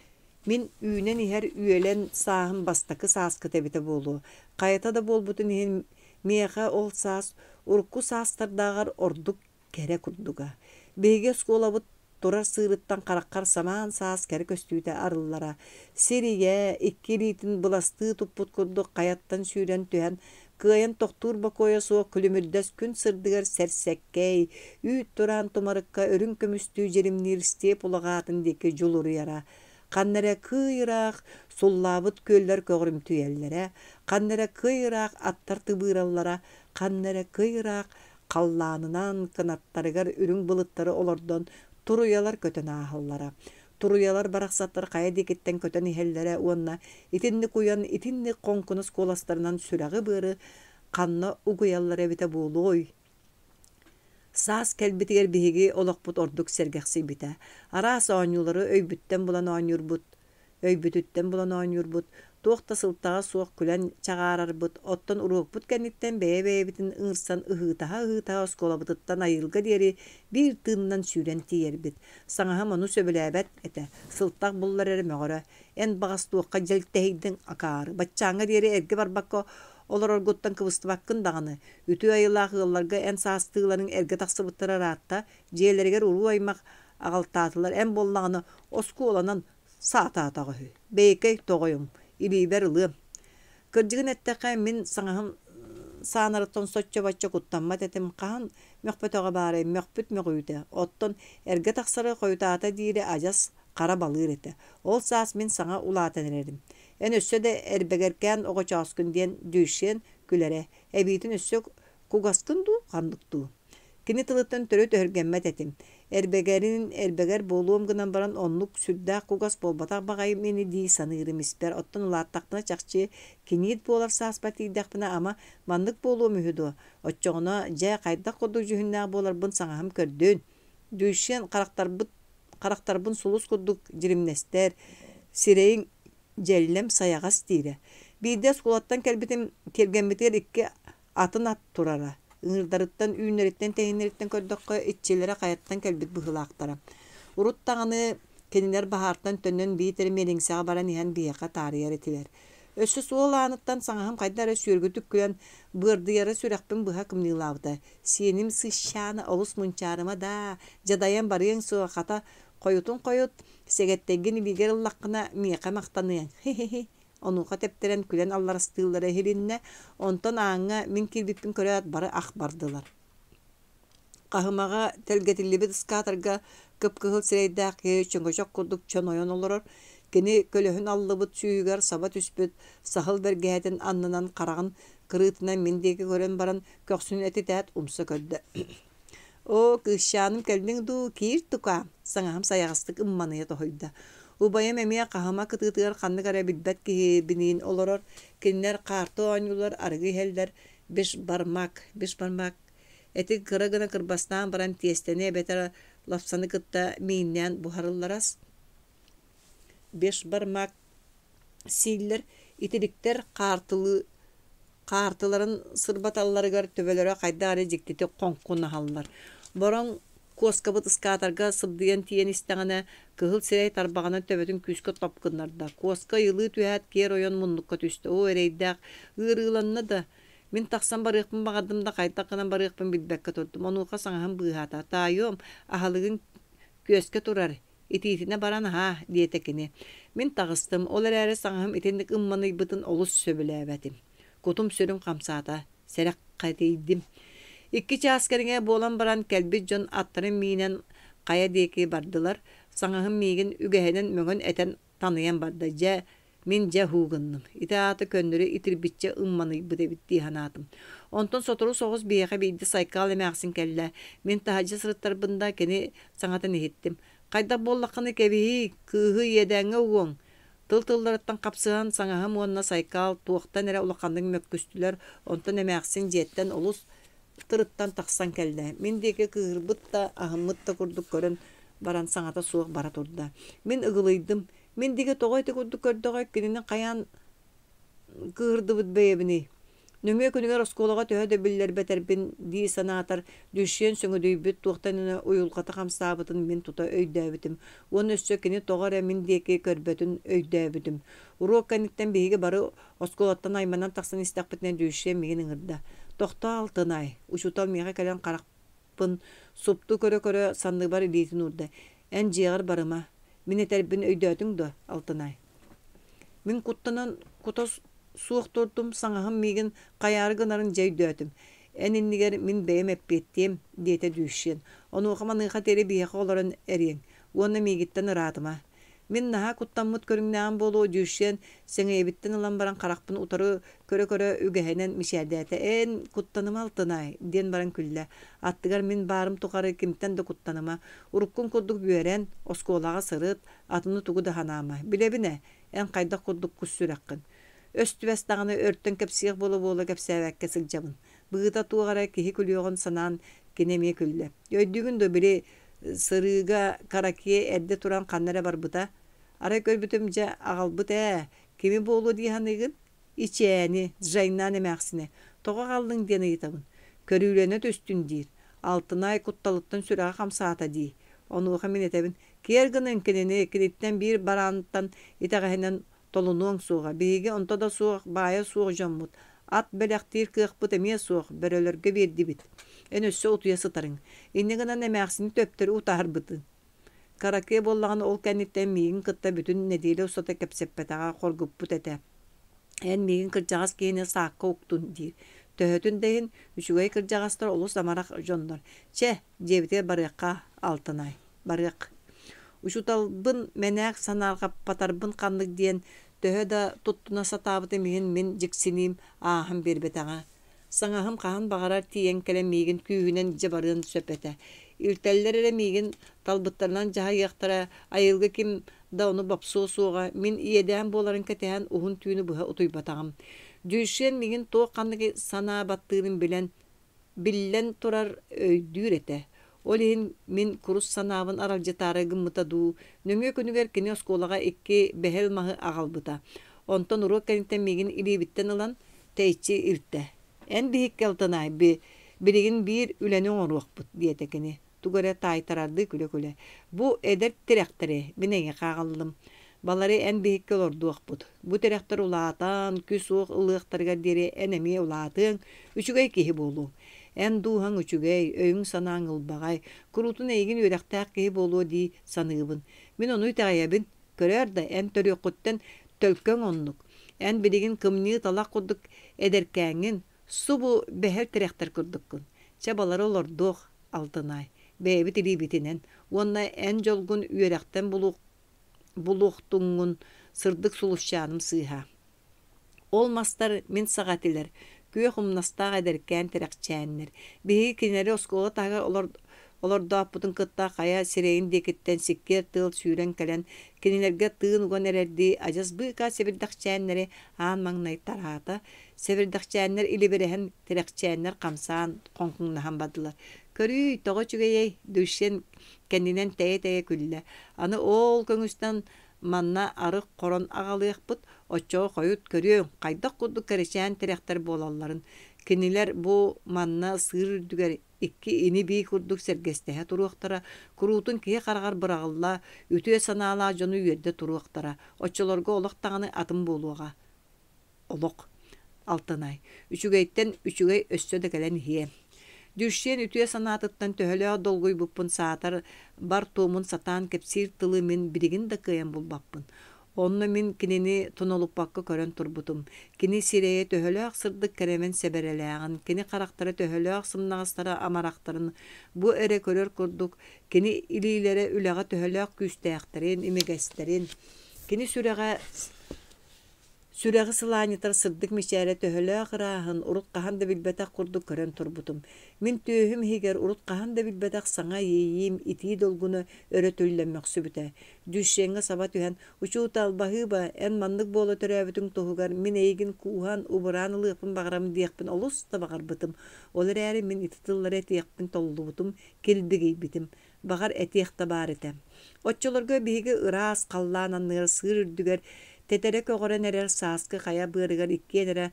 A: мин үүнэн иһэр үөлэн сааһым бастакы сааскыта эбитэ буолуо. Хайата да буолбутун иһин миэхэ ол саас урукку саастардааҕар ордук кэрэ курдуга. Биһиги оскуолабыт турар сыырыттан хараххар самаан саас кэрэ көстүүтэ арыллара. Сир ийэ икки илиитин быластыы туппут курдук хайаттан сүүрэн түһэн, кыайан тохтуур бокуойа суох күлүмүрдэс күн сырдыгар сэрсэккэй, үүт тураан тумарыкка үрүҥ көмүстүү дьиримниир степ улаҕаатын диэки дьулуруйара. Ханна эрэ кый ыраах суллаабыт күөллэр көҕүрүмтүйэллэрэ, ханна эрэ кый ыраах аттар тыбыыраллара, ханна эрэ кый ыраах халлаанынан кынаттарыгар үрүҥ былыттары олордон туруйалар көтөн ааһаллара. Туруйалар барахсаттар хайа диэкиттэн көтөн иһэллэрэ уонна итинник уйан, итинник хоҥкунас куоластарынан сүрэҕи-быары ханна угуйаллара эбитэ буолуой? Саас кэлбитигэр биһиги олохпут ордук сэргэхсийбитэ. Араас оонньуулары өйбүттэн булан оонньуурбут, өйбүтүттэн булан оонньуурбут, туох да сылтаҕа суох күлэн чаҕаарарбыт, оттон уруокпут кэнниттэн бэйэ-бэйэбитин ыҥырсан ыһыытаһа-ыһыытаһа оскуолабытыттан айыылга диэри биир тыынынан сүүрэн тиийэрбит. Саҥаһым ону сөбүлээбэт этэ, сылтах буллар эрэ мөҕөрө: «Эн баҕас туохха дьэлтэһийдиҥ, акаары, баччааҥҥа диэри эргэ барбакка олороргуттан кыбыстыбаккын даҕаны, үтүө айылаах ыалларга эн саастыыларыҥ эргэ тахсыбыттара ыраатта, дьиэлэригэр уруу-аймах аҕалтаатылар, эн буоллаҕына оскуоланан саатаатаҕа үһү, бэйэкэй тоҕойум, илиибэр ылыам. Кырдьыгын эттэххэ, мин саҥаһым саанарыттан соччо-бачча куттаммат этим, хаһан мөхпөтөҕө баарай, мөхпүт мөҕүүтэ, оттон эргэ тахсары хойутаата диирэ адьас хара балыыр этэ. Ол саас мин саҥа улаатан эрэрим. Эн өссө да эрбэгэркээн оҕочооскун диэн Дюшен күлэрэ, эбиитин өссө кугаскын дуу, ханнык дуу. Кини тылыттан төрүт өһүргэммэт этим. Эрбэгэрин эрбэгэр буолуом гынан баран оннук сүрдээх кугас буолбатах баҕайым ини дии саныырым испэр. Оттон улааттахпына чахчы киниит буолар сааспар тиийдэхпинэ ама маннык буолуом үһү дуо? Оччоҕуна дьэ хайдах курдук дьүһүннээх буоларбын саҥаһым көрдүн. Дүйшен харахтарбыт харахтарбын сулус курдук дьиримнэстэр, сирэйиҥ дьэллэм сайаҕас диирэ. Биирдэ оскуолаттан кэлбитим тиэргэммитигэр икки атын ат турара. Ыҥыырдарыттан, үүннэриттэн-тэһииннэриттэн көрдөххө, иччилэрэ хайаттан кэлбит быһыылаахтара. Урут даҕаны кинилэр баһаартан төннөн биитэр миэлиҥсэҕэ баран иһэн биһиэхэ таарыйар этилэр. Өссө суол ааныттан саҥаһым хайдах эрэ сүөргүтүк күлэн быардыйара сүрэхпин быһа кымньыылаабыта. Сиэним сыщаана олус мунчаарыма даа, дьадайан барыаҥ суоҕа, хата, хойутун хойут, сэгэттэйгин илиигэр ыллаххына, миэхэ махтаныаҥ, хи-хи-хи. Онуоха тэптэрэн күлэн алларастыыллара иһилиннэ, онтон ааҥҥа мин киирбиппин көрөөт бары ах бардылар. Хаһымаҕа тэлгэтиллибит ыскаатарга кып-кыһыл сирэйдээх киһи чөҥөчөх курдук чонойон олорор. Кини көлөһүн аллыбыт сүүһүгэр саба түспүт саһыл бэргэһэтин аннынан хараҕын кырыытынан мин диэки көрөн баран көхсүн этитээт умса көрдө. «Оо, кыысчааным кэллиҥ дуу, киир тукаам!» саҥаһым сайаҕастык ымманыйа тоһуйда. Убайым эмиэ хаһыма кытыытыгар ханнык эрэ билбэт киһибиниин олорор. Кинилэр хаарты оонньуулар, арыгы иһэллэр, бешбармак, бешбармак Эти кыра гына кырбастаан баран тиэстэни эбэтэр лапсаны кытта мииннээн буһарыллар ас. Бешбармак сииллэр, итириктэр хаартылыы хаартыларын сырбаталларыгар төбөлөрө хайдах эрэ дьиктитик хоҥкунаһаллар. Бороҥ куоскабыт ыскаатарга сыбдыйан тиийэн истэҕинэ, кыһыл сирэй тарбаҕынан төбөтүн күүскэ топ гыннарда. Куоска ыйылыы түһээт киэр ойон муннукка түстэ. Оо, эрэйдээх, ыарыыланна да, Мин тахсан барыахпын баҕардым да хайдах гынан барыахпын билбэккэ турдум. Онуоха саҥаһым быыһаата: «Таайыам, аһылыгыҥ күөскэ турар, итиитинэ баран аһаа», диэтэ кини. Мин таҕыстым, ол эрээри саҥаһым итинник ымманыйбытын олус сөбүлээбэтим. Кутум-сүрүм хамсаата, сэрэххэтийдим. Икки чаас кэриҥэ буолан баран кэлбит дьон аттарын миинэн хайа диэки бардылар. Саҥаһым миигин үгэһинэн мөҥөн-этэн таныйан барда. Дьэ, Мин дьэ һуу гынным. Ити аата көннөрү итирбиччэ ымманыйбыт эбит дии санаатым. Онтон сотору соҕус биһиэхэ биирдэ Сайкаал эмээхсин кэллэ. Мин таһырдьа сырыттарбын да кини саҥатын иһиттим. Хайдах буоллаххыный кэбиһиий, кыыһы иэдээҥҥэ угуоҥ. Тыл-тылларыттан хапсыһан саҥаһым уонна Сайкаал туохтан эрэ улаханнык мөккүстүлэр, онтон эмээхсин дьиэттэн олус тырыттан тахсан кэллэ. Мин диэки кыыһырбыт да, аһыммыт да курдук көрөн баран саҥата суох бара турда. Мин ыгылыйдым, Мин диэки тоҕо ити курдук көрдөҕөй, кинини хайаан кыыһырдыбыт бэйэбиний? Нөҥүө күнүгэр оскуолаҕа төһө да биллэрбэтэрбин дии санаатар, Дүшшүөн сөҥөдүйбүт туохтан эрэ уйулҕата хамсаабытын мин тута өйдөөбүтүм уонна өссө кини тоҕо эрэ мин диэки көрбөтүн өйдөөбүтүм. Уруок кэнниттэн биһиги бары оскуолаттан айманан тахсан истэхпитинэ Дүшшүөн миигин ыҥырда: «Тохтоо, Алтынай, учуутал миэхэ кэлэн харах Пын супту көрө-көрө санныбар илиитин уурда: «Эн дьиэҕэр барыма, мин этэрбин өйдөөтүҥ дуо, Алтынай?» Мин куттанан кута суох турдум, саҥаһым миигин хайаары гынарын дьэ өйдөөтүм. «Эн иннигэр мин бэйэм эппиэттиэм», диэтэ Дүүшшиэн. «Онуоха-маныаха диэри биһиэхэ олорон эриэҥ уонна миигиттэн ыраатыма. Мин наһаа куттаммыт көрүҥнээҕим буолуо Дьүүшшиэн сэҥийэбиттэн ылан баран харахпын утары көрө-көрө үгэһинэн мичээрдээтэ: «Эн куттаныма, Алтынай!» диэн баран күллэ. «Аттыгар мин баарым тухары кимтэн да куттаныма. Уруккуҥ курдук үөрэн, оскуолаҕа сырыт, атыны тугу да санаама. Билэбин ээ, эн хайдах курдук кус сүрэххин. Өс-түбэс даҕаны өртөн кэпсиэх буола-буола кэпсээбэккэ сылдьабын. Быһыыта туох эрэ киһи күлүөҕүн санаан кини эмиэ күллэ. Өйдүүгүн дуо, били сырыыга Каракиа эрдэ туран ханна эрэ барбыта. Арай көрбүтүм дьэ аҕалбыт ээ, кими буолуо дии саныыгын? Ичээни, Джайнаан эмээхсинэ. Тоҕо аҕаллыҥ диэн ыйытабын. Көрүүлэнэ түстүн диир. Алтынай кутталыттан сүрэҕэ хамсаата дии. Онуоха мин этэбин, киэр гыныҥ кинини, киниттэн биир бараантан итэҕэһинэн Толунуоҥ суоҕа, биһиги онто да суох, баайа суох дьоммут, ат бэлэхтиир кыахпыт эмиэ суох, бөрөлөргө биэрдибит. Эн өссө утуйа сытарыҥ. Инньэ гынан эмээхсини төптөрү утаарбытыҥ. Каракыа буоллаҕына ол кэнниттэн миигин кытта бүтүн нэдиэлэ устата кэпсэппэтэҕэ хоргуппут этэ. Эн миигин кырдьаҕас киһини саакка уктун диир. Төһөтүн да иһин, үчүгэй кырдьаҕастар олус амарах дьоннор. Чэ, дьиэбитигэр барыахха, Алтынай. Барыах. Учууталбын мэнээк санаарҕаппатарбын ханнык диэн төһө да туттуна сатаабытым иһин мин дьиксиниим ааһан биэрбэтэҕэ. Саҥаһым хаһан баҕарар тиийэн кэлэн миигин күүһүнэн илдьэ барыан сөп этэ. Илтэллэр эрэ миигин талбыттарынан дьаһайыахтара, айылгы ким да ону бопсуо суоҕа. Мин иэдээн буоларын кэтэһэн уһун түүнү быһа утуйбатаҕым. Дюйшен миигин туох-ханнык санаа баттыырын билэн, биллэн турар, өйдүүр этэ. Ол иһин мин курус санаабын аралдьытаары гыммыта дуу, нөҥүө күнүгэр кини оскуолаҕа икки бэһэл маһы аҕалбыта. Онтон уруок кэнниттэн миигин илиибиттэн ылан, тэйиччи илтэ. Эн биһикки Алтынай билигин биир үлэни оҥоруохпут, диэтэ кини, тугу эрэ таайтарардыы күлэ-күлэ. Бу эдэр тирэхтэри мин эйиэхэ аҕаллым. Балары эн биһикки олордуохпут. Бу тирэхтэр улаатан, күүс-уох ылыахтарыгар диэри эн эмиэ улаатыаҥ, үчүгэй киһи буолуоҥ. Эн дууһаҥ үчүгэй, өйүҥ-санааҥ ылбаҕай, куруутун эйигин үөрэхтээх киһи буолуо дии саныыбын. Мин ону итэҕэйэбин. Көрөөр да, эн төрүөххүттэн төлкөҥ оннук. Эн билигин кымньыы талах курдук эдэркээҥҥин, субу бэһэр тирэхтэр курдуккун. Чэ, балары олордуох, Алтынай, бэйэбит илиибитинэн уонна эн дьолгун үөрэхтэн булуохтуҥҥун сырдык сулусчааным сыыһа. Ол мастар мин саҕа этилэр, күөх умнастаах эдэркээн тирэхчээннэр. Биһиги кинилэри оскуола таһыгар олордооппутун кытта хайа сирэйин диэкиттэн сиккиэр тыал сүүрэн кэлэн, кинилэргэ тыын уган эрэрдии адьас быыкаа сэбирдэхчээннэри аан маҥнай тараата, сэбирдэхчээннэр илибирэһэн, тирэхчээннэр хамсаан хоҥкуҥнаһан бардылар. Көрүүй, тоҕо үчүгэйэй, Дүйшен кэннинэн тэйэ-тэйэ күллэ. Аны ол көҥүстэн Манна арык хорон аҕалыахпыт, оччоҕо хойут көрүөҥ, хайдах курдук кэрэчээн тирэхтэр буолалларын. Кинилэр бу манна сыыр үрдүгэр икки ини-бии курдук сэргэстэһэ туруохтара, куруутун киһи хараҕар быраҕылла, үтүө санаалаах дьону үөрдэ туруохтара. Оччолорго олох даҕаны атын буолуоҕа. Олох. Алтынай. Үчүгэйтэн үчүгэй өссө да кэлэн иһиэ. Дьүшшиэн үтүө санаатыттан төһөлөөх долгуйбуппун саатар бар туомун сатаан кэпсиир тылы мин билигин да кыайан булбаппын. Онно мин кинини тонолуппакка көрөн турбутум. Кини сирэйэ төһөлөөх сырдык кэрэмэн сэбэрэлээҕин, кини харахтара төһөлөөх сымнаҕастара амарахтарын бу эрэ көрөр курдук, кини илиилэрэ үлэҕэ төһөлөөх күүстээхтэрин, имигэстэрин, кини сүрэҕэ Сүрэҕи сылаанньытар сырдык мичээрэ төһөлөөх ырааһын урут хаһан да билбэтэх курдук көрөн турбутум. Мин түөһүм иһигэр урут хаһан да билбэтэх саҥа иэйиим итии долгуна өрө түллэн мөхсүбүтэ. Дюшеҥҥа саба түһэн, «Учуутал, баһыыба, эн маннык буола төрөөбүтүҥ туһугар мин эйигин кууһан, убураан ылыахпын баҕарабын» диэхпин олус да баҕарбытым. Ол эрээри мин ити тыллары этиэхпин толлубутум, килбигийбитим. Баҕар, этиэх да баар этэ. Оччолорго биһиги ыраас халлаан анныгар сыыр үрдүгэр тэтэрэ көҕөрөн эрэр сааскы хайа быарыгар иккиэн эрэ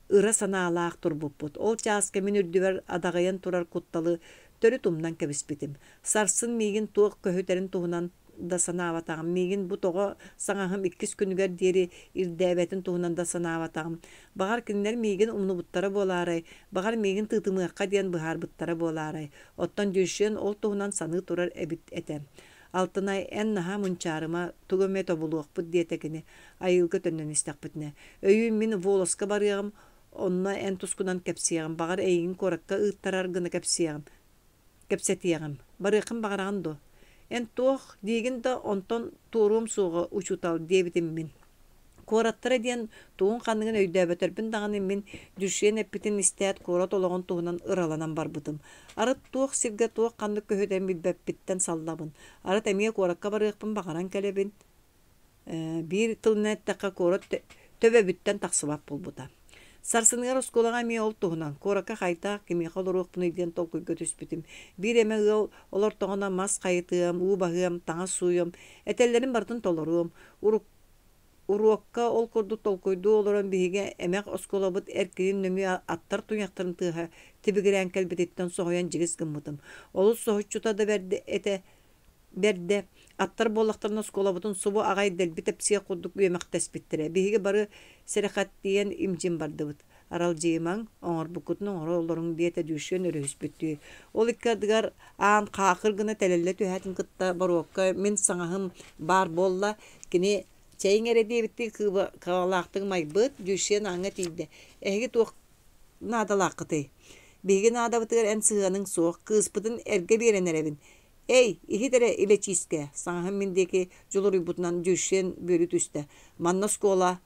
A: ыра санаалаах турбуппут. Ол чааска мин үрдүбэр адаҕыйан турар кутталы төрүт умнан кэбиспитим. Сарсын миигин туох көһүтэрин туһунан да санаабатаҕым. Миигин бу тоҕо саҥаһым иккис күнүгэр диэри ирдээбэтин туһунан да санаабатаҕым. Баҕар, кинилэр миигин умнубуттара буолаарай, баҕар, миигин тыытымыахха диэн быһаарбыттара буолаарай. Оттон Дюшен ол туһунан саныы турар эбит этэ. Алтынай, эн наһаа мунчаарыма, тугу эмэ тобулуохпут диэтэ кини, айыылга төннөн истэхпитинэ. Өйүүн мин Волоска барыаҕым, онно эн тускунан кэпсиэҕим, баҕар эйигин куоракка ыыттарар гына кэпсиэҕим. Кэпсэтиэҕим. Барыаххын баҕараҕын дуо? Эн туох диигин да, онтон туоруом суоҕа, учуутал, диэбитим мин. Куораттара диэн тугун-ханныгын өйдөөбөтөрбүн даҕаны мин Дюшен эппитин истээт куорат олоҕун туһунан ыраланан барбытым. Арыт туох сиргэ туох ханнык көһүтэрин билбэппиттэн саллабын. Арыт эмиэ куоракка барыахпын баҕаран кэлэбин. Биир тылынан эттэххэ, куорат төбөбүттэн тахсыбат буолбута. Сарсыныгар оскуолаҕа эмиэ ол туһунан, куоракка хайдах, кимиэхэ олоруохпунуй диэн толкуйга түспүтүм. Биир эмэ ыал олортоҕуна мас хайытыам, уу баһыам, таҥас сууйуом, этэллэрин барытын толоруом. Уруокка ол курдук толкуйдуу олорон биһиги эмэх оскуолабыт эркинин нөҥүө аттар туйахтарын тыаһа тибигирээн кэлбититтэн соһуйан дьигис гыммытым. Олус соһуччута да бэрдэ этэ Бэрдэ, аттар буоллахтарына оскуолабытын субу аҕай дэлби тэпсиэх курдук үөмэхтэспиттэрэ. Биһиги бары сэрэхэттийэн имдьин бардыбыт. Аралдьыйымаҥ, оҥорбуккутун оҥоро олоруҥ диэтэ Дюшен өрүһүспүттүү. Ол икки ардыгар аан хаахыр гына тэлэллэ түһээтин кытта боруокка мин саҥаһым баар буолла. Кини чэйиҥ эрэ диэбиттии кыбалаахтык майбыт, Дюшен ааҥҥа тиийдэ. Эһиги туох наадалааххытый? Биһиги наадабытыгар эн сыһыаныҥ суох, кыыспытын эргэ биэрэн эрэбин. Эй, иһит эрэ илэчиискэ, саҥаһым мин диэки дьулуруйбутунан Дюшен бүөлүү түстэ. Манна оскуола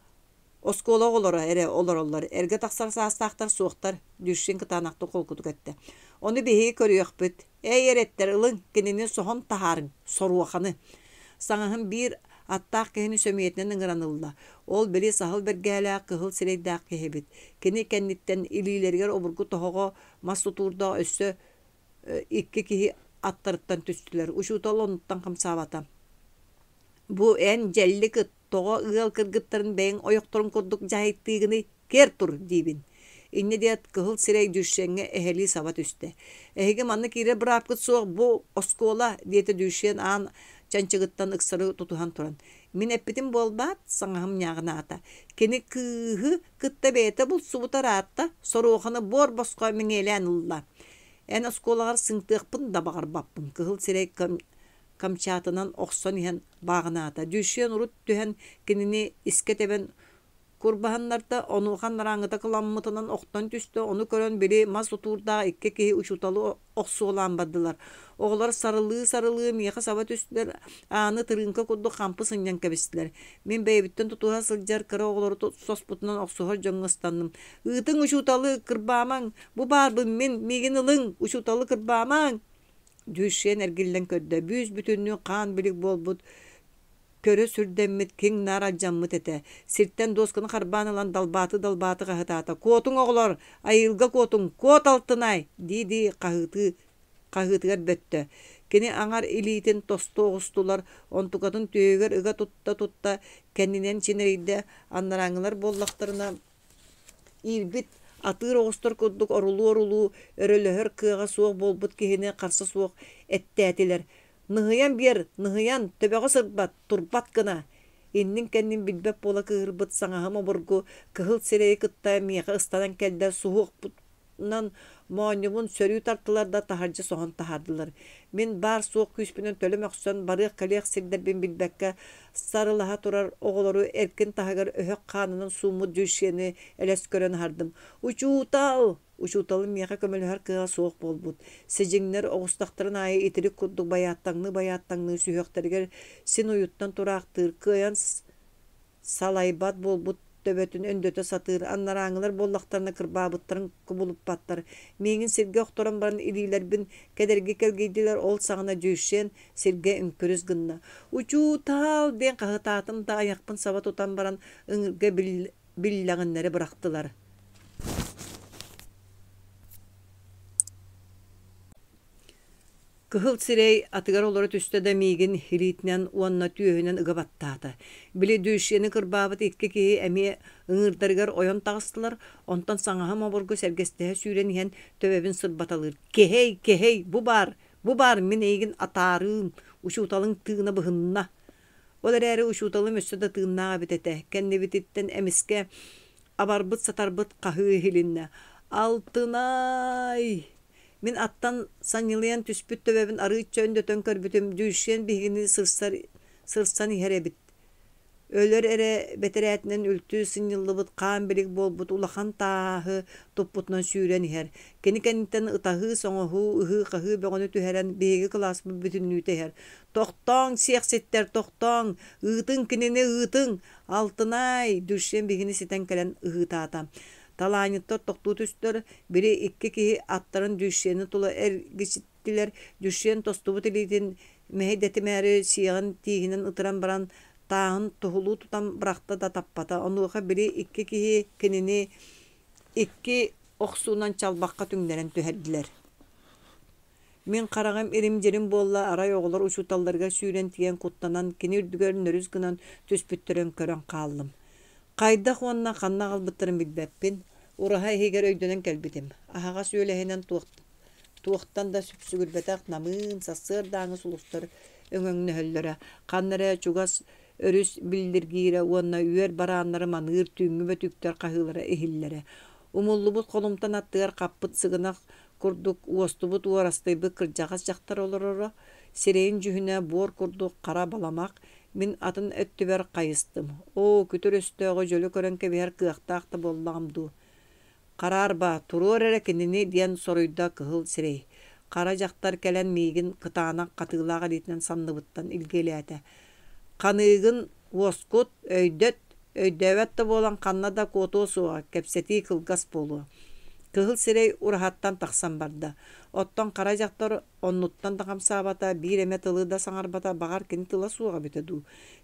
A: Оскуола оҕолоро эрэ олороллор, эргэ тахсар саастаахтар суохтар, Дюшин кытаанахтык холкутук эттэ. Ону биһиги көрүөхпүт. Эй, эрэттэр, ылыҥ, кинини соһон таһаарыҥ, соруоханы. Саҥаһым биир аттаах киһини сөмүйэтинэн ыҥыран ылла. Ол били саһыл бэргэһэлээх кыһыл сирэйдээх киһи эбит. Кини кэнниттэн илиилэригэр обургу тоһоҕо мас тутуурдаах өссө икки киһи аттарыттан түстүлэр. Учуутал оннуттан хамсаабата. Бу эн дьэллик ыт тоҕо ыал кыргыттарын бэйэҥ ойохторун курдук дьаһайтыыгыный, киэр тур диибин. Инньэ диэт кыһыл сирэй Дюшеҥҥэ эһэлии саба түстэ. Эһиги манна киирэр быраапкыт суох, бу оскуола, диэтэ Дюшен аан чанчыгыттан ыксары тутуһан туран. Мин эппитим буолбаат, саҥаһым ньааҕынаата. Кини кыыһы кытта бэйэтэ булсубута ыраатта, соруоханы буор босхо мэҥиэлээн ылла. Эн оскуолаҕар сыҥтыахпын да баҕарбаппын, кыһыл сирэй камчатынан охсон иһэн бааҕынаата. Дюшен урут түһэн кинини искэ тэбэн курбаһыннарда, онуоха анарааҥҥыта кыламмытынан охтон түстэ, ону көрөн били мас утуурдаах икки киһи учууталы охсуолаан бардылар. Оҕолор сарылыы-сарылыы миэхэ саба түстүлэр, ааны тырыыҥка курдук хампы сынньан кэбистилэр. Мин бэйэбиттэн тутуһа сылдьар кыра оҕолору соспутунан охсуһар дьоҥҥо ыстанным. «Ыытыҥ учууталы, кырбаамаҥ! Бу баарбын мин, миигин ылыҥ! Учууталы кырбаамаҥ!» Дьүшэн эргиллэн көрдө, бүүс-бүтүннүү хаан-билик буолбут, көрө сүрдэммит, киҥ-наар алдьаммыт этэ. Сиртэн дуосканы харбаан ылан далбааты-далбааты хаһытаата: «Куотуҥ, оҕолор! Айыылга куотуҥ! Куот, Алтынай!» дии-дии хаһыытыы хаһыытыгар бөттө. Кини аҥар илиитин тосту оҕустулар, онтукатын түөһүгэр ыга тутта-тутта кэннинэн чинэрийдэ, анарааҥҥылар буоллахтарына Иирбит атыыр оҕустар курдук орулуу-орулуу өрөлөһөр кыаҕа суох буолбут киһини харса суох эттээтилэр: «Ныһыйан биэр, ныһыйан, төбөҕө сырбат, турбат гына!» Иннин-кэннин билбэт буола кыыһырбыт саҥаһым обургу кыһыл сирэйи кытта миэхэ ыстанан кэллэ, суһуохпут моонньубун сөрүү тартылар да таһырдьа соһон таһаардылар. Мин баар-суох күүспүнэн төлө мөхсөн, барыах-кэлиэх сирдэрбин билбэккэ, сарылаһа турар оҕолору эркин таһыгар өһөх хаанынан сууммут Дьүшшиэни элэс көрөн аһардым. «Учуутал!» Учууталым миэхэ көмөлөһөр кыаҕа суох буолбут. Сидьиҥнэр оҕустахтарын аайы итирик курдук байааттаҥныы-байааттаҥныы сүһүөхтэригэр син уйуттан тураахтыыр, кыайан салайбат буолбут төбөтүн өндөтө сатыыр, анарааҥҥылар буоллахтарына кырбаабыттарын кубулуппаттар. Миигин сиргэ охторон баран илиилэрбин кэдэрги кэлгийдилэр, ол саҕана Дьүшэн сиргэ үҥкүрүс гынна. «Учуутал!» диэн хаһытаатым да айахпын саба тутан баран ыҥырга биллэҕиннэри бырахтылар. Кыһыл сирэй атыгар олоро түстэ да миигин илиитинэн уонна түөһүнэн ыга баттаата. Били Дюшены кырбаабыт икки киһи эмиэ ыҥыырдарыгар ойон таҕыстылар, онтон саҥаһым обургу сэргэстэһэ сүүрэн иһэн төбөбүн сырбаталыыр: «Кэһэй, кэһэй, бу баар, бу баар мин эйигин атаарыым, учууталыҥ тыына быһынна». Ол эрээри учууталым өссө да тыыннаах эбит этэ. Кэннибититтэн эмискэ абарбыт-сатарбыт хаһыы иһилиннэ: «Алтынай!» Мин аттан санньылыйан түспүт төбөбүн арыычча өндөтөн көрбүтүм, Дюшен биһигини сырсар, сырсан иһэр эбит. Өлөр эрэ бэтэрээтинэн үлтү сынньыллыбыт хаан-билик буолбут улахан тааһы туппутунан сүүрэн иһэр. Кини кэнниттэн ытаһыы-соҥоһуу, ыһыы-хаһыы бөҕөнү түһэрэн биһиги кылааспыт бүтүннүүтэ иһэр. «Тохтооҥ, сиэхситтэр, тохтооҥ! Ыытыҥ кинини, ыытыҥ! Алтынай!» Дюшен биһигини ситэн кэлэн ыһыытаата. Талаанньыттар тохтуу түстүлэр, били икки киһи аттарын Дюшены тула эргичиттилэр. Дюшен тостубут илиитин мэһэйдэтимээри сиэҕин тииһинэн ытыран баран тааһын туһулуу тутан бырахта да таппата. Онуоха били икки киһи кинини икки охсуунан чалбахха түҥнэрэн түһэрдилэр. Мин хараҕым ирим-дьирим буолла, арай оҕолор учууталларыгар сүүрэн тиийэн куттанан, кини үрдүгэр нөрүс гынан түспүттэрин көрөн хааллым. Хайдах уонна ханна аҕалбыттарын билбэппин, ураһа иһигэр өйдөнөн кэлбитим. Аһаҕас үөлэһинэн туох, туохтан да сүпсүгүрбэтэх намыын, сарсыардааҥы сулустар өҥөҥнөһөллөрө, ханна эрэ чугас өрүс биллиргиирэ уонна үөр барааннары маныыр түүҥҥү бөтүүктэр хаһыылара иһиллэрэ. Умуллубут холумтан аттыгар хаппыт сыгынах курдук уостубут уорастыйбыт кырдьаҕас дьахтар олороро, сирэйин дьүһүнэ буор курдук хара баламах, мин атын өттүбэр хайыстым. Оо, күтүр өстөөҕү дьөлө көрөн кэбиһэр кыахтаах да буоллаҕым дуу. Хараарба, туруор эрэ кинини диэн соруйда кыһыл сирэй. Хара дьахтар кэлэн миигин кытаанах хатыылаах илиитинэн санныбыттан илгиэлээтэ. Ханыыгын уоскут, өйдөт! Өйдөөбөт да буолан ханна да куотуо суоҕа, кэпсэтии кылгас буолуо. Кыһыл сирэй ураһаттан тахсан барда. Оттон хара дьахтар оннуттан да хамсаабата, биир эмэ тылы да саҥарбата, баҕар кини тыла суоҕа эбитэ дуу.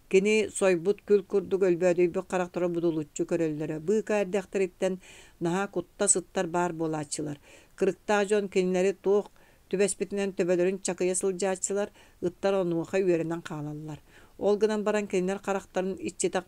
A: Кини сойбут күл курдук өлбөөдүйбүт харахтара будулуччу көрөллөрө. Быыкаа эрдэхтэриттэн наһаа куттас ыттар баар буолааччылар. Кырыктаах дьон кинилэри туох түбэспитинэн төбөлөрүн чакыйа сылдьааччылар, ыттар онуоха үөрэнэн хаалаллар. Ол гынан баран кинилэр харахтарын иччитэх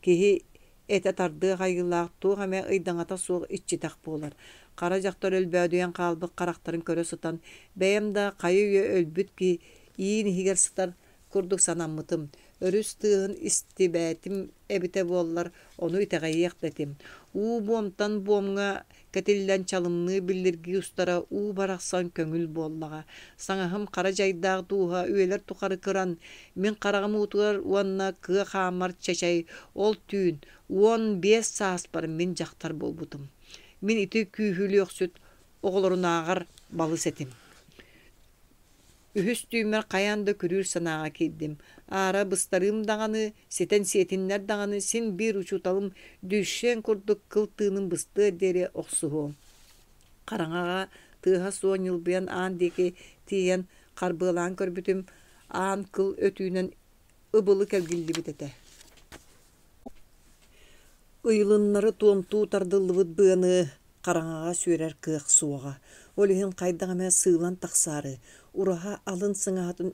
A: киһи этэ тардыах айыылаах туох эмэ ыйдаҥата суох иччитэх буолар. Хара дьахтар өлбөөдүйэн хаалбыт харахтарын көрө сытан, бэйэм да хайы-үйэ өлбүт киһи иин иһигэр сытар курдук санаммытым. Өрүс тыаһын истибэтим эбитэ буоллар, ону итэҕэйиэх да этим. Уу буомтан буомҥа кэтиллэн чалымныы биллиргии устара уу барахсан көҥүл буоллаҕа. Саҥаһым хара дьайдаах дууһа үйэлэр тухары кыран, мин хараҕым уутугар уонна кыа хааммар чэчэй ол түүн 15 сааспар мин дьахтар буолбутум. Мин ити күүһүлүөхсүт оҕолорунааҕар балыс этим. Үһүс түүммэр хайаан да күрүүр санааҕа киирдим. Аара быстарыым даҕаны, ситэн сиэтиннэр даҕаны син биир учууталым Дүүшшүөн курдук кыл тыыным быстыар диэри охсуһуом. Хараҥаҕа тыаһа суох ньылбыйан аан диэки тиийэн харбыалаан көрбүтүм, аан кыл өтүүнэн ыбылы кэлгиллибит этэ. Ыйылыннары туомтуу тардыллыбыт быаны хараҥаҕа сүөрэр кыах суоҕа. Ол иһин хайдах эмэ сыылан тахсаары, ураһа алын сыҥаһатын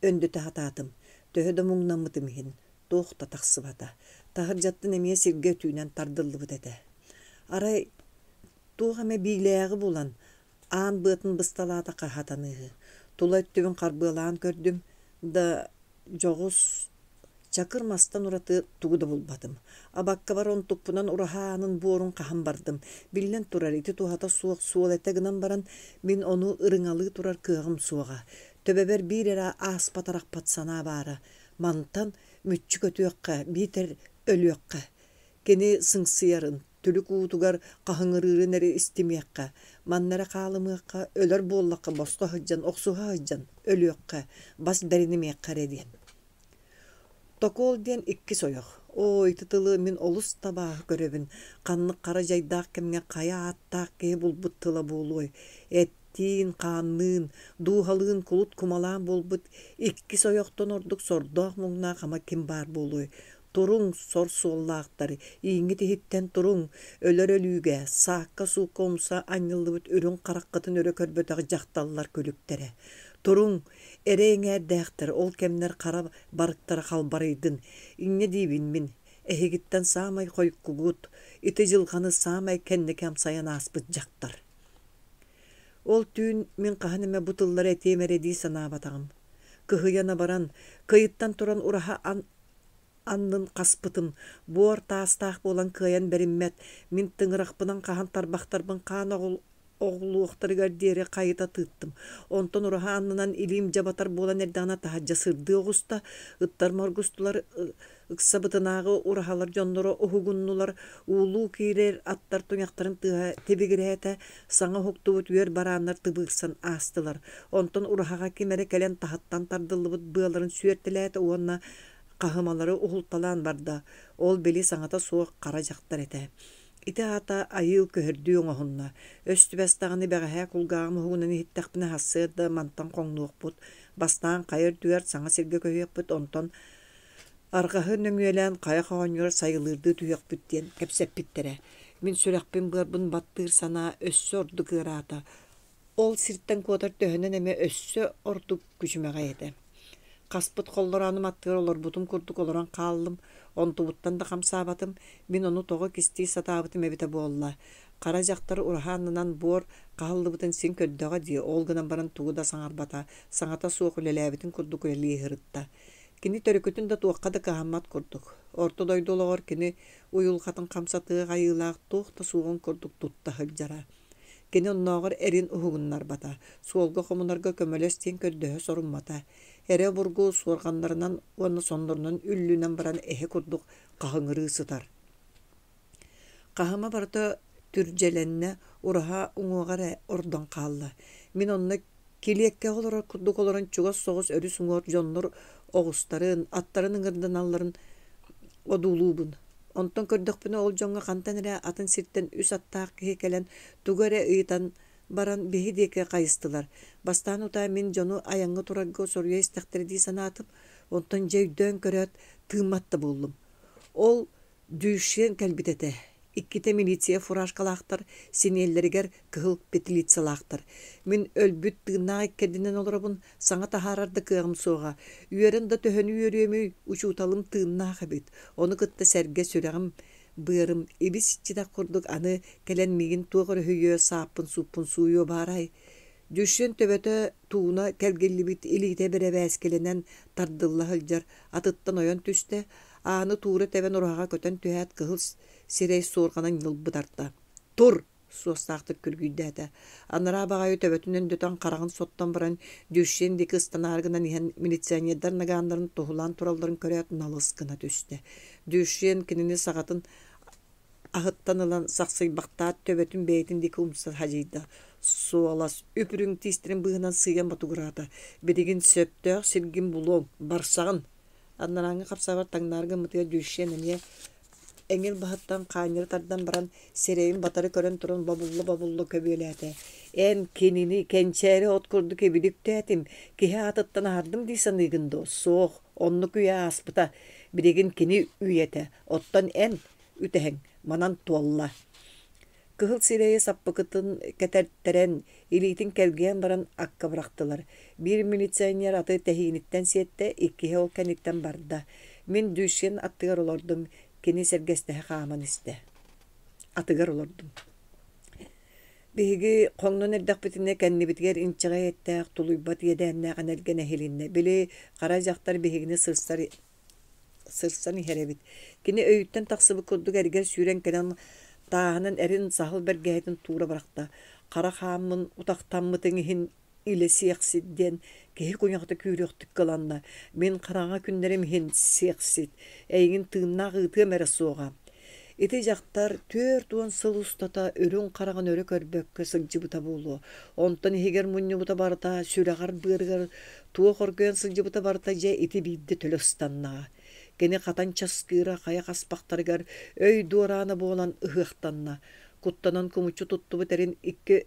A: өндөтө сатаатым. Төһө да муҥнаммытым иһин, туох да тахсыбата. Таһырдьаттан эмиэ сиргэ өтүүнэн тардыллыбыт этэ. Арай туох эмэ биилээҕи булан, аан быатын бысталаата хаһатаныыһы. Тула өттүбүн харбыалаан көрдүм да, дьоҕус Чакыр мастан ураты тугу да булбатым. Абаккабар онтукпунан ураһа аанын буорун хаһан бардым. Биллэн турар, ити туһата суох суол этэ гынан баран, мин ону ырыҥалыы турар кыаҕым суоҕа. Төбөбөр биир эрэ ааспат-арахпат санаа баара: мантан мүччү көтүөххэ, биитэр өлүөххэ. Кини сыҥсыйарын, түлүк уутугар хаһыҥырыырын эрэ истимиэххэ, манна эрэ хаалымыахха, өлөр буоллахха босхо сылдьан, охсуһа сылдьан өлүөххэ, бас бэринимиэххэ эрэ диэн. Токол диэн иккис ойох. Оо, ити тылы мин олус табааһы көрөбүн. Ханнык хара дьайдаах кэмҥэ хайа ааттаах киһи булбут тыла буолуой? Эттиин, хаанныын, дууһалыын кулут кумалаан буолбут иккис ойохтон ордук сордоох-муҥнаах ама ким баар буолуой? Туруҥ, сор суоллаахтар, ииҥҥит иһиттэн туруҥ, өлөр өлүүгэ, саакка-суукка умса анньыллыбыт үрүҥ хараххытын өрө көрбөтөх дьахталлар күлүктэрэ. Туруҥ, эрэ эҥээрдээхтэр ол кэмнэр хара барыктара халбарыйдын, инньэ диибин мин, эһигиттэн саамай хойуккугут, ити дьылҕаны саамай кэнники амсайан ааспыт дьахтар. Ол түүн мин хаһан эмэ бу тыллары этиэм эрэ дии санаабатаҕым. Кыһыйан абаран, кыйыттан туран ураһа аннын хаспытым, буор таастаах буолан кыайан бэриммэт, мин тыҥырахпынан хаһан тарбахтарбын хаан оҕулуохтарыгар диэри хайыта тыыттым. Онтон ураһа аннынан илиим дьабатар буолан эрдэҕинэ таһырдьа сырдыы оҕуста, ыттар моргустулар, ыксабытынааҕы ураһалар дьонноро уһугуннулар, уулуу киирэр аттар туйахтарын тыаһа тибигирээтэ, саҥа уһуктубут үөр барааннар тыбыырсан аастылар. Онтон ураһаҕа ким эрэ кэлэн таһыттан тардыллыбыт быаларын сүөртэлээтэ уонна хаһымалары уһулталаан барда. Ол били саҥата суох хара дьахтар этэ. Ити аата айыыл көһөрдүү оҥоһунна. Өстүбэс даҕаны бэҕэһээ кулгааҕым уһугунан иһиттэхпинэ сарсыарда мантан хоҥнуохпут, бастаан хайа үрдүгэр саҥа сиргэ көһүөхпүт, онтон арҕаһы нөҥүөлээн хайа хоонньугар сайылыырдыы түһүөхпүт диэн кэпсэппиттэрэ. Мин сүрэхпин-быарбын баттыыр санаа өссө ордук ыараата. Ол сиртэн куотар төһөнөн эмэ өссө ордук күчүмэҕэй этэ. Хаспыт холлороону аттыгар олорбутум курдук олорон хааллым, онтубуттан да хамсаабатым, мин ону тоҕо кистии сатаабытым эбитэ буолла. Хара дьахтар ураһа аннынан буор хаһыллыбытын син көрдөҕө дии, ол гынан баран тугу да саҥарбата, саҥата суох үлэлээбитин курдук үлэлии сырытта. Кини төрүкүтүн да туохха да кыһаммат курдук. Орто дойду олоҕор кини уйулҕатын хамсатыах айыылаах туох да суоҕун курдук тутта сылдьара. Кини оннооҕор эрин уһугуннарбата, суолга хомунарга көмөлөс диэн көрдөһө соруммата. Эрэ обургу суорҕаннарынан уонна соннорунан үллүнэн баран эһэ курдук хаһыҥырыы сытар. Хаһыма барыта түрдьэлэннэ, ураһа уҥуоҕа эрэ ордон хаалла. Мин онно килиэккэҕэ олорор курдук олорон чугас соҕус өрүс уҥуор дьоннор оҕустарын, аттарын ыҥырданалларын одуулуубун. Онтон көрдөхпүнэ, ол дьоҥҥо хантан эрэ атын сиртэн үс аттаах киһи кэлэн тугу эрэ ыйытан баран биһи диэки хайыстылар. Бастаан утаа мин дьону айаҥҥа турарга соруйа истэхтэрэ дии санаатым. Онтон дьэ өйдөөн көрөөт, тыыммат да буоллум. Ол Дьүүшүөн кэлбит этэ. Иккитэ милиция фуражкалаахтар, синиэллэригэр кыһыл петлицалаахтар. Мин өлбүт тыыннаах иккэрдинэн олоробун, саҥа таһаарар да кыаҕым суоҕа. Үөрэн да төһөнү үөрүөмүй, учууталым тыыннаах эбит. Ону кытта сэргэ сүрэҕим, быарым ибис-иччитэх курдук аны кэлэн миигин туох өрүһүйүө, сааппын-сууппун сууйуо баарай? Дьүшүөн төбөтө тууна кэлгиллибит илиитэ бэрэбээскилэнэн тардылла сылдьар, атыттан ойон түстэ, ааны туура тэбэн ураһаҕа көтөн түһээт кыһыл сирэй суорҕанын ньылбы тарта. «Тур!» суостаахтык күргүйдээтэ. Анараа баҕайы төбөтүн өндөтөн хараҕын соттон баран Дьүшшүөн диэки ыстанаары гынан иһэн милиционердар нагааннарын туһулаан туралларын көрөөт налыс гына түстэ. Дьүшшүөн кинини саҕатын аһыттан ылан сахсыйбахтаат төбөтүн бэйэтин диэки умса хадьыйда. Суолас үп-үрүҥ тиистэрин быыһынан сыыйан ботугураата. Билигин сөптөөх сиргин булуоҥ, барсаҕын. Анарааҥҥы хапсаабар таҥнаары гыммытыгар Дьүшшүөн эмиэ эҥил баһыттан хаанньары тардан баран сирэйин батары көрөн туран бобулла-бобулла көбүөлээтэ. Эн кинини кэнчээри от курдук ибили үктээтим, киһи аатыттан аһардым дии саныыгын дуо? Суох, оннук үйэ ааспыта. Билигин кини үйэтэ. Оттон эн үтэһэҥ манан туолла. Кыһыл сирэйи саппыкытын кэтэртэрэн, илиитин кэлгийэн баран акка бырахтылар. Биир милиционер аты тэһииниттэн сиэттэ, иккиһэ ол кэнниттэн барда. Мин Дюшин аттыгар олордум, кини сэргэстэһэ хааман истэ. Атыгар олордум. Биһиги хоҥнон эрдэхпитинэ кэннибитигэр инчэҕэй эттээх, тулуйбат иэдээннээх энэлгэн эһилиннэ. Били хара дьахтар биһигини сырсар сырсан иһэр эбит. Кини өйүттэн тахсыбыт курдук эригэр сүүрэн кэлэн тааһынан эрин саһыл бэргэһэтин туура бырахта. Хара хааммын утахтаммытыҥ иһин илэ сиэхсит диэн киһи куйахата күүрүөхтүк кыланна. Мин хараҥа күннэрим иһин сиэхсит, эйигин тыыннаах ыытыам эрэ суоҕа. Ити дьахтар 40 сыл устата үрүҥ хараҕын өрө көрбөккө сылдьыбыта буолуо. Онтон иһигэр мунньубута барыта сүрэҕэр-быарыгар туох оргуйан сылдьыбыта барыта дьэ ити биирдэ төлө ыстаннаҕа. Кини хатан часкыыра хайа хаспахтарыгар өй дуораана буолан ыһыахтанна. Куттанан кумуччу туттубут эрин икки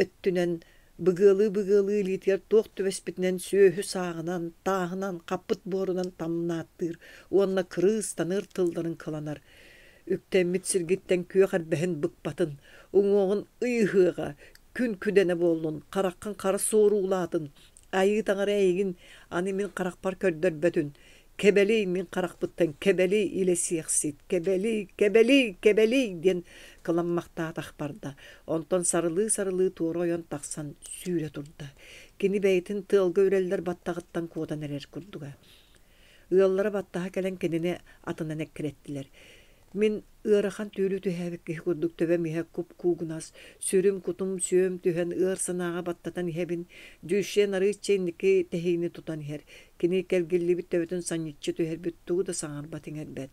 A: өттүнэн быгыалыы-быгыалыы илиитигэр туох түбэспитинэн сүөһү сааҕынан, тааһынан, хаппыт буорунан тамнааттыыр уонна кырыыс-таныыр тылларын кыланар. Үктэммит сиргиттэн күөх эрбэһин быкпатын, уҥуоҕун ый ыһыаҕа, күн күдэнэ буоллун, хараххын хара суоруулаатын, айыы таҥара эйигин аны мин харахпар көрдөрбөтүн, Кэбэлий мин харахпыттан кэбэлий илэ сиэхсит, кэбэлий, кэбэлий, кэбэлий диэн кыламмахтаатах барда. Онтон сарылыы-сарылыы туора ойон тахсан сүүрэ турда. Кини бэйэтин тыалга үрэллэр баттаҕыттан куотан эрэр курдуга. Ыаллара баттаһа кэлэн кинини атынан эккирэттилэр. Мин ыарахан түүлү түһээбит киһи курдук төбөм иһэ куп-куугунас, сүрүм-кутум сүөм түһэн ыар санааҕа баттатан иһэбин. Дьүшшиэн арыычча инники тэһиини тутан иһэр. Кини кэлгиллибит төбөтүн санньыччы түһэрбит тугу да саҥарбат-иҥэрбэт.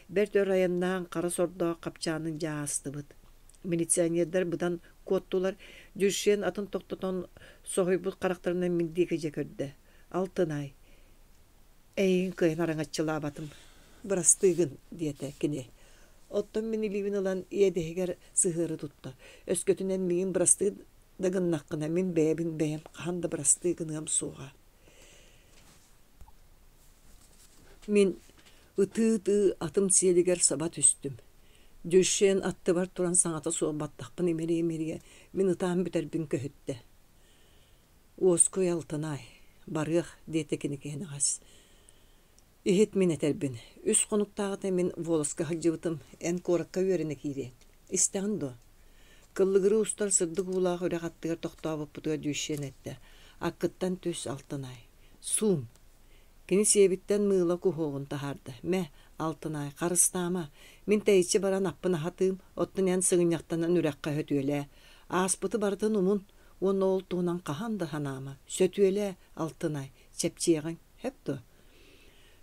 A: Бэрт өр айаннаан хара сордоох хапчаанын дьэ аастыбыт. Милиционердар быдан куоттулар. Дьүшшиэн атын тохтотон соһуйбут харахтарынан мин диэки дьэ көрдө. Алтынай, Эйигин кыайан араҥаччылаабатым, бырастыы гын, диэтэ кини. Оттон мин илиибин ылан иэдэһигэр сыһыары тутта. Өскөтүн эн миигин бырастыы да гыннаххына, мин бэйэбин бэйэм хаһан да бырастыы гыныам суоҕа. Мин ытыы-ытыы атым сиэлигэр саба түстүм. Дюшен аттыбар туран саҥата суох баттахпын имэрийэ-имэрийэ мин ытаан бүтэрбин көһүттэ. Уоскуй, Алтынай, барыах, диэтэ кини киһинэҕэс. Иһит мин этэрбин. Үс хонуктааҕыта мин Волоска сылдьыбытым, эн куоракка үөрэнэ киириэҥ. Истэҕин дуо? Кыллыгырыы устар сырдык уулаах үрэх аттыгар тохтообуппутугар Дьүүшшиэн эттэ: «Аккыттан түс, Алтынай. Суун!» Кини сиэбиттэн мыыла куһуогун таһаарда: «Мэ, Алтынай, харыстаама. Мин тэйиччи баран аппын аһатыым, оттон эн сыгынньахтанан үрэххэ сөтүөлээ. Ааспыты барытын умун, Уонна ол туһунан хаһан да санаама, сөтүөлээ, Алтынай, чэпчиэҕиҥ, сөп дуо?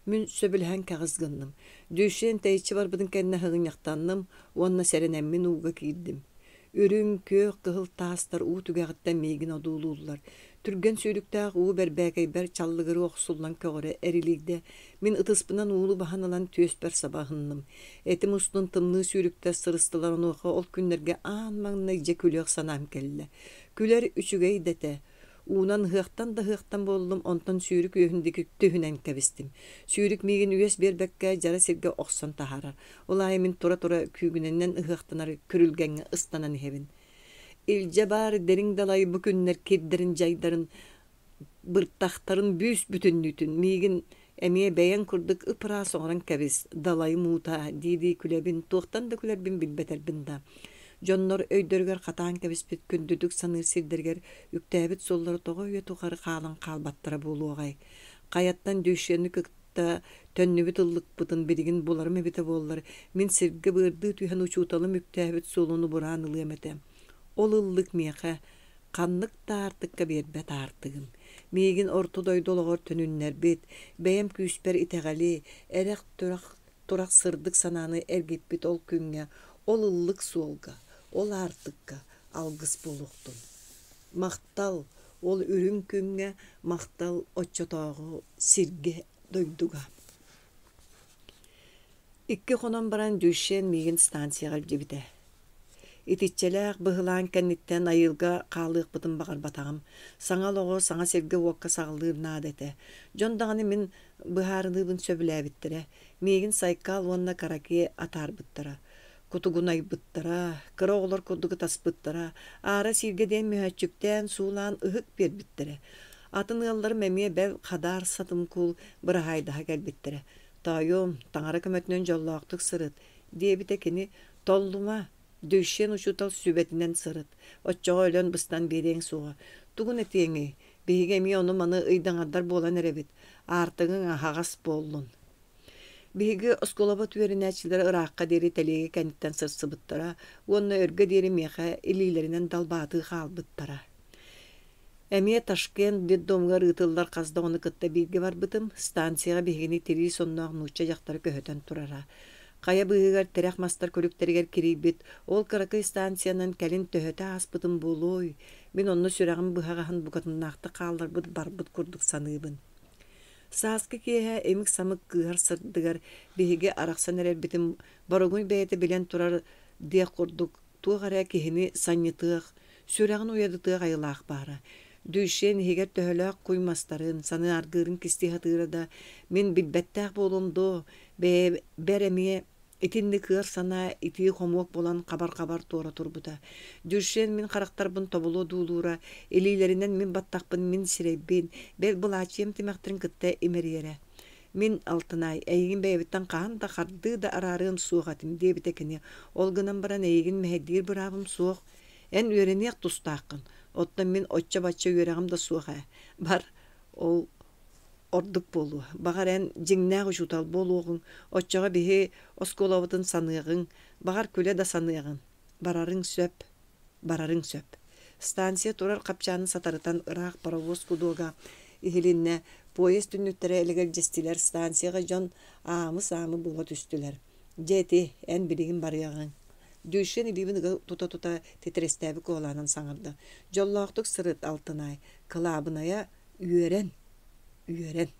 A: Мин сөбүлэһэн кэҕис гынным. Дьүшшүөн тэйиччи барбытын кэннэ сыгынньахтанным уонна сэрэнэммин ууга киирдим. Үрүҥ, күөх, кыһыл таастар уу түгэҕиттэн миигин одуулууллар. Түргэн сүүрүктээх уу бэрбээкэйбэр чаллыгырыы охсуллан көҕөрө эрилийдэ. Мин ытыспынан ууну баһан ылан түөспэр саба аһынным. Этим устун тымныы сүүрүктэр сырыстылар онуоха ол күннэргэ аан маҥнай дьэ күлүөх санаам кэллэ. Күлэр үчүгэй да этэ. Уунан ыһыахтан да ыһыахтан буоллум, онтон сүүрүк үөһүн диэки түһүнэн кэбистим. Сүүрүк миигин үөс биэрбэккэ дьара сиргэ охсон таһаарар. Ол аайы мин тура-тура күүгүнэнэн ыһыахтанар күрүлгэҥҥэ ыстанан иһэбин. Илдьэ баар дириҥ далай бу күннэр кирдэрин-дьайдарын, быртахтарын бүүс-бүтүннүүтүн миигин эмиэ бэйэҥ курдук ып-ыраас оҥорон кэбис, далайым уута дии-дии күлэбин, туохтан да күлэрбин билбэтэрбин да. Дьоннор өйдөрүгэр хатаан кэбиспит күндүтүк саныыр сирдэригэр үктээбит суоллара тоҕо үйэ тухары хаалан хаалбаттара буолуоҕай? Хайаттан Дүйшены кытта төннүбүт ыллыкпытын билигин буларым эбитэ буоллар, мин сиргэ быардыы түһэн учууталым үктээбит суолун убураан ылыам этэ. Ол ыллык миэхэ ханнык да аартыкка биэрбэт аартыгым. Миигин орто дойду олоҕор төнүннэрбит, бэйэм күүспэр итэҕэли, эрэх-турах турах сырдык санааны эргиппит ол күҥҥэ, ол ыллык суолга, ол аартыкка алгыс буолуохтун. Махтал ол үрүҥ күҥҥэ, махтал оччотооҕу сиргэ-дойдуга. Икки хонон баран Дющен миигин станцияҕа илдьибитэ. Итиччэлээх быһылаан кэнниттэн айылга хаалыахпытын баҕарбатаҕым. Саҥа олоҕу саҥа сиргэ-уокка саҕалыыр наада этэ. Дьон даҕаны мин быһаарыныыбын сөбүлээбиттэрэ. Миигин Сайкал уонна Караке атаарбыттара. Кутугунайбыттара, кыра оҕолор курдук ытаспыттара, аара сииргэ диэн мөһөөччүктээн, суулаан ыһык биэрбиттэрэ. Атын ыалларым эмиэ бэл хадаар сатымкул быраһаайдаһа кэлбиттэрэ. Тоойуом, таҥара көмөтүнэн дьоллоохтук сырыт, диэбитэ кини, толлума, Дүйшен учуутал сүбэтинэн сырыт, оччоҕо өлөн-быстан биэриэҥ суоҕа. Тугун этиэҥий, биһиги эмиэ ону-маны ыйдаҥардар буолан эрэбит, аартыгыҥ аһаҕас буоллун. Биһиги оскуолабыт үөрэнээччилэрэ ыраахха диэри тэлиэгэ кэнниттэн сырсыбыттара уонна өргө диэри миэхэ илиилэринэн далбаатыы хаалбыттара. Эмиэ Ташкент детдомугар ыытыллар хас да оҕону кытта бииргэ барбытым. Станцияҕа биһигини тирии сонноох нуучча дьахтара көһүтэн турара. Хайа быыһыгар тирэх мастар күлүктэригэр кирийбит ол кыракый станциянан кэлин төһөтө ааспытым буолуой, мин онно сүрэҕим быһаҕаһын букатыннаахтык хаалларбыт барбыт курдук саныыбын. Сааскы киэһэ имик-самык кыыһар сырдыгар биһиги арахсан эрэрбитин Боругуй бэйэтэ билэн турар диэх курдук туох эрэ киһини санньытыах, сүрэҕин уйадытыах айылаах баара. Дүйшиэн иһигэр төһөлөөх куй мастарын, санааргыырын кистии сатыыра да, мин билбэттээх буолуом дуо, бэйэбэр эмиэ итинник ыар санаа итии хомуок буолан хабар-хабар туора турбута. Дюшен мин харахтарбын тобулу одуулуура, илиилэринэн мин баттахпын, мин сирэйбин, бэл былаачыйам тимэхтэрин кытта имэрийэрэ. Мин, Алтынай, эйигин бэйэбиттэн хаһан да хардыы да араарыам суох этим, диэбитэ кини. Ол гынан баран эйигин мэһэйдиир быраабым суох. Эн үөрэниэх тустааххын. Оттон мин оччо-бачча үөрэҕим да суох ээ. Бар, ол ордук буолуо. Баҕар, эн дьиҥнээх учуутал буолуоҕуҥ, оччоҕо биһи оскуолабытын саныаҕыҥ, баҕар, күлэ да саныаҕыҥ. Барарыҥ сөп, барарыҥ сөп. Станция турар хапчаанын сатарытан ыраах паровоз гудога иһилиннэ, поезд түннүктэрэ элэгэлдьистилэр, станцияҕа дьон аамы-саамы буола түстүлэр. Дьэ ити, эн билигин барыаҕыҥ. Дюшен илиибин ыга тута-тута титирэстээбит куолаһынан саҥарда. Дьоллоохтук сырыт, Алтынай. Кылаабынайа, үөрэн, үөрэн.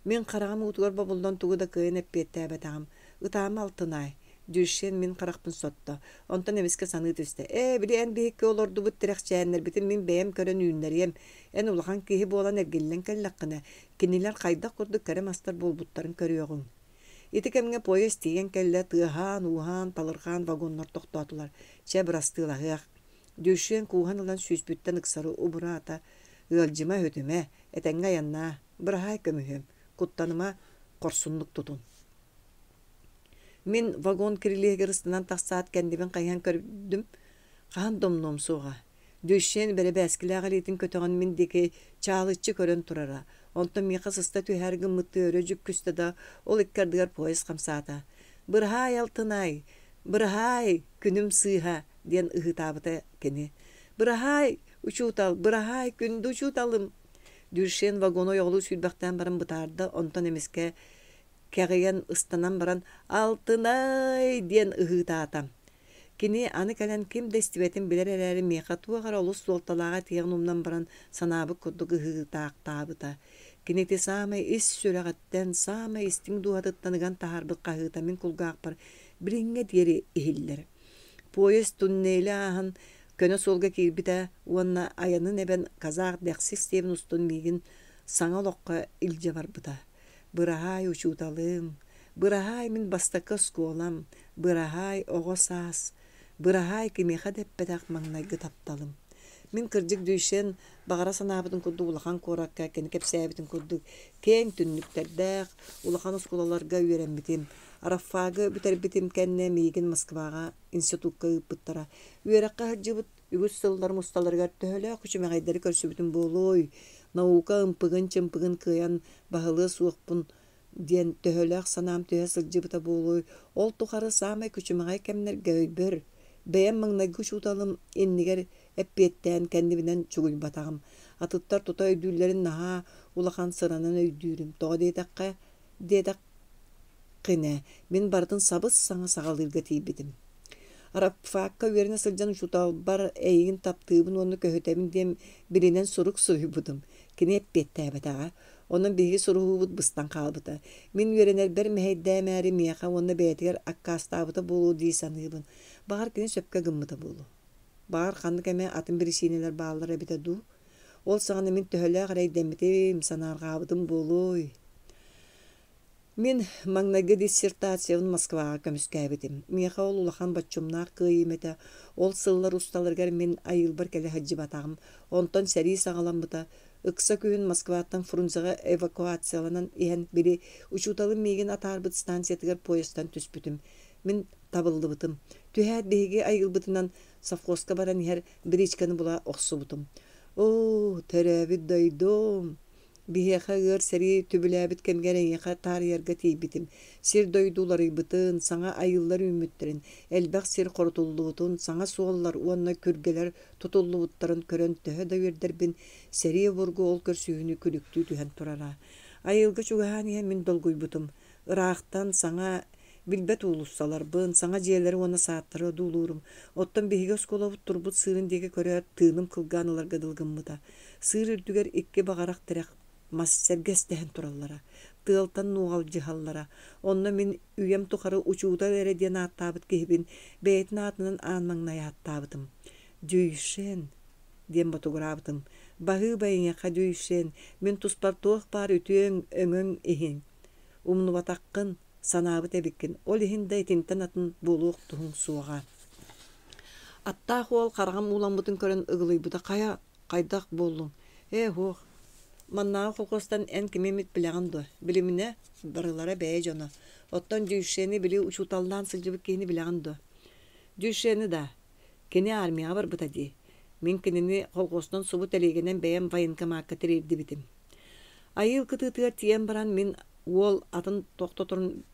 A: Мин хараҕым уутугар бобуллан тугу да кыайан эппиэттээбэтэҕим. Ытаама, Алтынай. Дюшен мин харахпын сотто. Онтон эмискэ саныы түстэ. Ээ, били эн биһикки олордубут тирэхчээннэрбитин мин бэйэм көрөн үүннэриэм. Эн улахан киһи буолан эргиллэн кэллэххинэ, кинилэр хайдах курдук кэрэ мастар буолбуттарын көрүөҕүҥ. Ити кэмҥэ поезд тиийэн кэллэ, тыаһаан-ууһаан, талырҕаан вагоннар тохтоотулар. Чэ, бырастыылаһыах. Дюшен кууһан ылан сүүспүттэн ыксары убураата. Ыалдьыма, өтүмэ, этэҥҥэ айаннаа, быраһаай көмүһүөм, куттаныма, хорсуннук тутун. Мин вагон кирилиэһигэр ыстанан тахсаат кэннибин хайыһан көрдүм, хаһан да умнуом суоҕа. Дүйшиэн бэрэбээскилээх илиитин көтөҕөн мин диэки чаалыччы көрөн турара. Онтон миэхэ сыста түһээри гыммыттыы өрө дьүккүстэ да, ол икки ардыгар поезд хамсаата. «Быраһаай, Алтынай! Быраһаай, күнүм сыыһа!» диэн ыһыытаабыта кини. «Быраһаай, учуутал! Быраһаай, күндү учууталым!» Дюшен вагону ойоҕолуу сүүрбэхтээн баран бытаарда, онтон эмискэ кэҕийэн ыстанан баран «Алтынай!» диэн ыһыытаата. Кини аны кэлэн ким да истибэтин билэр эрээри миэхэ туох эрэ олус суолталааҕы этиэҕин умнан баран санаабыт курдук ыһыытаахтаабыта. Кини ити саамай ис сүрэҕиттэн, саамай истиҥ дууһатыттан ыган таһаарбыт хаһыыта мин кулгаахпар билиҥҥэ диэри иһиллэр. Поезд туннели ааһан көнө суолга киирбитэ уонна айанын эбэн казах дэхси истиэбин устун миигин саҥа олоххо илдьэ барбыта. Быраһаай учууталым, быраһаай мин бастакы оскуолам, быраһаай оҕо саас, быраһаай кимиэхэ да эппэтэх маҥнайгы тапталым. Мин кырдьык Дюйшен баҕара санаабытын курдук улахан куоракка кини кэпсээбитин курдук киэҥ түннүктэрдээх улахан оскуолаларга үөрэммитим. Раффагы бүтэрбитим кэннэ миигин Москваҕа институкка ыыппыттара. Үөрэххэ сылдьыбыт үгүс сылларым усталарыгар төһөлөөх күчүмэҕэйдэри көрсүбүтүм буолуой, наука ымпыгын-чымпыгын кыайан баһылыа суохпун диэн төһөлөөх санаам түһэ сылдьыбыта буолуой, ол тухары саамай күчүмэҕэй кэмнэргэ өйбөр, бэйэм маҥнайгы учууталым иннигэр эппиэттээн кэннибинэн чугуйбатаҕым. Атыттар тута өйдүүллэрин наһаа улахан сыранан өйдүүрүм. Тоҕо диэтэххэ, диэтэххинэ, мин барытын сабыс-саҥа саҕалыырга тиийбитим. Рабфакка үөрэнэ сылдьан учууталбар эйигин таптыыбын уонна көһүтэбин диэн билинэн сурук суруйбутум. Кини эппиэттээбэтэҕэ. Онон биһиги суруһуубут быстан хаалбыта. Мин үөрэнэрбэр мэһэйдээмээри миэхэ уонна бэйэтигэр аккаастаабыта буолуо дии саныыбын. Баҕар кини сөпкө гыммыта буолуо. Баҕар ханнык эмэ атын биричиинэлэр бааллар эбитэ дуу. Ол саҕана мин төһөлөөх эрэйдэммитим, санаарҕаабытым буолуой. Мин маҥнайгы диссертациябын Москваҕа көмүскээбитим. Миэхэ ол улахан боччумнаах кыайыым этэ. Ол сыллар усталарыгар мин айыылбар кэлэ сылдьыбатаҕым. Онтон сэрии саҕаламмыта. Ыкса күһүн Москваттан Фрунзеҕа эвакуацияланан иһэн, били, учууталым миигин атаарбыт станциятыгар поездтан түспүтүм. Мин табыллыбытым. Түһээт биһиги айыылбытынан совхозка баран иһэр бричканы була охсубутум. Оо, төрөөбүт дойдум! Биһиэхэ ыар сэрии түбүлээбит кэмигэр эйиэхэ таарыйарга тиийбитим. Сир-дойду уларыйбытын, саҥа айыылар үүммүттэрин, элбэх сир хорутуллубутун, саҥа суоллар уонна күргэлэр тутуллубуттарын көрөн төһө да үөрдэрбин, сэрии обургу ол көрсүһүүнү күлүктүү түһэн турара. Айылга чугаһаан иһэн мин долгуйбутум. Ыраахтан саҥа Билбэт уулуссаларбын, саҥа дьиэлэри уонна сааттары одуулуурум. Оттон биһиги оскуолабыт турбут сыырын диэки көрөөт, тыыным кылгаан ыларга дылы гыммыта. Сыыр үрдүгэр икки баҕарах тирэх мас сэргэстэһэн тураллара. Тыалтан нуоҕалдьыһаллара. Онно мин үйэм тухары учуутал эрэ диэн ааттаабыт киһибин бэйэтин аатынан аан маҥнай ааттаабытым. Дюйшен диэн ботугураабытым. Баһыыба эйиэхэ, Дюйшен, мин туспар туох баар үтүөҥ, өҥөҥ иһин. Умнубатаххын, санаабыт эбиккин, ол иһин да итинтэн атын буолуох туһуҥ суоҕа. Аттаах уол хараҕым ууламмытын көрөн ыгылыйбыта хайа, хайдах буоллуҥ? Ээ, һуох, маннааҕы холкуостан эн кими эмит билэҕин дуо? Билиминэ, барылара бэйэ дьоно. Оттон Дюйшени били учууталлаан сылдьыбыт киһини билэҕин дуо? Дюйшени да, кини армияҕа барбыта дии. Мин кинини колхуостан субу тэлиэгэнэн бэйэм военкомакка тириэрдибитим. Айыыл кытыытыгар тиийэн баран мин уол атын тохтоторун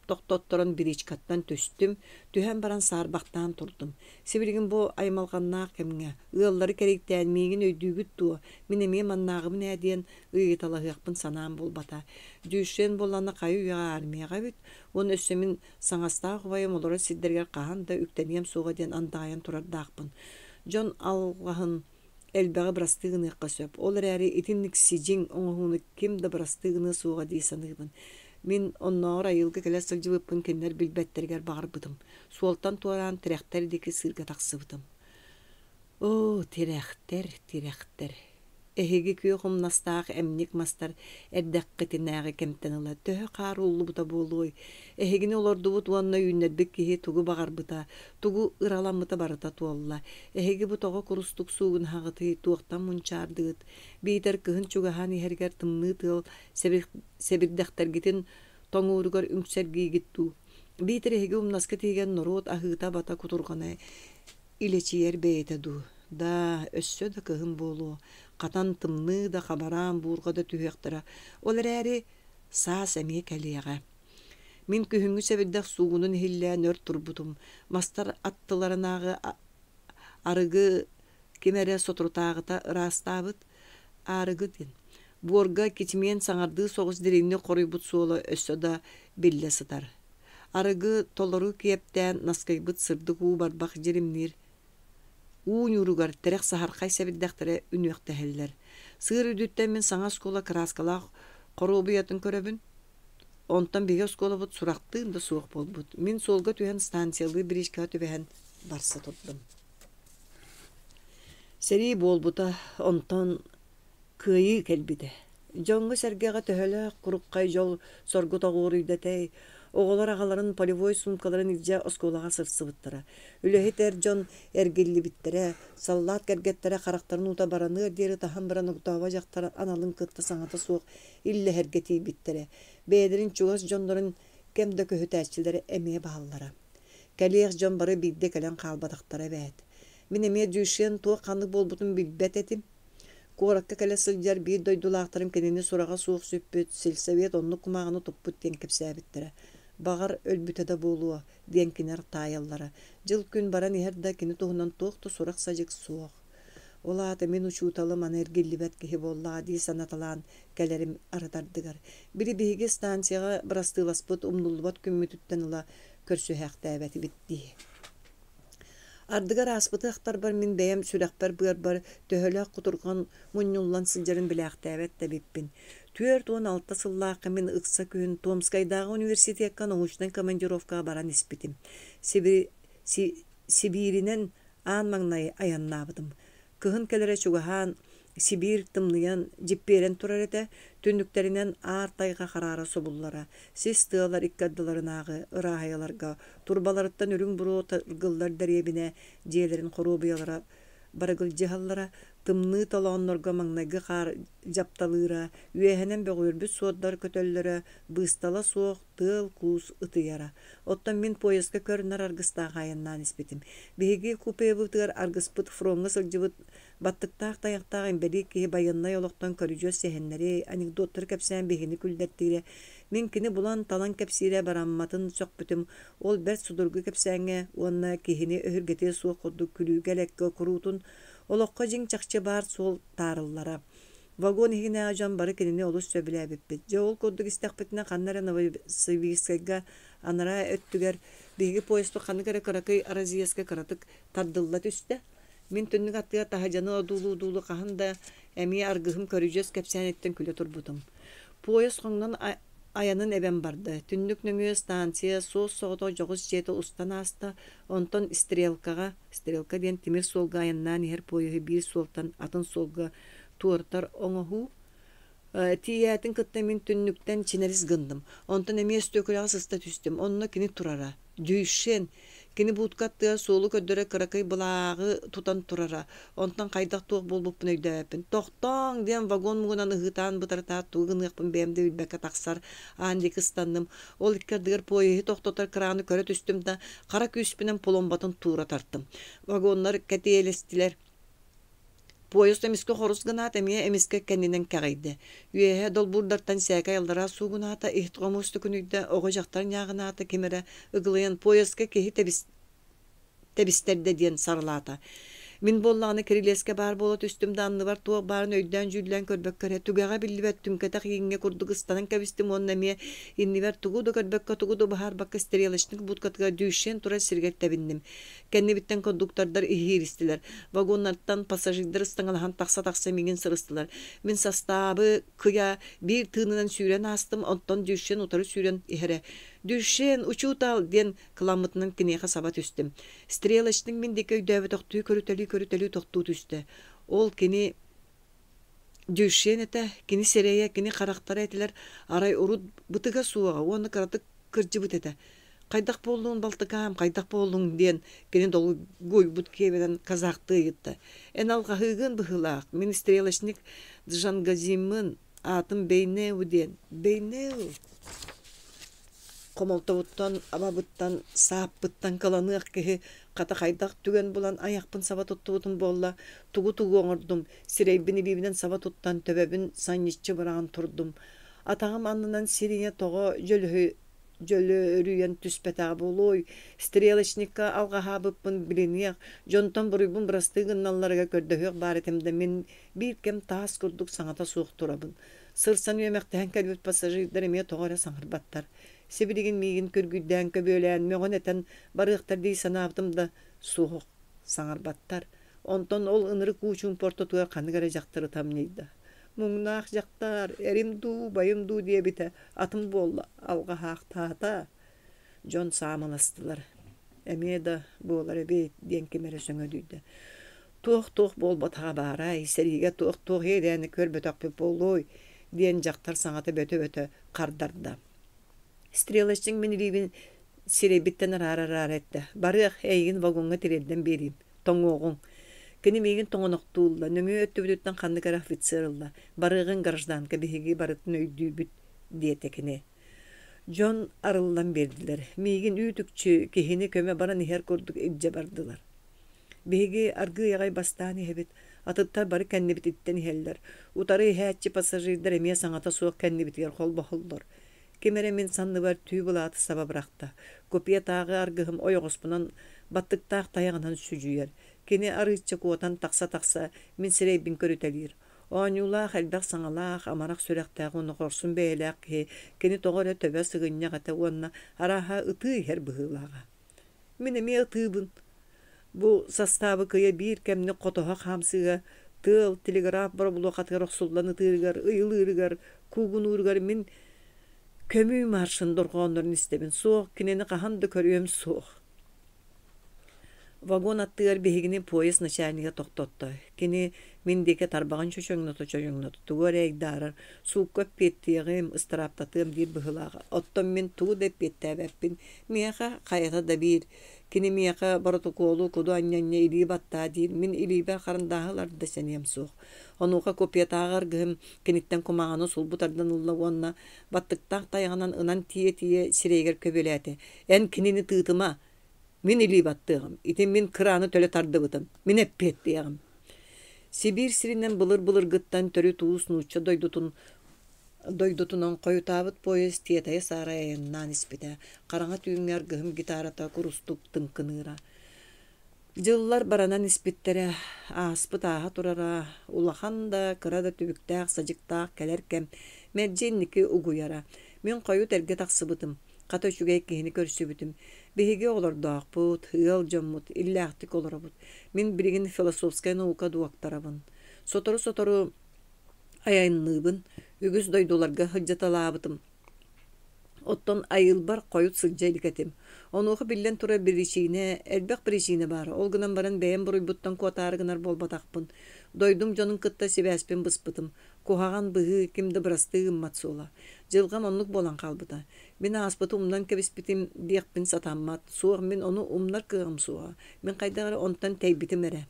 A: тохтотторон бричкаттан түстүм, түһэн баран саарбахтаан турдум. Сибилигин бу аймалҕаннаах кэмҥэ ыаллары кэрийтээн миигин өйдүүгүт дуо, мин эмиэ маннааҕыбын ээ диэн ыйыталаһыахпын санаам буолбата. Дюшен буоллаҕына хайы-үйэҕэ армияҕа эбит уонна өссө мин саҥастаах убайым олорор сирдэригэр хаһан да үктэниэм суоҕа диэн андаҕайан турардаахпын. Дьон алҕаһын элбэҕи бырастыы гыныахха сөп. Ол эрээри итинник сидьиҥ оҥоһууну ким да бырастыы гыныа суоҕа дии саныыбын. Мин оннооҕор айылга кэлэ сылдьыбыппын кинилэр билбэттэригэр баҕарбытым. Суолтан туораан тирэхтэр диэки сыырга тахсыбытым. Оо, тирэхтэр, тирэхтэр. Эһиги күөх умнастаах эмньик мастар эрдэххитинээҕи кэмтэн ыла төһө хаар ууллубута буолуой? Эһигини олордубут уонна үүннэрбит киһи тугу баҕарбыта, тугу ыраламмыта барыта туолла. Эһиги бу тоҕо курустук суугунаһаҕытый, туохтан мунчаардыгыт? Биитэр кыһын чугаһаан иһэригэр тымныы тыал сэбирдэхтэргитин тоҥууругар үҥсэргиигит дуу? Биитэр эһиги умнаска тиийэн норуот аһыыта-абата кутурҕана Илэчийэр бэйэтэ дуу, даа, өссө да кыһын буолуо, хатан тымныы да хабараан буурҕа да түһүөхтэрэ, ол эрээри саас эмиэ кэлиэҕэ. Мин күһүҥҥү сэбирдэх суугунун иһиллээн өр турбутум, мастар аттыларынааҕы арыгы ким эрэ соторутааҕыта ыраастаабыт аарыгы диэн буорга кичимиэн саҥардыы соҕус дириҥник хоруйбут суола өссө да биллэ сытар. Арыгы толору киэптээн наскыйбыт сырдык уу барбах дьиримниир Уу ньууругар тирэх саһархай сэбирдэхтэрэ үнүөхтэһэллэр. Сыыр үрдүттэн мин саҥа оскуола кырааскалаах хоруобуйатын көрөбүн. Онтон биһиги оскуолабыт сурахтыын да суох буолбут. Мин суолга түһэн станциялыы бириискэҕэ түбэһэн барса турдум. Сэрии буолбута, онтон Кыайыы кэлбитэ. Дьоҥҥо-сэргэҕэ төһөлөөх куруххай дьол соргу тоҕуоруйда этэй, оҕолор аҕаларын полевой суумкаларын илдьэ оскуолаҕа сырсыбыттара. Үлэһит эр дьон эргиллибиттэрэ, саллаат кэргэттэрэ харахтарын уута бараныар диэри таһан баран огдообо дьахтар аналын кытта саҥата суох иллэһэргэ тиийбиттэрэ. Бэйэлэрин чугас дьоннорун кэм да көһүтээччилэрэ эмиэ бааллара. Кэлиэх дьон бары биирдэ кэлэн хаалбатахтара эбээт. Мин эмиэ Дюшен туох-ханнык буолбутун билбэт этим. Куоракка кэлэ сылдьар биир дойдулаахтарым кинини сураҕа суох сүппүт, сельсовет оннук кумааҕыны туппут диэн кэпсээбиттэрэ. Баҕар, өлбүтэ да буолуо, диэн кинилэр таайаллара. Дьыл-күн баран иһэр да, кини туһунан туох да сурах-садьык суох. Ол аата мин учууталым аны эргиллибэт киһи буоллаҕа дии санаталаан кэлэрим арыт-ардыгар. Били биһиги станцияҕа бырастыыласпыт умнуллубат күммүтүттэн ыла көрсүһээхтээбэтибит дии. Ардыгар ааспыты ахтарбар мин бэйэм сүрэхпэр-быарбар төһөлөөх кутурҕан мунньуллан сылдьарын билээхтээбэт да эбиппин. 46 сыллаахха мин ыкса күһүн Томскайдааҕы университекка научнай командировкаҕа баран испитим. Сибииринэн аан маҥнай айаннаабытым. Кыһын кэлэрэ чугаһаан, Сибиир тымныйан, дьиппиэрэн турар этэ, түннүктэринэн аар тайҕа хараара субуллара, сис тыалар икки ардыларынааҕы ырааһыйаларга турбаларыттан үрүҥ буруо тыргыллар дэриэбинэ дьиэлэрин хоруобуйалара барыгылдьыһаллара, тымныы толооннорго маҥнайгы хаар дьапталыыра, үөһэнэн бөҕүөрбүт суордар көтөллөрө, быыстала суох тыал-куус ытыйара. Оттон мин поездка көр-нар аргыстаах айаннаан испитим. Биһиги купебытыгар аргыспыт фроҥҥа сылдьыбыт баттыктаах тайахтаах инбэлиит киһи байыаннай олохтон көрүдьүөс сэһэннэри, анекдоттары кэпсээн биһигини күллэртиирэ. Мин кини булан-талан кэпсиирэ барамматын сөхпүтүм. Ол бэрт судургу кэпсээҥҥэ уонна киһини өһүргэтиэ суох курдук күлүүгэ-элэккэ куруутун олоххо дьиҥ-чахчы баар суол таарыллара. Вагон иһинээҕи дьон бары кинини олус сөбүлээбиппит. Дьэ ол курдук истэхпитинэ ханна эрэ Новосибирскайга анараа өттүгэр биһиги поезпыт ханнык эрэ кыракый разъезка кыратык тардылла түстэ. Мин түннүк аттыгар таһырдьаны одуулуу-одуулуу хаһан да эмиэ аргыһым көрүдьүөс кэпсээниттэн күлэ турбутум. Поезд хоҥнон айанын эбэн барда. Түннүк нөҥүө станция суос-соҕотох дьоҕус дьиэтэ устан ааста, онтон Стрелкаҕа, Стрелка диэн тимир суолга айаннаан иһэр поеһы биир суолтан атын суолга туортар оҥоһуу Тиийээтин кытта мин түннүктэн чинэрис гынным. Онтон эмиэ өстүөкүлэҕэ сыста түстүм. Онно кини турара. Дьүйшен. Кини будка аттыгар суолу көрдөрө кыракый былааҕы тутан турара. Онтон хайдах-туох буолбуппун өйдөөбөппүн. Тохтооҥ! диэн вагон муҥунан ыһыытаан бытарытаат тугу гыныахпын бэйэм да билбэккэ тахсар аан диэки ыстанным. Ол икки ардыгар поеһы тохтотор краны көрө түстүм да, хара күүспүнэн пломбатын туура тартым. Вагоннар кэтиэлэстилэр. Поезд эмискэ хорус гынаат, эмиэ эмискэ кэннинэн кэҕийдэ. Үөһэ долбуурдартан сээкэй аллараа суугунаата, иһит-хомуос төкүнүйдэ, оҕо-дьахтар ньааҕынаата, ким эрэ ыгылыйан поездка киһи тэбистэрдэ диэн сарылаата. Мин буоллаҕына кирилиэскэ баар буола түстүм да анныбар туох баарын өйдөөн-дьүүллээн көрбөккө эрэ түгэҕэ биллибэт түҥкэтэх ииҥҥэ курдук ыстанан кэбистим уонна эмиэ иннибэр тугу да көрбөккө, тугу да быһаарбакка стрелочник будкатыгар дүүшшэн турар сиригэр тэбинним. Кэннибиттэн кондуктордар иһииристилэр. Вагоннартан пассажирдар ыстаҥалаһан тахса-тахса миигин сырыстылар. Мин састаабы кыйа биир тыынынан сүүрэн аастым, онтон Дюшен утары сүүрэн иһэрэ. «Дюшен, учуутал!» диэн кыламмытынан киниэхэ саба түстүм. Стрелочник мин диэки өйдөөбөтөхтүү көрүтэлии-көрүтэлии тохтуу түстэ. Ол кини Дюшен этэ, кини сирэйэ, кини харахтара этилэр, арай урут бытыга суоҕа уонна кыратык кырдьыбыт этэ. Хайдах буоллуҥ, балтыкаам, хайдах буоллуҥ диэн кини долгуйбут киэбинэн казахтыы ыйытта. Эн алҕаһыыгын быһыылаах, мин стрелочник Джангазиммын, аатым Бейнеу диэн. Бейнеу Хомолтобуттан, абабыттан, сааппыттан кыланыах киһи хата хайдах түгэн булан айахпын саба туттубутум буолла, тугу-тугу оҥордум, сирэйбин илиибинэн саба туттан төбөбүн санньыччы быраҕан турдум. Атаҕым аннынан сир ийэ тоҕо дьөлөрүйэн түспэтэҕэ буолуой, стрелочникка алҕаһаабыппын билиниэх, дьонтон буруйбун бырастыы гыналларыгар көрдөһүөх баар этим да мин биир кэм таас курдук саҥата суох турабын. Сырсан үөмэхтэһэн кэлбит пассажирдар эмиэ тоҕо эрэ саҥарбаттар. Сибилигин миигин күргүйдээн көбүөлээн мөҕөн-этэн барыахтар дии санаабытым да, суох, саҥарбаттар. Онтон ол ынырык уу чуумпу ортотугар ханнык эрэ дьахтар ытамньыйда. Муҥнаах дьахтар, эрим дуу, байым дуу диэбитэ, атын буолла, алҕаһаахтаата. Дьон саамыластылар. Эмиэ да буолар эбит диэн ким эрэ сөҥөдүйдэ. Туох-туох буолбатаҕа баарай, сэриигэ туох-туох иэдээни көрбөтөхпүт буолуой диэн дьахтар саҥата бөтө-бөтө хардарда. Стрелочник мин илиибин сирэйбиттэн араара-араара эттэ: «Барыах, эйигин вагоҥҥа тириэрдэн биэриим, тоҥуоҕуҥ». Кини миигин тоҥонохтуулла, нөҥүө өттүбүтүттэн ханнык эрэ офицер ылла: «Барыаҕыҥ, гражданка, биһиги барытын өйдүүбүт», диэтэ кини. Дьон арыллан биэрдилэр, миигин үүт-үкчү киһини көмө баран иһэр курдук илдьэ бардылар. Биһиги аргыый аҕай бастаан иһэбит, атыттар бары кэннибититтэн иһэллэр, утары иһээччи пассажирдар эмиэ саҥата суох кэннибитигэр холбоһоллор. Ким эрэ мин санныбар түү былааты саба бырахта, купе-тааҕы аргыһым ойоҕоспунан баттыктаах тайаҕынан сүдьүйэр. Кини арыычча куотан тахса-тахса мин сирэйбин көрүтэлиир. Оонньуулаах, элбэх саҥалаах, амарах сүрэхтээх уонна хорсун бэйэлээх киһи кини тоҕо эрэ төбө сыгынньах этэ уонна арааһа ытыы иһэр быһыылааҕа. Мин эмиэ ытыыбын. Бу састаабы кыйа биир кэмник хотоһо хаамсыыга тыал телеграф боробулуохатыгар охсуллан ытыырыгар, ыйылыырыгар, куугунууругар мин көмүү маршын дорҕооннорун истэбин. Суох, кинини хаһан да көрүөм суох. Вагон аттыгар биһигини поезд начальнига тохтотто. Кини мин диэки тарбаҕын чочоҥното-чочоҥното тугу эрэ айдаарар, суукка эппиэттиэҕим, ыстырааптатыам диир быһыылааҕа. Оттон мин тугу да эппиэттээбэппин. Миэхэ хайата да биир. Кини миэхэ боротокуолу куду анньа-анньа илии баттаа диир. Мин илиибэр харандааһы ылар да сэниэм суох. Онуоха купетааҕы аргыһым киниттэн кумааҕыны сулбу тардан ылла уонна баттыктаах тайаҕынан ынан тиийэ-тиийэ сирэйигэр көбүөлээтэ. Эн кинини тыытыма, мин илии баттыаҕым, ити мин кырааны төлө тардыбытым, мин эппиэттиэҕим. Сибиир сиринэн былыр-былыргыттан төрүт уус нуучча дойдутун дойдутунан хойутаабыт поезд тиэтэйэ-саарай айаннаан испитэ. Хараҥа түүҥҥэ аргыһым гитарата курустук тыҥкыныыра. Дьыллар баранан испиттэрэ, ааспыт ааһа турара, улахан да, кыра да түбүктээх-садьыктаах кэлэр кэм мэлдьи инники угуйара. Мин хойут эргэ тахсыбытым, хата үчүгэй киһини көрсүбүтүм. Биһиги оҕолордоохпут, ыал дьоммут, иллээхтик олоробут. Мин билигин философскай наука дуоктарабын. Сотору-сотору айанныыбын, үгүс дойдуларга сылдьыталаабытым. Оттон айылбар хойут сылдьа илик этим. Онуоха биллэн турар биричиинэ, элбэх биричиинэ баара. Ол гынан баран бэйэм буруйбуттан куотаары гынар буолбатахпын. Дойдум дьонун кытта сибээспин быспытым. Куһаҕан быһыы ким да бырастыы гыммат суола. Дьылҕам оннук буолан хаалбыта. Мин ааспыты умнан кэбиспитим диэхпин сатаммат. Суох, мин ону умнар кыаҕым суоҕа. Мин хайдах эрэ онтон тэйбитим эрэ.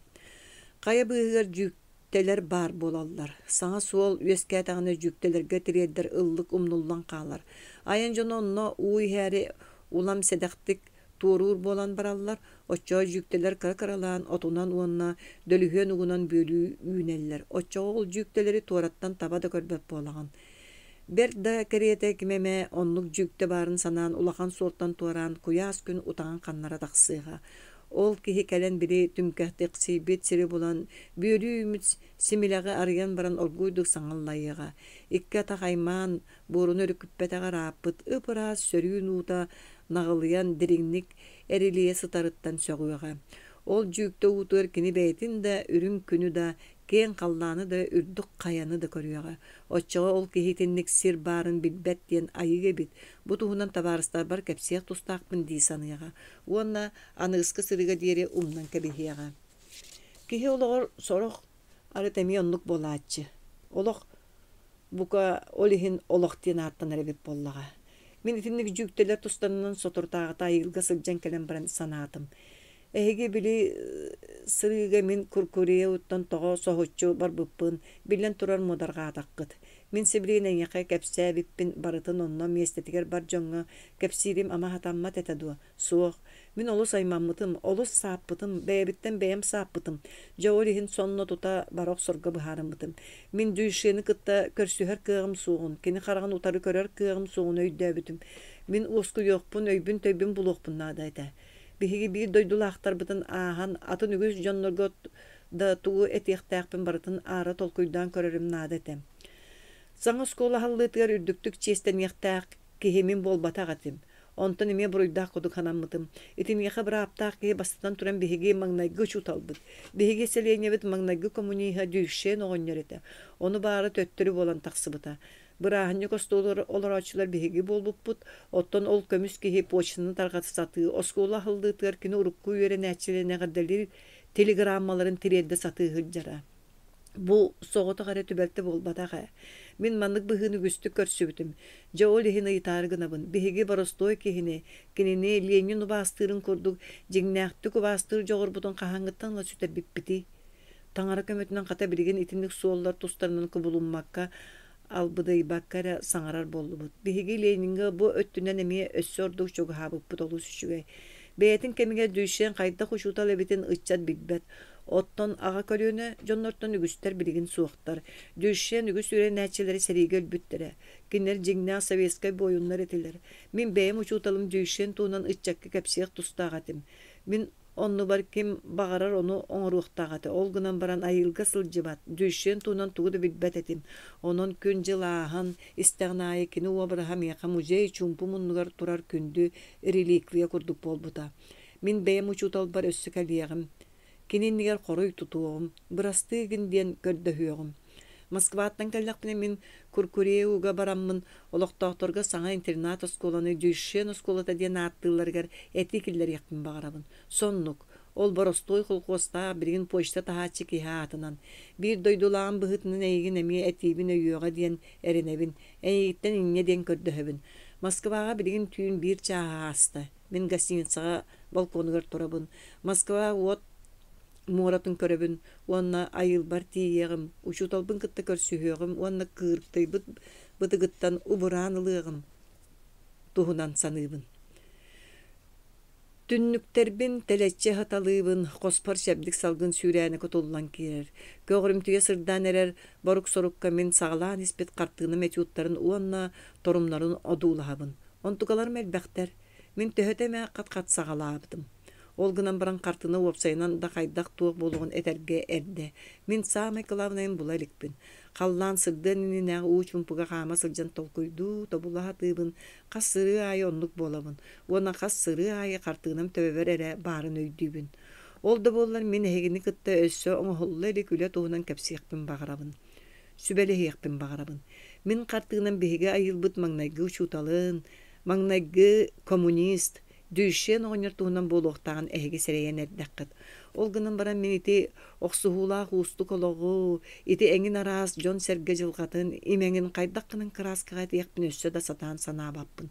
A: Хайа быыһыгар дьүүк Дьүүктэлэр баар буолаллар. Саҥа суол үөскээтэҕинэ дьүүктэлэргэ тириэрдэр ыллык умнуллан хаалар. Айан дьоно онно уу иһээри улам сэдэхтик туоруур буолан бараллар, оччоҕо дьүүктэлэр кыра-кыралаан отунан уонна дөлүһүөн угунан бүөлүү үүнэллэр. Оччоҕо ол дьүүктэлэри туораттан таба да көрбөт буолаҕын. Бэрт да кэриэтэ ким эмэ оннук дьүүктэ баарын санаан улахан суолтан туораан куйаас күн утаҕын ханнара тахсыаҕа. Ол киһи кэлэн били түҥкэхтиксийбит сири булан, бүөлүү үүммүт симилэҕи арыйан баран оргууйдук саҥаллайыаҕа. Икки атах аймаан, буоруну өрүкүппэтэҕэ ырааппыт ып-ыраас сөрүүн уута наҕылыйан дириҥник эрилийэ сытарыттан сөҕүөҕэ. Ол дьүүктэ уутугар кини бэйэтин да, үрүҥ күнү да, киэҥ халлааны да, үрдүк хайаны да көрүөҕэ. Оччоҕо ол киһи итинник сир баарын билбэт диэн айыы эбит, бу туһунан табаарыстарбар кэпсиэх тустаахпын дии саныаҕа уонна аныгыскы сырыыга диэри умнан кэбиһиэҕэ. Киһи олоҕор сорох арыт эмиэ оннук буолааччы. Олох бука ол иһин олох диэн ааттанар эбит буоллаҕа. Мин итинник дьүүктэлэр тустарынан соторутааҕыта айылга сылдьан кэлэн баран санаатым. Эһиги били сырыыга мин Куркуреуттан тоҕо соһуччу барбыппын биллэн турар муодарҕаатаххыт. Мин сибилигин эйиэхэ кэпсээбиппин барытын онно миэстэтигэр бар дьоҥҥо кэпсиирим ама сатаммат этэ дуо? Суох. Мин олус аймаммытым, олус сааппытым, бэйэбиттэн бэйэм сааппытым. Дьэ ол иһин сонно тута бара охсорго быһаарыммытым. Мин Дюйшены кытта көрсүһэр кыаҕым суоҕун, кини хараҕын утары көрөр кыаҕым суоҕун өйдөөбүтүм. Мин уоскуйуохпун, өйбүн-төйбүн булуохпун наада этэ. Биһиги биир дойдулаахтарбытын ааһан, атын үгүс дьоннорго да тугу этиэхтээхпин барытын аара толкуйдаан көрөрүм наада этэ. Саҥа оскуола аһыллыытыгар үрдүктүк чиэстэниэхтээх киһи мин буолбатах этим. Онтон эмиэ буруйдаах курдук санаммытым. Итиниэхэ бырааптаах киһи бастатан туран биһиги маҥнайгы учууталбыт. Биһиги сэлиэнньэбит маҥнайгы коммуниһа Дюйшен оҕонньор этэ. Ону баара төттөрү буолан тахсыбыта. Бырааһынньык остуолугар олорооччулар биһиги буолбуппут, оттон ол көмүс киһи почтаны тарҕата сатыы, оскуола аһыллыытыгар кини урукку үөрэнээччилэрин эҕэрдэлиир телеграммаларын тириэрдэ сатыы сылдьара. Бу соҕотох эрэ түбэлтэ буолбатах ээ. Мин маннык быһыыны үгүстүк көрсүбүтүм. Дьэ ол иһин ыйытаары гынабын. Биһиги боростуой киһини, кинини Ленин убаастыырын курдук дьиҥнээхтик убаастыыр дьоҕурбутун хаһааҥҥыттан ыла сүтэрбиппитий? Таҥара көмөтүнэн хата билигин итинник суоллар тустарынан кубулуммакка, албыдыйбакка эрэ саҥарар буоллубут. Биһиги Лениҥҥэ бу өттүнэн эмиэ өссө ордук чугаһаабыппыт олус үчүгэй. Бэйэтин кэмигэр Дюйшен хайдах учуутал эбитин ыччат билбэт. Оттон аҕа көлүөнэ дьоннортон үгүстэр билигин суохтар. Дюйшен үгүс үөрэнээччилэрэ сэриигэ өлбүттэрэ. Кинилэр дьиҥнээх советскай буойуннар этилэр. Мин бэйэм учууталым Дюйшен туһунан ыччакка кэпсиэх тустаах этим. Мин Оннубар ким баҕарар ону оҥоруохтаах этэ. Ол гынан баран айыылга сылдьыбат, Дюйшен туһунан тугу да билбэт этим. Онон күн-дьыл ааһан истэҕин аайы кини уобараһа миэхэ музей чуумпу муннугар турар күндү реликвия курдук буолбута. Мин бэйэм учууталбар өссө кэлиэҕим. Кини иннигэр хоруй тутуоҕум, бырастыы гын диэн көрдөһүөҕүм. Москваттан кэллэхпинэ мин Куркуреуга бараммын олохтоохторго саҥа интернат-оскуоланы Дюйшен оскуолата диэн ааттыылларыгар этии киллэриэхпин баҕарабын. Соннук, ол боростуой холкуостаах билигин почта таһааччы киһи аатынан. Биир дойдулааҕым быһыытынан эйигин эмиэ этиибин өйүөҕэ диэн эрэнэбин, эйигиттэн инньэ диэн көрдөһөбүн. Москваҕа билигин түүн биир чааһа ааста. Мин гостиницаҕа балконугар турабын. Москва уот муоратын көрөбүн уонна айыылбар тиийиэҕим, учууталбын кытта көрсүһүөҕүм уонна кыыртыйбыт бытыгыттан убураан ылыаҕым туһунан саныыбын. Түннүктэрбин тэлэччи аһаталыыбын, хоспор чэбдик салгын сүүрээнэ кутуллан киирэр. Көҕүрүмтүйэ сырдаан эрэр борук-сорукка мин саҕалаан испит хартыынам этюдтарын уонна торумнарын одуулаһабын. Онтукаларым элбэхтэр. Мин төһөтө эмэ хат-хат саҕалаабытым. Ол гынан баран хартыына уопсайынан да хайдах-туох буолуоҕун этэргэ эрдэ. Мин саамай кылаабынайын була иликпин. Халлаан сырдыан иннинээҕи уу чуумпуга хаама сылдьан толкуйдуу, тобула сатыыбын, хас сырыы аайы оннук буолабын уонна хас сырыы аайы хартыынам төбөбөр эрэ баарын өйдүүбүн. Ол да буоллар мин эһигини кытта өссө оҥоһулла илик үлэ туһунан кэпсиэхпин баҕарабын. Сүбэлэһиэхпин баҕарабын. Мин хартыынам биһиги айылбыт маҥнайгы учууталын, маҥнайгы коммунист, Дюйшен оҕонньор туһунан буолуохтааҕын эһиги сэрэйэн эрдэххит. Ол гынан баран мин ити охсуһуулаах уустук олоҕу, ити эҥин араас дьон-сэргэ дьылҕатын, имэҥин хайдах гынан кырааскаҕа этиэхпин өссө да сатаан санаабаппын.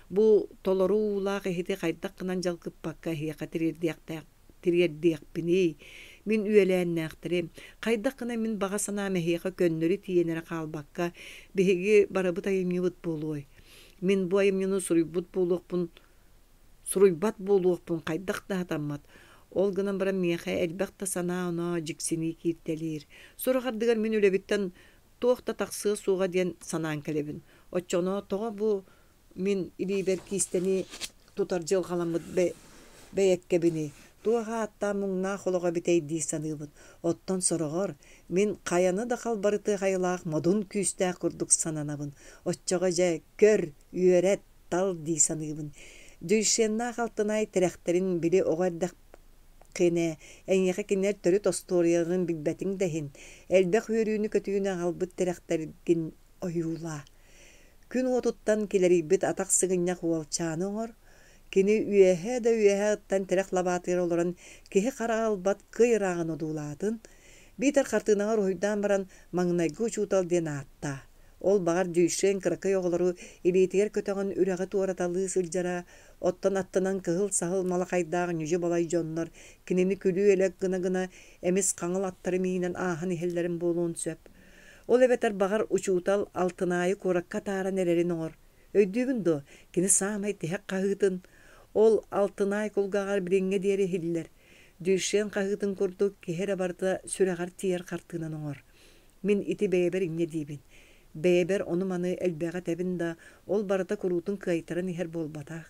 A: Бу толору уулаах иһити хайдах гынан дьалкыппакка эһиэхэ тириэрдиэхтээх тириэрдиэхпиний? Мин үөлээннээхтэрим, хайдах гына мин баҕа санаам эһиэхэ көннөрү тиийэн эрэ хаалбакка, биһиги барыбыт айымньыбыт буолуой? Мин бу айымньыны суруйбут буолуохпун суруйбат буолуохпун хайдах да сатаммат. Ол гынан баран миэхэ элбэх да санаа-оноо дьиксинии кииртэлиир. Сорох ардыгар мин үлэбиттэн туох да тахсыа суоҕа диэн санаан кэлэбин. Оччоҕуна тоҕо бу Мин илиибэр киистэни тутар дьылҕаламмыт бэйэккэбиний, туох ааттаах муҥнаах олоҕо эбитэй дии саныыбын. Оттон сороҕор мин хайаны да халбарытыах айылаах модун күүстээх курдук сананабын. Оччоҕо дьэ көр, үөрэт, тал дии саныыбын. Дюйшеннаах Алтынай тирэхтэрин били оҕо эрдэххинэ эйиэхэ кинилэр төрүт остуоруйаларын билбэтиҥ да иһин, элбэх үөрүүнү-көтүүнү аҕалбыт тирэхтэргин ойуулаа. Күн уотуттан килэрийбит атах сыгынньах уолчааны оҥор, кини үөһэ да үөһэ ыттан тирэх лабаатыгар олорон киһи хараҕа ылбат кый ырааҕын одуулаатын, биитэр хартыынаҕа уруһуйдаан баран маҥнайгы учуутал диэн ааттаа. Ол баҕар Дюйшен кыракый оҕолору илиитигэр көтөҕөн үрэҕи туораталыы сылдьара, оттон аттынан кыһыл саһыл малахайдаах ньүдьү-балай дьоннор кинини күлүү-элэк гына-гына эмис хаҥыл аттары миинэн ааһан иһэллэрин буолуон сөп. Ол эбэтэр баҕар учуутал Алтынаайы куоракка атааран эрэрин оҥор. Өйдүүгүн дуо, кини саамай тиһэх хаһыытын ол Алтынаай кулгааҕар билиҥҥэ диэри иһиллэр. Дюйшен хаһыытын курдук киһи эрэ барыта сүрэҕэр тиийэр хартыынан оҥор. Мин ити бэйэбэр инньэ диибин. Бэйэбэр ону-маны элбэҕи этэбин да, ол барыта куруутун кыайтаран иһэр буолбатах.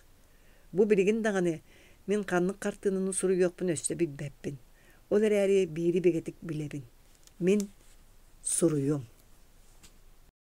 A: Бу билигин даҕаны мин ханнык хартыынаны суруйуохпун өссө билбэппин. Ол эрээри биири бигэтик билэбин. Мин суруйуом.